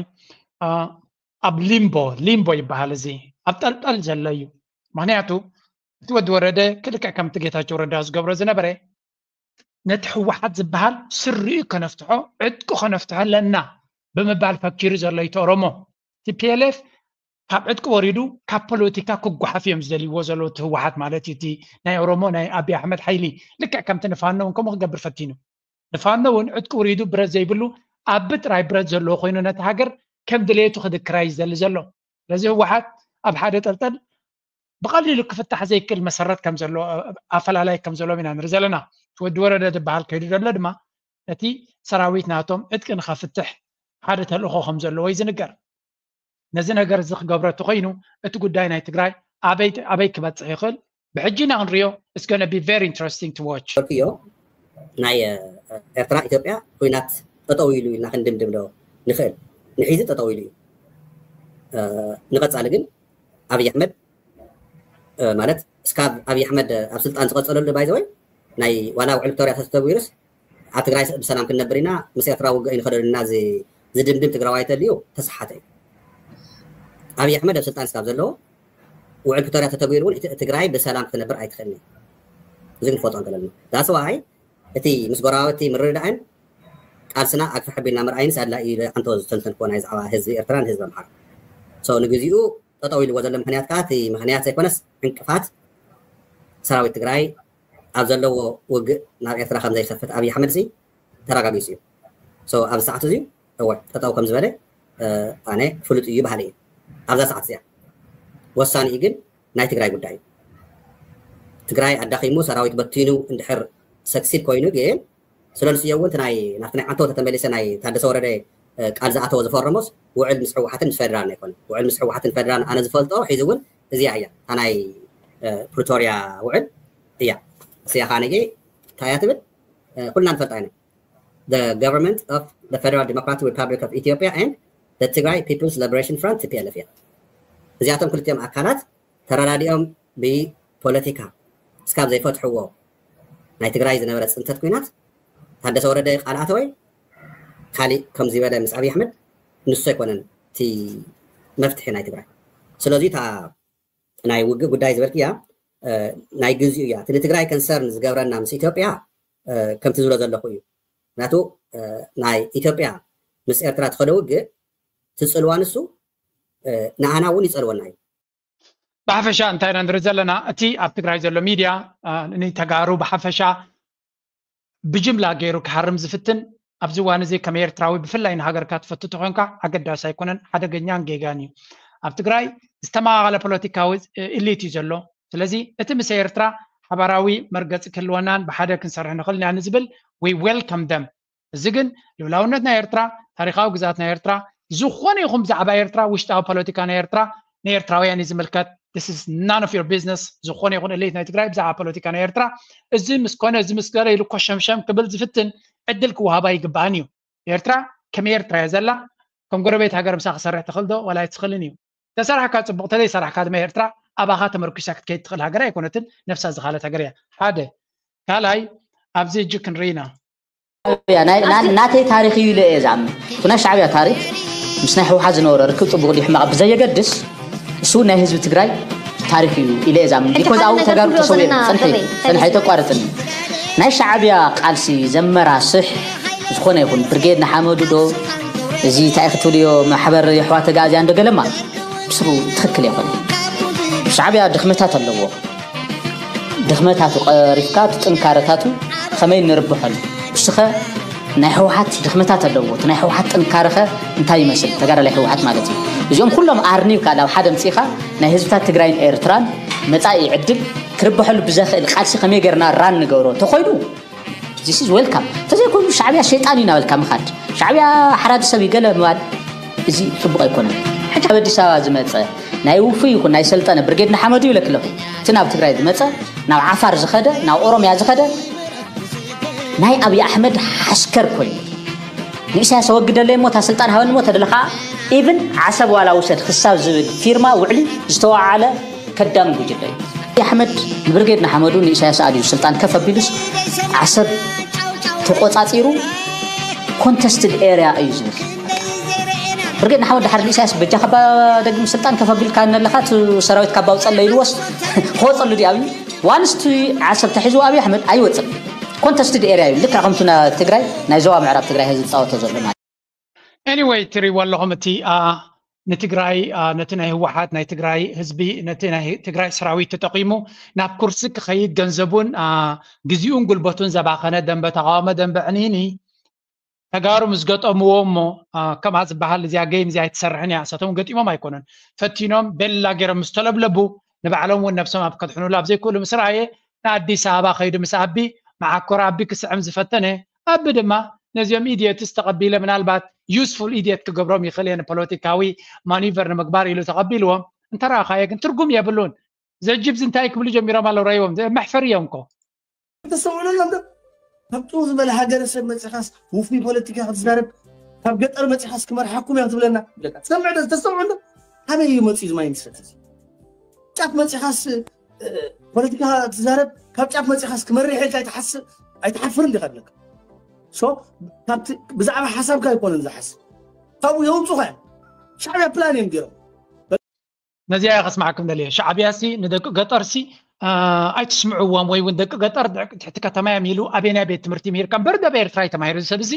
ኣብ ሊምቦ ሊምቦ ይበሃል። እዚ ኣብ ጠልጠል ዘሎ እዩ። ምክንያቱ እቲ ወዲ ወረደ ክልክዕ ከምቲ ጌታቸው ረዳ ዝገብሮ ዝነበረ ነቲ ህወሓት ዝበሃል ስሪኡ ከነፍትሖ ዕጥቁ ከነፍትሖ ኣለና ብምባል ፈኪሩ ዘሎ እዩ። እቲ ኦሮሞ ቲ ፒ ኤል ኤፍ ካብ ዕጥቂ ወሪዱ ካብ ፖለቲካ ክጓሓፍ እዮም ዝደልይዎ ዘለዉ። እቲ ህወሓት ማለት እዩ። እቲ ናይ ኦሮሞ ናይ ኣብይ ኣሕመድ ሓይሊ ልክዕ ከምቲ ንፋኖ እውን ከምኡ ክገብር ፈቲኑ። ንፋኖ እውን ዕጥቂ ውሪዱ ብረት ዘይብሉ ኣቢ ጥራይ ብረት ዘለዎ ኮይኑ ነቲ ሃገር ከም ድሌቱ ክድክራ እዩ ዝደሊ ዘሎ። ስለዚ ህወሓት ኣብ ሓደ ጠልጠል ብቐሊሉ ክፍታሕ ዘይክእል መሰረት ከም ዘሎ ኣፈላላይ ከም ዘለዎም ኢና ንርኢ ዘለና። እቲ ወዲ ወረደ ዝበሃል ከይዱ ዘሎ ድማ ነቲ ሰራዊት ናቶም ዕጥቂ ንኸፍትሕ ሓደ ተልእኾ ከም ዘለዎ እዩ ዝንገር። ነዚ ነገር እዚ ክገብሮ እንተኾይኑ እቲ ጉዳይ ናይ ትግራይ ኣበይ ኣበይ ክበፅሕ ይኽእል ብሕጂ ኢና ክንሪኦ። It's gonna be very interesting to watch. ዮ ናይ ኤርትራ ኢትዮጵያ ኩናት ጠጠው ኢሉ ኢልና ክንድምድም ዶ ንኽእል? ንሒዚ ጠጠው ኢሉ እዩ። ንቐፃሊ ግን ኣብይ ኣሕመድ ማለት እስካብ ኣብይ ኣሕመድ ኣብ ስልጣን ዝቐፀለሉ ባይዘወይ ናይ ዋላ ውዕል ፕሪቶርያ ተተግቢሩስ ኣብ ትግራይ ብሰላም ክንነብር ኢና፣ ምስ ኤርትራ ውግእ ኣይንኸደሉ ኢና ዝድምድም ትግራዋይ ተልዩ ተሰሓተ እዩ። ኣብይ ኣሕመድ ኣብ ስልጣን እስካብ ዘለዎ ውዕል ፕሪቶርያ ተተግቢሩ እውን ትግራይ ብሰላም ክትነብር ኣይትኽእልን። እዚ ክንፈልጦ እንከለና that's why እቲ ምስ ጎረባብቲ ምርድዳእን ቃልስና ኣግፍሕ ኣቢልና ምርኣይንስ ኣድላዪ እዩ። ኣንተ ዝተንተንክዎ ናይ ዛዕባ ህዝቢ ኤርትራን ህዝቢ ኣምሓራ ንግዜኡ ጠጠው ኢልዎ ዘሎ ምክንያት ከዓ እቲ ምክንያት ዘይኮነስ ዕንቅፋት ሰራዊት ትግራይ ኣብ ዘለዎ ውግእ ናብ ኤርትራ ከም ዘይከፍት ኣብይ ኣሕመድ ሲ ተረጋጊፁ እዩ። ኣብዚ ሰዓት እዚ እወ ጠጠው ከም ዝበለ ኣነ ፍሉጥ እዩ ባህሊ እዩ። ኣብዛ ሰዓት እዚኣ ወሳኒ ግን ናይ ትግራይ ጉዳይ እዩ። ትግራይ ኣዳኺሙ ሰራዊት በቲኑ እንድሕር ሰክሲድ ኮይኑ ግን ስለንስዮ እውን ናይ ናብቲ ናይ ዓንተው ተተመሊሰ ናይ ታደሰ ወረደ ቃል ዝኣተወ ዝፈረሞስ ውዕል ምስ ህወሓትን ምስ ፌደራልን ኣይኮነን። ውዕል ምስ ህወሓትን ፌደራልን ኣነ ዝፈልጦ ሒዚ እውን እዚኣ እያ እታ ናይ ፕሪቶርያ ውዕል እያ። እዚኣ ከዓ ነገ እንታይ እያ ትብል ኩልና ንፈልጣ ኢና። The Government of the Federal Democratic Republic of Ethiopia and the Tigray People's Liberation Front T P L F እያ። እዚኣቶም ክልቲኦም ኣካላት ተረዳዲኦም ብፖለቲካ እስካብ ዘይፈትሕዎ ናይ ትግራይ ዝነበረ ፅንተት ኩናት ታደሰ ወረደ ቃል ኣተወ ካሊእ ከምዚ በለ ምስ ኣብይ ኣሕመድ ንሱ ኣይኮነን እቲ መፍትሒ ናይ ትግራይ። ስለዚ እታ ናይ ውግእ ጉዳይ ዝበልክያ ናይ ግዚኡ እያ። እቲ ንትግራይ ከንሰርን ዝገብረና ምስ ኢትዮጵያ ከምቲ ዝብሎ ዘለኹ እዩ። ምክንያቱ ናይ ኢትዮጵያ ምስ ኤርትራ ትኸደ ውግእ ትፅልዋ ንሱ ንኣና እውን ይፀልወና እዩ። ብሓፈሻ እንታይ ኢና ንርኢ ዘለና? እቲ ኣብ ትግራይ ዘሎ ሚድያ ንተጋሩ ብሓፈሻ ብጅምላ ገይሩ ክሃርም ዝፍትን ኣብዚ እዋን እዚ ከም ኤርትራዊ ብፍላይ ንሃገርካ ትፈቱ ተኾንካ ኣገዳሲ ኣይኮነን፣ ሓደገኛን ጌጋን እዩ። ኣብ ትግራይ ዝተመቓቐለ ፖለቲካዊ ኢሊት እዩ ዘሎ። ስለዚ እቲ ምስ ኤርትራ ሓባራዊ መርገፂ ክህልወናን ብሓደ ክንሰርሕ ንኽእል ኢና ንዝብል we welcome them። እዚ ግን ልኡላውነት ናይ ኤርትራ፣ ታሪኻዊ ግዝኣት ናይ ኤርትራ፣ ዝኾነ ይኹን ብዛዕባ ኤርትራ፣ ውሽጣዊ ፖለቲካ ናይ ኤርትራ ንኤርትራውያን እዩ ዝምልከት። This is none of your business። ዝኾነ ይኹን እሊት ናይ ትግራይ ብዛዕባ ፖለቲካ ናይ ኤርትራ እዚ ምስ ኮነ እዚ ምስ ገለ ኢሉ ኮሸምሸም ክብል ዝፍትን ዕድል ክወሃባ ይግባእን እዩ። ኤርትራ ከም ኤርትራ እያ ዘላ። ከም ጎረቤት ሃገር ምሳ ክሰርሕ ትኽእል ዶ ዋላ ኣይትኽእልን እዩ። ተሰራሕካ ፅቡቕ፣ ተዘይሰራሕካ ድማ ኤርትራ ኣባኻ ተመርኩሳ ክትከይድ ትኽእል ሃገር ኣይኮነትን። ነፍሳ ዝኻለት ሃገር እያ። ሓደ ካልኣይ ኣብዚ እጅ ክንርኢ ኢና። ናተይ ታሪክ እዩ ኢለ እየ ዝኣምን። እቲ ናይ ሻዕብያ ታሪክ ምስ ናይ ህወሓት ዝነበረ ርክብ ፅቡቅ ድዩ ሕማቅ ብዘየገድስ እሱ ናይ ህዝቢ ትግራይ ታሪክ እዩ ኢለ እየ ዝኣምን። ቢኮዝ ኣብኡ ተጋሩ ተሰዊኦም ፀንሐ ፀንሐ ኣይተቋርፅን። ናይ ሻዕብያ ቃልሲ ዘመራስሕ ዝኾነ ይኹን ብርጌድ ንሓመዱ ዶ እዚ እንታይ ክትብልዮ ማሕበር የሕዋት ተጋዝያን ዶ ገለማ ብስሩ ትኽክል የኾነ። ሻዕብያ ድኽመታት ኣለዎ። ድኽመታቱ ቀሪፍካ እቲ ጥንካረታቱ ከመይ ንርብሐሉ? እስኸ ናይ ህወሓት ድኽመታት ኣለዎ። እቲ ናይ ህወሓት ጥንካረኸ እንታይ ይመስል? ተጋዳላይ ህወሓት ማለት እዩ። እዚኦም ኩሎም ኣርኒብካ ናብ ሓደ ምፅኢኻ ናይ ህዝብታት ትግራይን ኤርትራን መፃኢ ዕድል ክርብሐሉ ብዘኽእል ቃልሲ ከመይ ጌርና ራን ንገብሮ እንተኾይኑ this is welcome። እንተዘይኮይኑ ሻዕብያ ሸይጣን እዩ እናበልካ ምኻድ፣ ሻዕብያ ሓራዲ ሰብ እዩ ገለ ምባል እዚ ፅቡቕ ኣይኮነን። ሕጂ ኣብ ኣዲስ ኣበባ ዝመፀ ናይ ውፉይ ይኹን ናይ ሰልጠነ ብርጌድ ንሓመዱ ይብለኪ ኣለኹ። እቲ ናብ ትግራይ ዝመፀ፣ ናብ ዓፋር ዝኸደ፣ ናብ ኦሮምያ ዝኸደ ናይ ኣብይ ኣሕመድ ሓሽከር ኮይኑ ንኢሳያስ ኣወግደለይ እሞ እታ ስልጣን ሃበኒ እሞ ተደለኻ ኢቭን ዓሰብ ዋላ ውሰድ ክሳብ ዝብል ፊርማ ውዕሊ ዝተዋዓለ ከዳሚ ጉጅለ እዩ። ኣብይ ኣሕመድ ንብርጌድ ንሓመዱ ንኢሳያስ ኣልዩ ስልጣን ከፍ ኣቢሉስ ዓሰብ ተቆፃፂሩ ኮንተስትድ ኤርያ እዩ ዝብል። ብርጌድ ንሓመዱ ድሓር ንኢሳያስ በጃ ካባ ደግም ስልጣን ከፍ ኣቢልካ ነለኻ እቲ ሰራዊት ካባ ውፀለይ ኢልዎስ ክወፀሉ ድዩ ኣብዩ? ዋንስ እቲ ዓሰብ ተሒዝዎ ኣብይ ኣሕመድ ኣይወፅን። ኮንተስትድ ኤርያ እዩ። ልክዕ ከምቱ ትግራይ ናይ ዞባ ምዕራብ ትግራይ ዝፃወቶ ዘሎ ማለት Anyway ትሪእዎ ኣለኹም እቲ ንትግራይ ነቲ ናይ ህወሓት ናይ ትግራይ ህዝቢ ነቲ ናይ ትግራይ ሰራዊት ተጠቒሙ ናብ ኩርሲ ክኸይድ ገንዘቡን ግዜኡን ጉልበቱን ዘባኸነ ደንበ ተቃውሞ ደንበ ዕንይኒ ተጋሩ ምስ ገጠምዎ እሞ ከምኣ ዝበሃል እዚኣ ገይም እዚኣ ኣይትሰርሕን እያ። እሳቶም ገጢሞም ኣይኮኑን፣ ፈቲኖም ቤላ ገይሮም ምስ ተለብለቡ ንባዕሎም እውን ነብሶም ኣብ ከድሕኑሉ ኣብ ዘይክእሉ ምስ ረኣየ ንኣዲስ ኣበባ ከይዱ ምስ ኣቢ መዓኮር ኣቢ ክስዕም ዝፈተነ፣ ኣቢ ድማ ነዚኦም ኢድየትስ ተቐቢለ ምናልባት ዩስፉል ኢድየት ክገብሮም ይኽእል እየ ንፖለቲካዊ ማኒቨር ንምግባር ኢሉ ተቐቢልዎም። እንተረኣኻዮ ግን ትርጉም የብሉን። ዘጅብዚ እንታይ ክብሉ ጀሚሮም ኣለዉ ረይዎም መሕፈሪ እዮም እኮ። ተስተውዕሉ ኣለኩም። ካብ ጥው ዝበለ ሃገረሰብ መፂኻስ ውፉይ ፖለቲካ ክትዛረብ፣ ካብ ገጠር መፂኻስ ክመርሓኩም እዮም ትብለና። ሰምዕ ዶ ተስተውዕሉ? ኣበይ እዩ መፂኡ ዝማይ ምስፈት? ጫፍ መፂኻስ ፖለቲካ ትዛረብ፣ ካብ ጫፍ መፂኻስ ክመርሕ ኢልካ ኣይትሓስብ ኣይትሓፍርን ዲኻ ኣለካ። ሶ ካብቲ ብዛዕባ ሓሳብካ ኣይኮነን ዝሓስብ፣ ካብኡ የውፁኻ እዮም። ሻዕብያ ፕላን እዮም ገይሮም። ነዚኣ እየ ከስማዕኩም ደልየ። ሻዕብያ ሲ ንደቂ ገጠር ሲ ኣይትስምዕዎም፣ ወይ እውን ደቂ ገጠር ትሕቲ ከተማ እዮም ኢሉ ኣበየናይ ቤት ትምህርቲ ምሂርካ እምበር ደብ ኤርትራ እዩ ተማሂሩ እዚ ሰብ እዚ።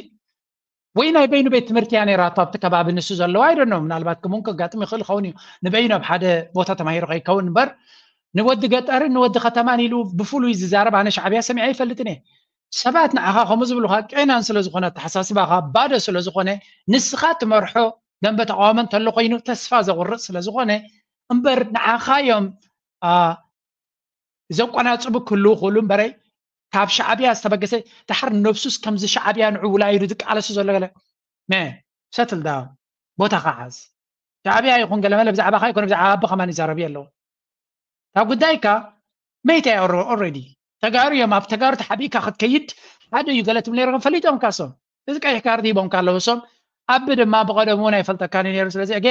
ወይ ናይ በይኑ ቤት ትምህርቲ እያ ነይራቶ ኣብቲ ከባቢ ንሱ ዘለዎ ኣይደኖ። ምናልባት ከምኡን ከጋጥም ይኽእል ይኸውን እዩ፣ ንበይኑ ኣብ ሓደ ቦታ ተማሂሩ ከይከውን እምበር ንወዲ ገጠርን ንወዲ ከተማን ኢሉ ብፍሉይ ዝዛረብ ኣነ ሻዕብያ ሰሚዐ ኣይፈልጥን እየ። ሰባት ንዓኻ ከምኡ ዝብሉኻ ቄናን ስለ ዝኾነ ኣተሓሳስባኻ ባዶ ስለ ዝኾነ ንስኻ ትመርሖ ደንበ ተቃውሞ እንተሎ ኮይኑ ተስፋ ዘቑርፅ ስለ ዝኾነ እምበር ንዓኻ እዮም ዘቆናፅቡ ክህልዉ ክእሉ እምበረይ ካብ ሻዕብያ ዝተበገሰ ድሓር ነብሱስ ከምዚ ሻዕብያ ንዑ ውላ ኢሉ ዝቃለሱ ዘሎ ገለ መ ሰትል ዳውን ቦታኻ ሓዝ። ሻዕብያ ይኹን ገለመለ ብዛዕባኻ ይኮነ ብዛዕባ ኣቢ ከማን ይዛረብ ኣለዎ። ካብ ጉዳይካ መይታ ኦረዲ ተጋሩ እዮም። ኣብ ተጋሩ ተሓቢእካ ክትከይድ ሓደ እዩ ገለ ትብል ነይርኩም ፈሊጦም ካሶም እዚ ቀይሕ ካርድ ሂቦም ካለዉ ሶም ኣቢ ድማ ብቐደሙ እውን ኣይፈልጠካን እዩ ነይሩ። ስለዚ ኣገ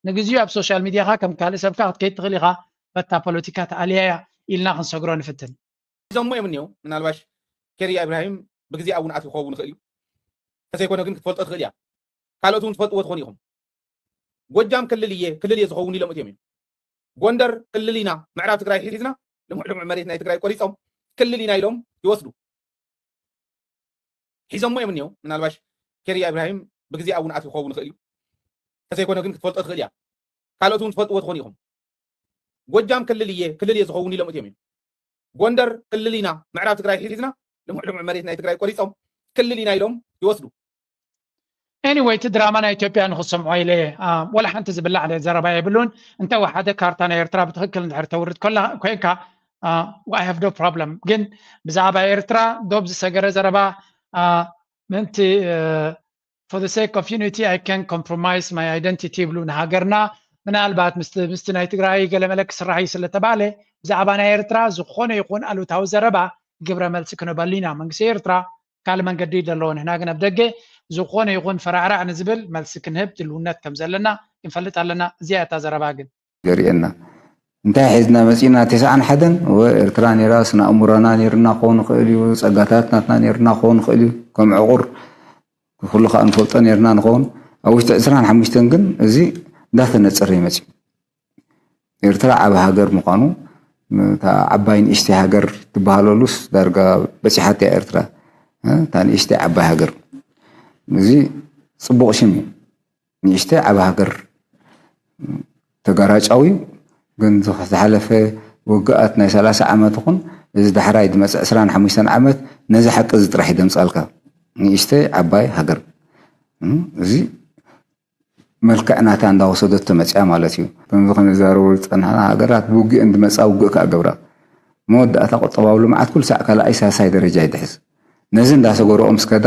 ንግዚኡ ኣብ ሶሻል ሚድያኻ ከም ካልእ ሰብካ ክትከይድ ትኽእል ኢኻ። በታ ፖለቲካ ተኣልያያ ኢልና ክንሰግሮ ንፍትን። ሒዞሞ እዮም እኒኦ። ምናልባሽ ኬርያ ኢብራሂም ብግዜ እውን ኣትዩ ክኸውን ይኽእል እዩ። ተዘይኮነ ግን ክትፈልጦ ትኽእል እያ። ካልኦት እውን ትፈልጥዎ ትኾኑ ኢኹም። ጎጃም ክልል እየ ክልል እየ ዝኸውን ኢሎም እትዮም እዮም። ጎንደር ክልል ኢና ምዕራብ ትግራይ ሒዝና ልሙዕ ልሙዕ መሬት ናይ ትግራይ ቆሪፆም ክልል ኢና ኢሎም ይወስዱ። ሒዞሞ እዮም እኒኦ። ምናልባሽ ኬርያ ኢብራሂም ብግዜ እውን ኣትዩ ክኸውን ይኽእል እዩ። ተዘይኮነ ግን ክትፈልጦ ትኽእል እያ። ካልኦት እውን ትፈልጥዎ ትኾኑ ኢኹም። ጎጃም ክልል እየ ክልል እየ ዝኸውን ኢሎም እትዮም እዮም። ጎንደር ክልል ኢና ምዕራብ ትግራይ ሒዝና ልሙዕ ልሙዕ መሬት ናይ ትግራይ ቆሪፆም ክልል ኢና ኢሎም ይወስዱ። ኤኒወይ እቲ ድራማ ናይ ኢትዮጵያ ንክሰምዖ ኢለ ወላ ሓንቲ ዝብላዕ ዘረባ የብሉን። እንተ ሓደ ካርታ ናይ ኤርትራ ብትክክል እንድሕር ተውርድ ኮላ ኮይንካ I have no problem። ግን ብዛዕባ ኤርትራ ዶብ ዝሰገረ ዘረባ ምእንቲ for the sake of unity I can compromise my identity ይብሉ ንሃገርና። ምናልባት ምስቲ ናይ ትግራይ ገለመለ ክስራሕ እዩ ስለተባለ ብዛዕባ ናይ ኤርትራ ዝኾነ ይኹን ኣሉታዊ ዘረባ ግብረ መልሲ ክንበሉ ኢና። መንግስቲ ኤርትራ ካልእ መንገዲ እዩ ዘለዎ። ንሕና ግን ኣብ ደገ ዝኾነ ይኹን ፈራዕራዕ ንዝብል መልሲ ክንህብ ድልውነት ከም ዘለና ክንፈልጥ ኣለና። እዚኣ እታ ዘረባ ግን ዘርእየና እንታይ ሒዝና መፂና ተስዓን ሓደን ወ ኤርትራ ነይራ ስነ ኣእምሮና ነይርና ክኸውን ይኽእል እዩ፣ ፀጋታት ናትና ነይርና ክኸውን ይኽእል እዩ። ከም ዕቑር ኩሉ ከዓ ንፈልጦ ነይርና ንኸውን። ኣብ ውሽጢ ዕስራን ሓሙሽተን ግን እዚ እንዳተነፀረ ይመፅእ። ኤርትራ ዓቢ ሃገር ምዃኑ እታ ዓባይ ንእሽተይ ሃገር ትበሃለሉስ ዳርጋ በፂሓት እያ ኤርትራ። እታ ንእሽተይ ዓባይ ሃገር እዚ ፅቡቕ ሽም እዩ። ንእሽተይ ዓቢ ሃገር ተጋራጫዊ ግን ዝሓለፈ ውግኣት ናይ ሰላሳ ዓመት ይኹን እዚ ዳሕራይ ዝመፅእ ዕስራን ሓሙሽተን ዓመት ነዚ ሓቂ እዚ ጥራሕ ይደምፃልካ። ንእሽተይ ዓባይ ሃገር እዚ መልክዕ ናታ እንዳወሰደቶ መፅያ ማለት እዩ። ከምዚ ክንዛረቡ ዝፀናሕና ሃገራት ብውግእን ዝመፃ ውግእ ከዓ ገብራ መወዳእታ ቁጠባዊ ልምዓት ኩሉ ሳዕ ካልኣይ ሳሳይ ደረጃ ይድሕዝ። ነዚ እንዳሰገረኦም እስከዳ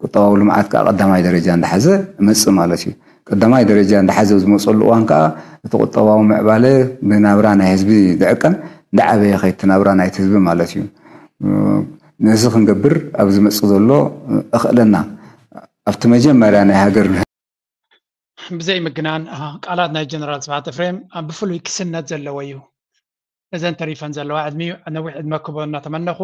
ቁጠባዊ ልምዓት ከዓ ቀዳማይ ደረጃ እንዳሓዘ እመፅእ ማለት እዩ። ቀዳማይ ደረጃ እንዳሓዘ ዝመፀሉ እዋን ከዓ እቲ ቁጠባዊ ምዕባለ ብናብራ ናይ ህዝቢ ዝዕቀን እንዳዓበየ ከይድ ናብራ ናይቲ ህዝቢ ማለት እዩ። ነዚ ክንገብር ኣብ ዝመፅእ ዘሎ እኽእለና ኣብቲ መጀመርያ ናይ ሃገር ብዘይ ምግናን ቃላት ናይ ጀነራል ስብሓት ኤፍሬም ብፍሉይ ክስነት ዘለዎ እዩ። እዘን ተሪፈን ዘለዋ ዕድሚኡ ነዊሕ ዕድመ ክቦ እናተመነኹ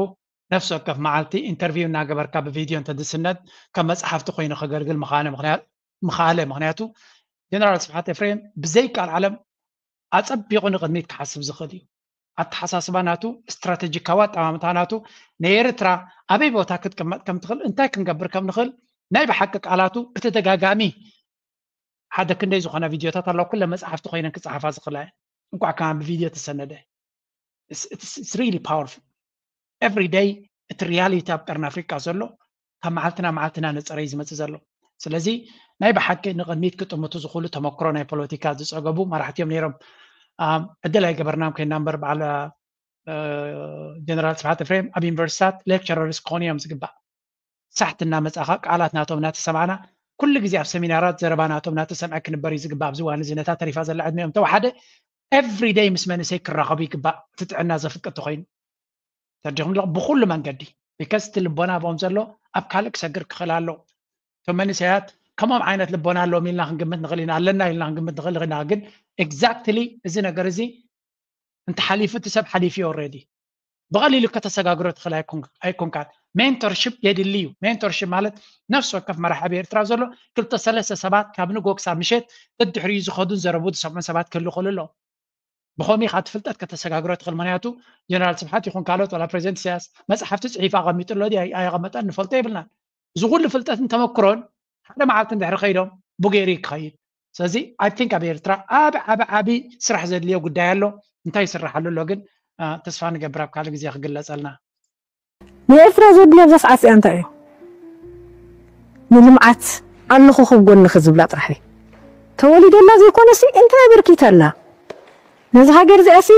ነፍሲ ወከፍ መዓልቲ ኢንተርቪው እናገበርካ ብቪድዮ እንተዝስነድ ከም መፅሓፍቲ ኮይኑ ከገልግል ምኻነ ምኽንያት ምኻለ ምኽንያቱ ጀነራል ስብሓት ኤፍሬም ብዘይ ቃል ዓለም ኣፀቢቑ ንቕድሚት ክሓስብ ዝኽእል እዩ። ኣተሓሳስባ ናቱ ስትራተጂካዊ ኣጠማምታ ናቱ ንኤርትራ ኣበይ ቦታ ክትቅመጥ ከም ትኽእል እንታይ ክንገብር ከም ንኽእል ናይ ብሓቂ ቃላቱ ብተደጋጋሚ ሓደ ክንደይ ዝኾነ ቪድዮታት ኣለዋ ኩለ መፅሓፍቲ ኮይነን ክፀሓፋ ዝኽእላ እየን። እንኳዕ ከማን ብቪድዮ ተሰነደ። It's really powerful። Every day እቲ ሪያሊቲ ኣብ ቀርኒ ኣፍሪቃ ዘሎ ካብ መዓልትና መዓልትና ነፀረ እዩ ዝመፅእ ዘሎ። ስለዚ ናይ ብሓቂ ንቕድሚት ክጥምቱ ዝኽእሉ ተመክሮ ናይ ፖለቲካ ዝፀገቡ መራሕቲ እዮም ነይሮም። ዕድል ኣይገበርናም ኮይና እምበር በዓል ጀነራል ስብሓት ኤፍሬም ኣብ ዩኒቨርሲታት ሌክቸረርስ ክኾኑ እዮም ዝግባእ። ሳሕቲ እናመፃኻ ቃላት ናቶም እናተሰማዕና ኩሉ ግዜ ኣብ ሰሚናራት ዘረባ ናቶም እናተሰምዐ ክንበር እዩ ዝግባእ። ኣብዚ እዋን እዚ ነታ ተሪፋ ዘላ ዕድሚኦም ተወሓደ ኤቭሪ ደይ ምስ መንእሰይ ክራኸቡ ይግባእ፣ እቲ ጥዕና ዘፍቅድ ተኮይኑ። ተረዲኹም ኣለኹም? ብኩሉ መንገዲ ቢከስ እቲ ልቦና ኣብኦም ዘሎ ኣብ ካልእ ክሰግር ክኽእል ኣሎ። እቶም መንእሰያት ከምኦም ዓይነት ልቦና ኣለዎም ኢልና ክንግምት ንኽእል ኢና፣ ኣለና ኢልና ክንግምት ንኽእል ኢና። ግን ኤግዛክትሊ እዚ ነገር እዚ እንተሓሊፉ እቲ ሰብ ሓሊፉ እዩ ኦልሬዲ። ብቐሊሉ ከተሰጋግሮ ትኽእል ኣይኮንካን። ሜንቶርሽፕ የድሊ እዩ። ሜንቶርሽፕ ማለት ነፍሲ ወከፍ መራሒ ኣብ ኤርትራ ዘሎ ክልተ ሰለስተ ሰባት ካብ ንጎ ክሳብ ምሸት ደድሕሪኡ ዝኸዱን ዘረቡ ዝሰምዑን ሰባት ክህሉ ክኽእሉ ኣለዎም። ብኸምኡ ኢኻ እቲ ፍልጠት ከተሰጋግሮ ትኽእል። ምክንያቱ ጀነራል ስብሓት ይኹን ካልኦት ዋላ ፕሬዚደንት ኢሳያስ መፅሓፍቲ ፅሒፉ ኣቐሚጡ ኣሎ ድዩ ኣይ- ኣየቐመጠን ንፈልጦ የብልናን። እዚ ኩሉ ፍልጠትን ተመክሮን ሓደ መዓልቲ እንድሕሪ ከይዶም ብገይሩ እዩ ክኸይድ። ስለዚ ኣይ ቲንክ ኣብ ኤርትራ ዓቢ ዓቢ ዓቢ ስራሕ ዘድልዮ ጉዳይ ኣሎ። እንታይ ይስራሓሉ ኣሎ ግን አ፣ ተስፋ ንገብር ኣብ ካልእ ግዜ ክግለጸልና። ንኤርትራ ዘድልያ ኣብዛ ሰዓት እዚኣ እንታይ እዩ? ንልምዓት ኣለኹ ክብ ጎንኺ ዝብላ ጥራሕ እዩ። ተወሊደላ ዘይኮነሲ እንታይ ኣበርኪታላ? ነዚ ሃገር እዚኣሲ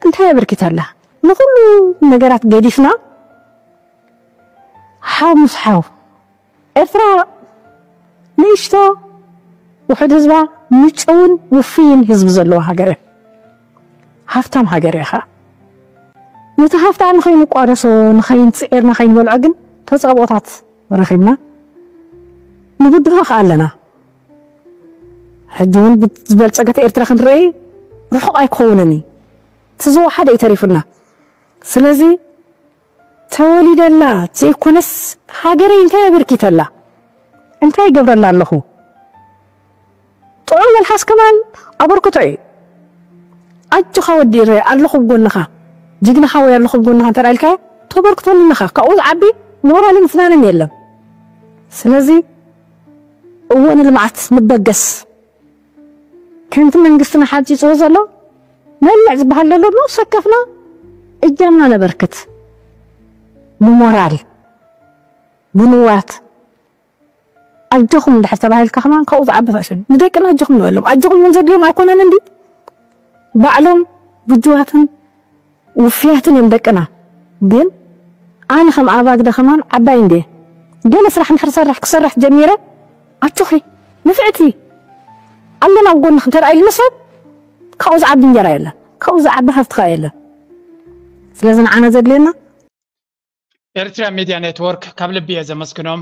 እንታይ ኣበርኪታላ? ንኹሉ ነገራት ገዲፍና ሓው ምስ ሓው ኤርትራ ንእሽቶ ውሑድ ህዝባ ምጭውን ውፍይን ህዝቢ ዘለዎ ሃገር እያ። ሃፍታም ሃገር እያ ኸዓ። ነቲ ሃፍታ ንኸይንቋደሶ ንኸይንፅዒርና ከይንበልዖ ግን ተፃብኦታት ረኺብና ንብድሆ ኸዓ ኣለና። ሕጂ እውን ዝበልፀገት ኤርትራ ክንርኢ ርሑቕ ኣይክኸውንን እዩ። እቲ ዝወሓደ እዩ ተሪፉና። ስለዚ ተወሊደላ ዘይኮነስ ሃገረይ እንታይ ኣበርኪተላ እንታይ ይገብረላ ኣለኹ ጥዑም መልሓስ ከማን ኣበርክቶ እዩ ኣጆኻ ወዲ ኤረይ ኣለኹ ጎንኻ ጅግና ሓወይ ኣለኹ ጎንኻ እንተ ኢልካዮ ተበርክተሉ ኣለኻ ካብኡ ዝዓቢ ሞራልን ፍናንን የለን ስለዚ እወ ንልምዓት ንበገስ ከምቲ መንግስትና ሓንፂፅዎ ዘሎ መልምዕ ዝበሃል ዘሎ ብነብሲ ወከፍና እጃምና ነበርክት ብሞራል ብንዋት ኣጆኹም እንድሕር ተባሂልካ ከማን ካብኡ ዝዓቢ ፋሽን ንደቅና ኣጆኹም ንበሎም ኣጆኹም እውን ዘድልዮም ኣይኮነን እንዲ ባዕሎም ብጅዋትን ውፍያትን እዮም ደቅና ግን ኣነ ከም ኣባግደ ከማን ዓባይ እንድየ ገለ ስራሕ እንድሕር ሰርሕ ክሰርሕ ጀሚረ ኣጆኺ ንፍዕቲ ኣለና ኣብ ጎንኺ እንተ ኢሉኒ ሰብ ካብኡ ዝዓቢ እንጀራ የለን ካብኡ ዝዓቢ ሃፍቲ ከዓ የለን ስለዚ ንዓና ዘድልየና ኤርትራ ሚድያ ኔትወርክ ካብ ልቢ እየ ዘመስግኖም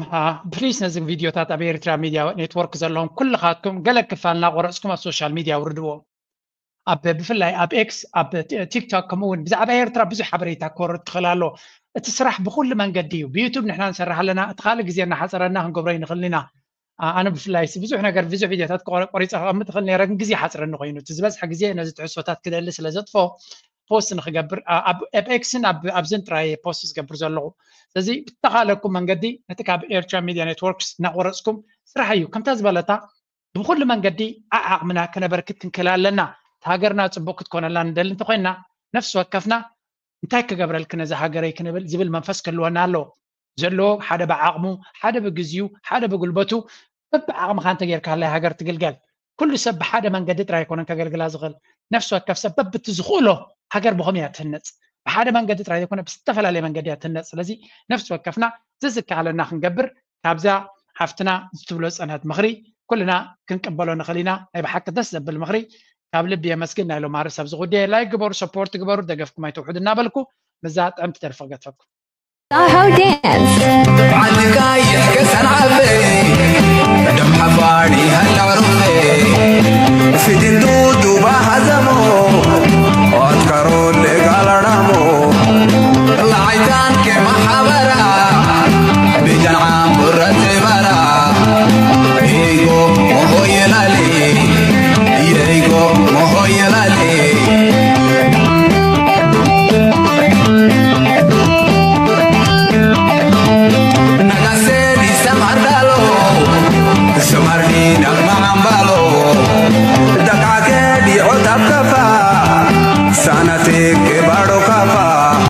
ፕሊስ ነዚ ቪድዮታት ኣብ ኤርትራ ሚድያ ኔትወርክ ዘለኹም ኩልኻትኩም ገለ ክፋል እናቆረፅኩም ኣብ ሶሻል ሚድያ ውርድዎ ኣብ ብፍላይ ኣብ ኤክስ ኣብ ቲክቶክ ከምኡ እውን ብዛዕባ ኤርትራ ብዙሕ ሓበሬታ ክወርድ ክኽእል ኣሎ እቲ ስራሕ ብኩሉ መንገዲ እዩ ብዩቱብ ንሕና ንሰርሕ ኣለና እቲ ካልእ ግዜ እናሓፀረና ክንገብሮ ይንኽእል ኢና ኣነ ብፍላይ ብዙሕ ነገር ብዙሕ ቪድዮታት ቆሪፀ ከቐምጥ እኽእል ነረ ግን ግዜ ሓፅረኒ ኮይኑ እቲ ዝበዝሐ ግዜ ነዚ ትሕዝቶታት ክደሊ ስለ ዘጥፎ ፖስት ንክገብር ኣብ ኤክስን ኣብዝን ጥራይ ፖስት ዝገብር ዘለኹ ስለዚ ብተኻለኩም መንገዲ ነቲ ካብ ኤርትራ ሚድያ ኔትወርክስ እናቆረፅኩም ስራሕ እዩ ከምታ ዝበለታ ብኩሉ መንገዲ ዓዓቕምና ክነበርክት ክንክእል ኣለና። እቲ ሃገርና ጽቡቕ ክትኮነላ ንደሊ እንተኾይንና፣ ነፍሲ ወከፍና እንታይ ክገብረልኪ ነዛ ሃገረይ ክንብል ዝብል መንፈስ ክህልወና ኣለዎ። ዘለዎ ሓደ ብዓቕሙ፣ ሓደ ብግዚኡ፣ ሓደ ብጉልበቱ በብዓቕምኻ እንተጌርካለይ ሃገር ትግልገል። ኩሉ ሰብ ብሓደ መንገዲ ጥራይ ኣይኮነን ከገልግላ ዝኽእል። ነፍሲ ወከፍ ሰብ በብቲ ዝኽእሎ ሃገር ብኸመይ እያ ትህነጽ? ብሓደ መንገዲ ጥራይ ዘይኮነ ብዝተፈላለየ መንገዲ እያ ትህነጽ። ስለዚ ነፍሲ ወከፍና ዝዝከኣለና ክንገብር ካብዛ ሓፍትና ዝትብሎ ዝጸንሐት ምኽሪ ኩልና ክንቅበሎ ንኽእል ኢና። ናይ ብሓቂ ደስ ዘብል ምኽሪ። ካብ ልቢ የመስግን ናይ ሎማሪ ሰብ ዝጉዳየ ላይክ ግበሩ ሰፖርት ግበሩ ደገፍኩም ኣይተውሕዱ እናበልኩ ምዛ ጥዕምቲ ደርፊ ክገድፈኩም። Soho Dance. بعدك يحكي سنعبي دم حفاري هالعرفي في دندو دوبا هزمو واتكرو اللي قال رامو الله عيدان كما حبل